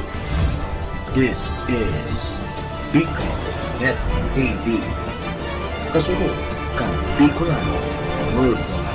This is Bicol Net T V. Kasunod kan Bicolano Worldwide.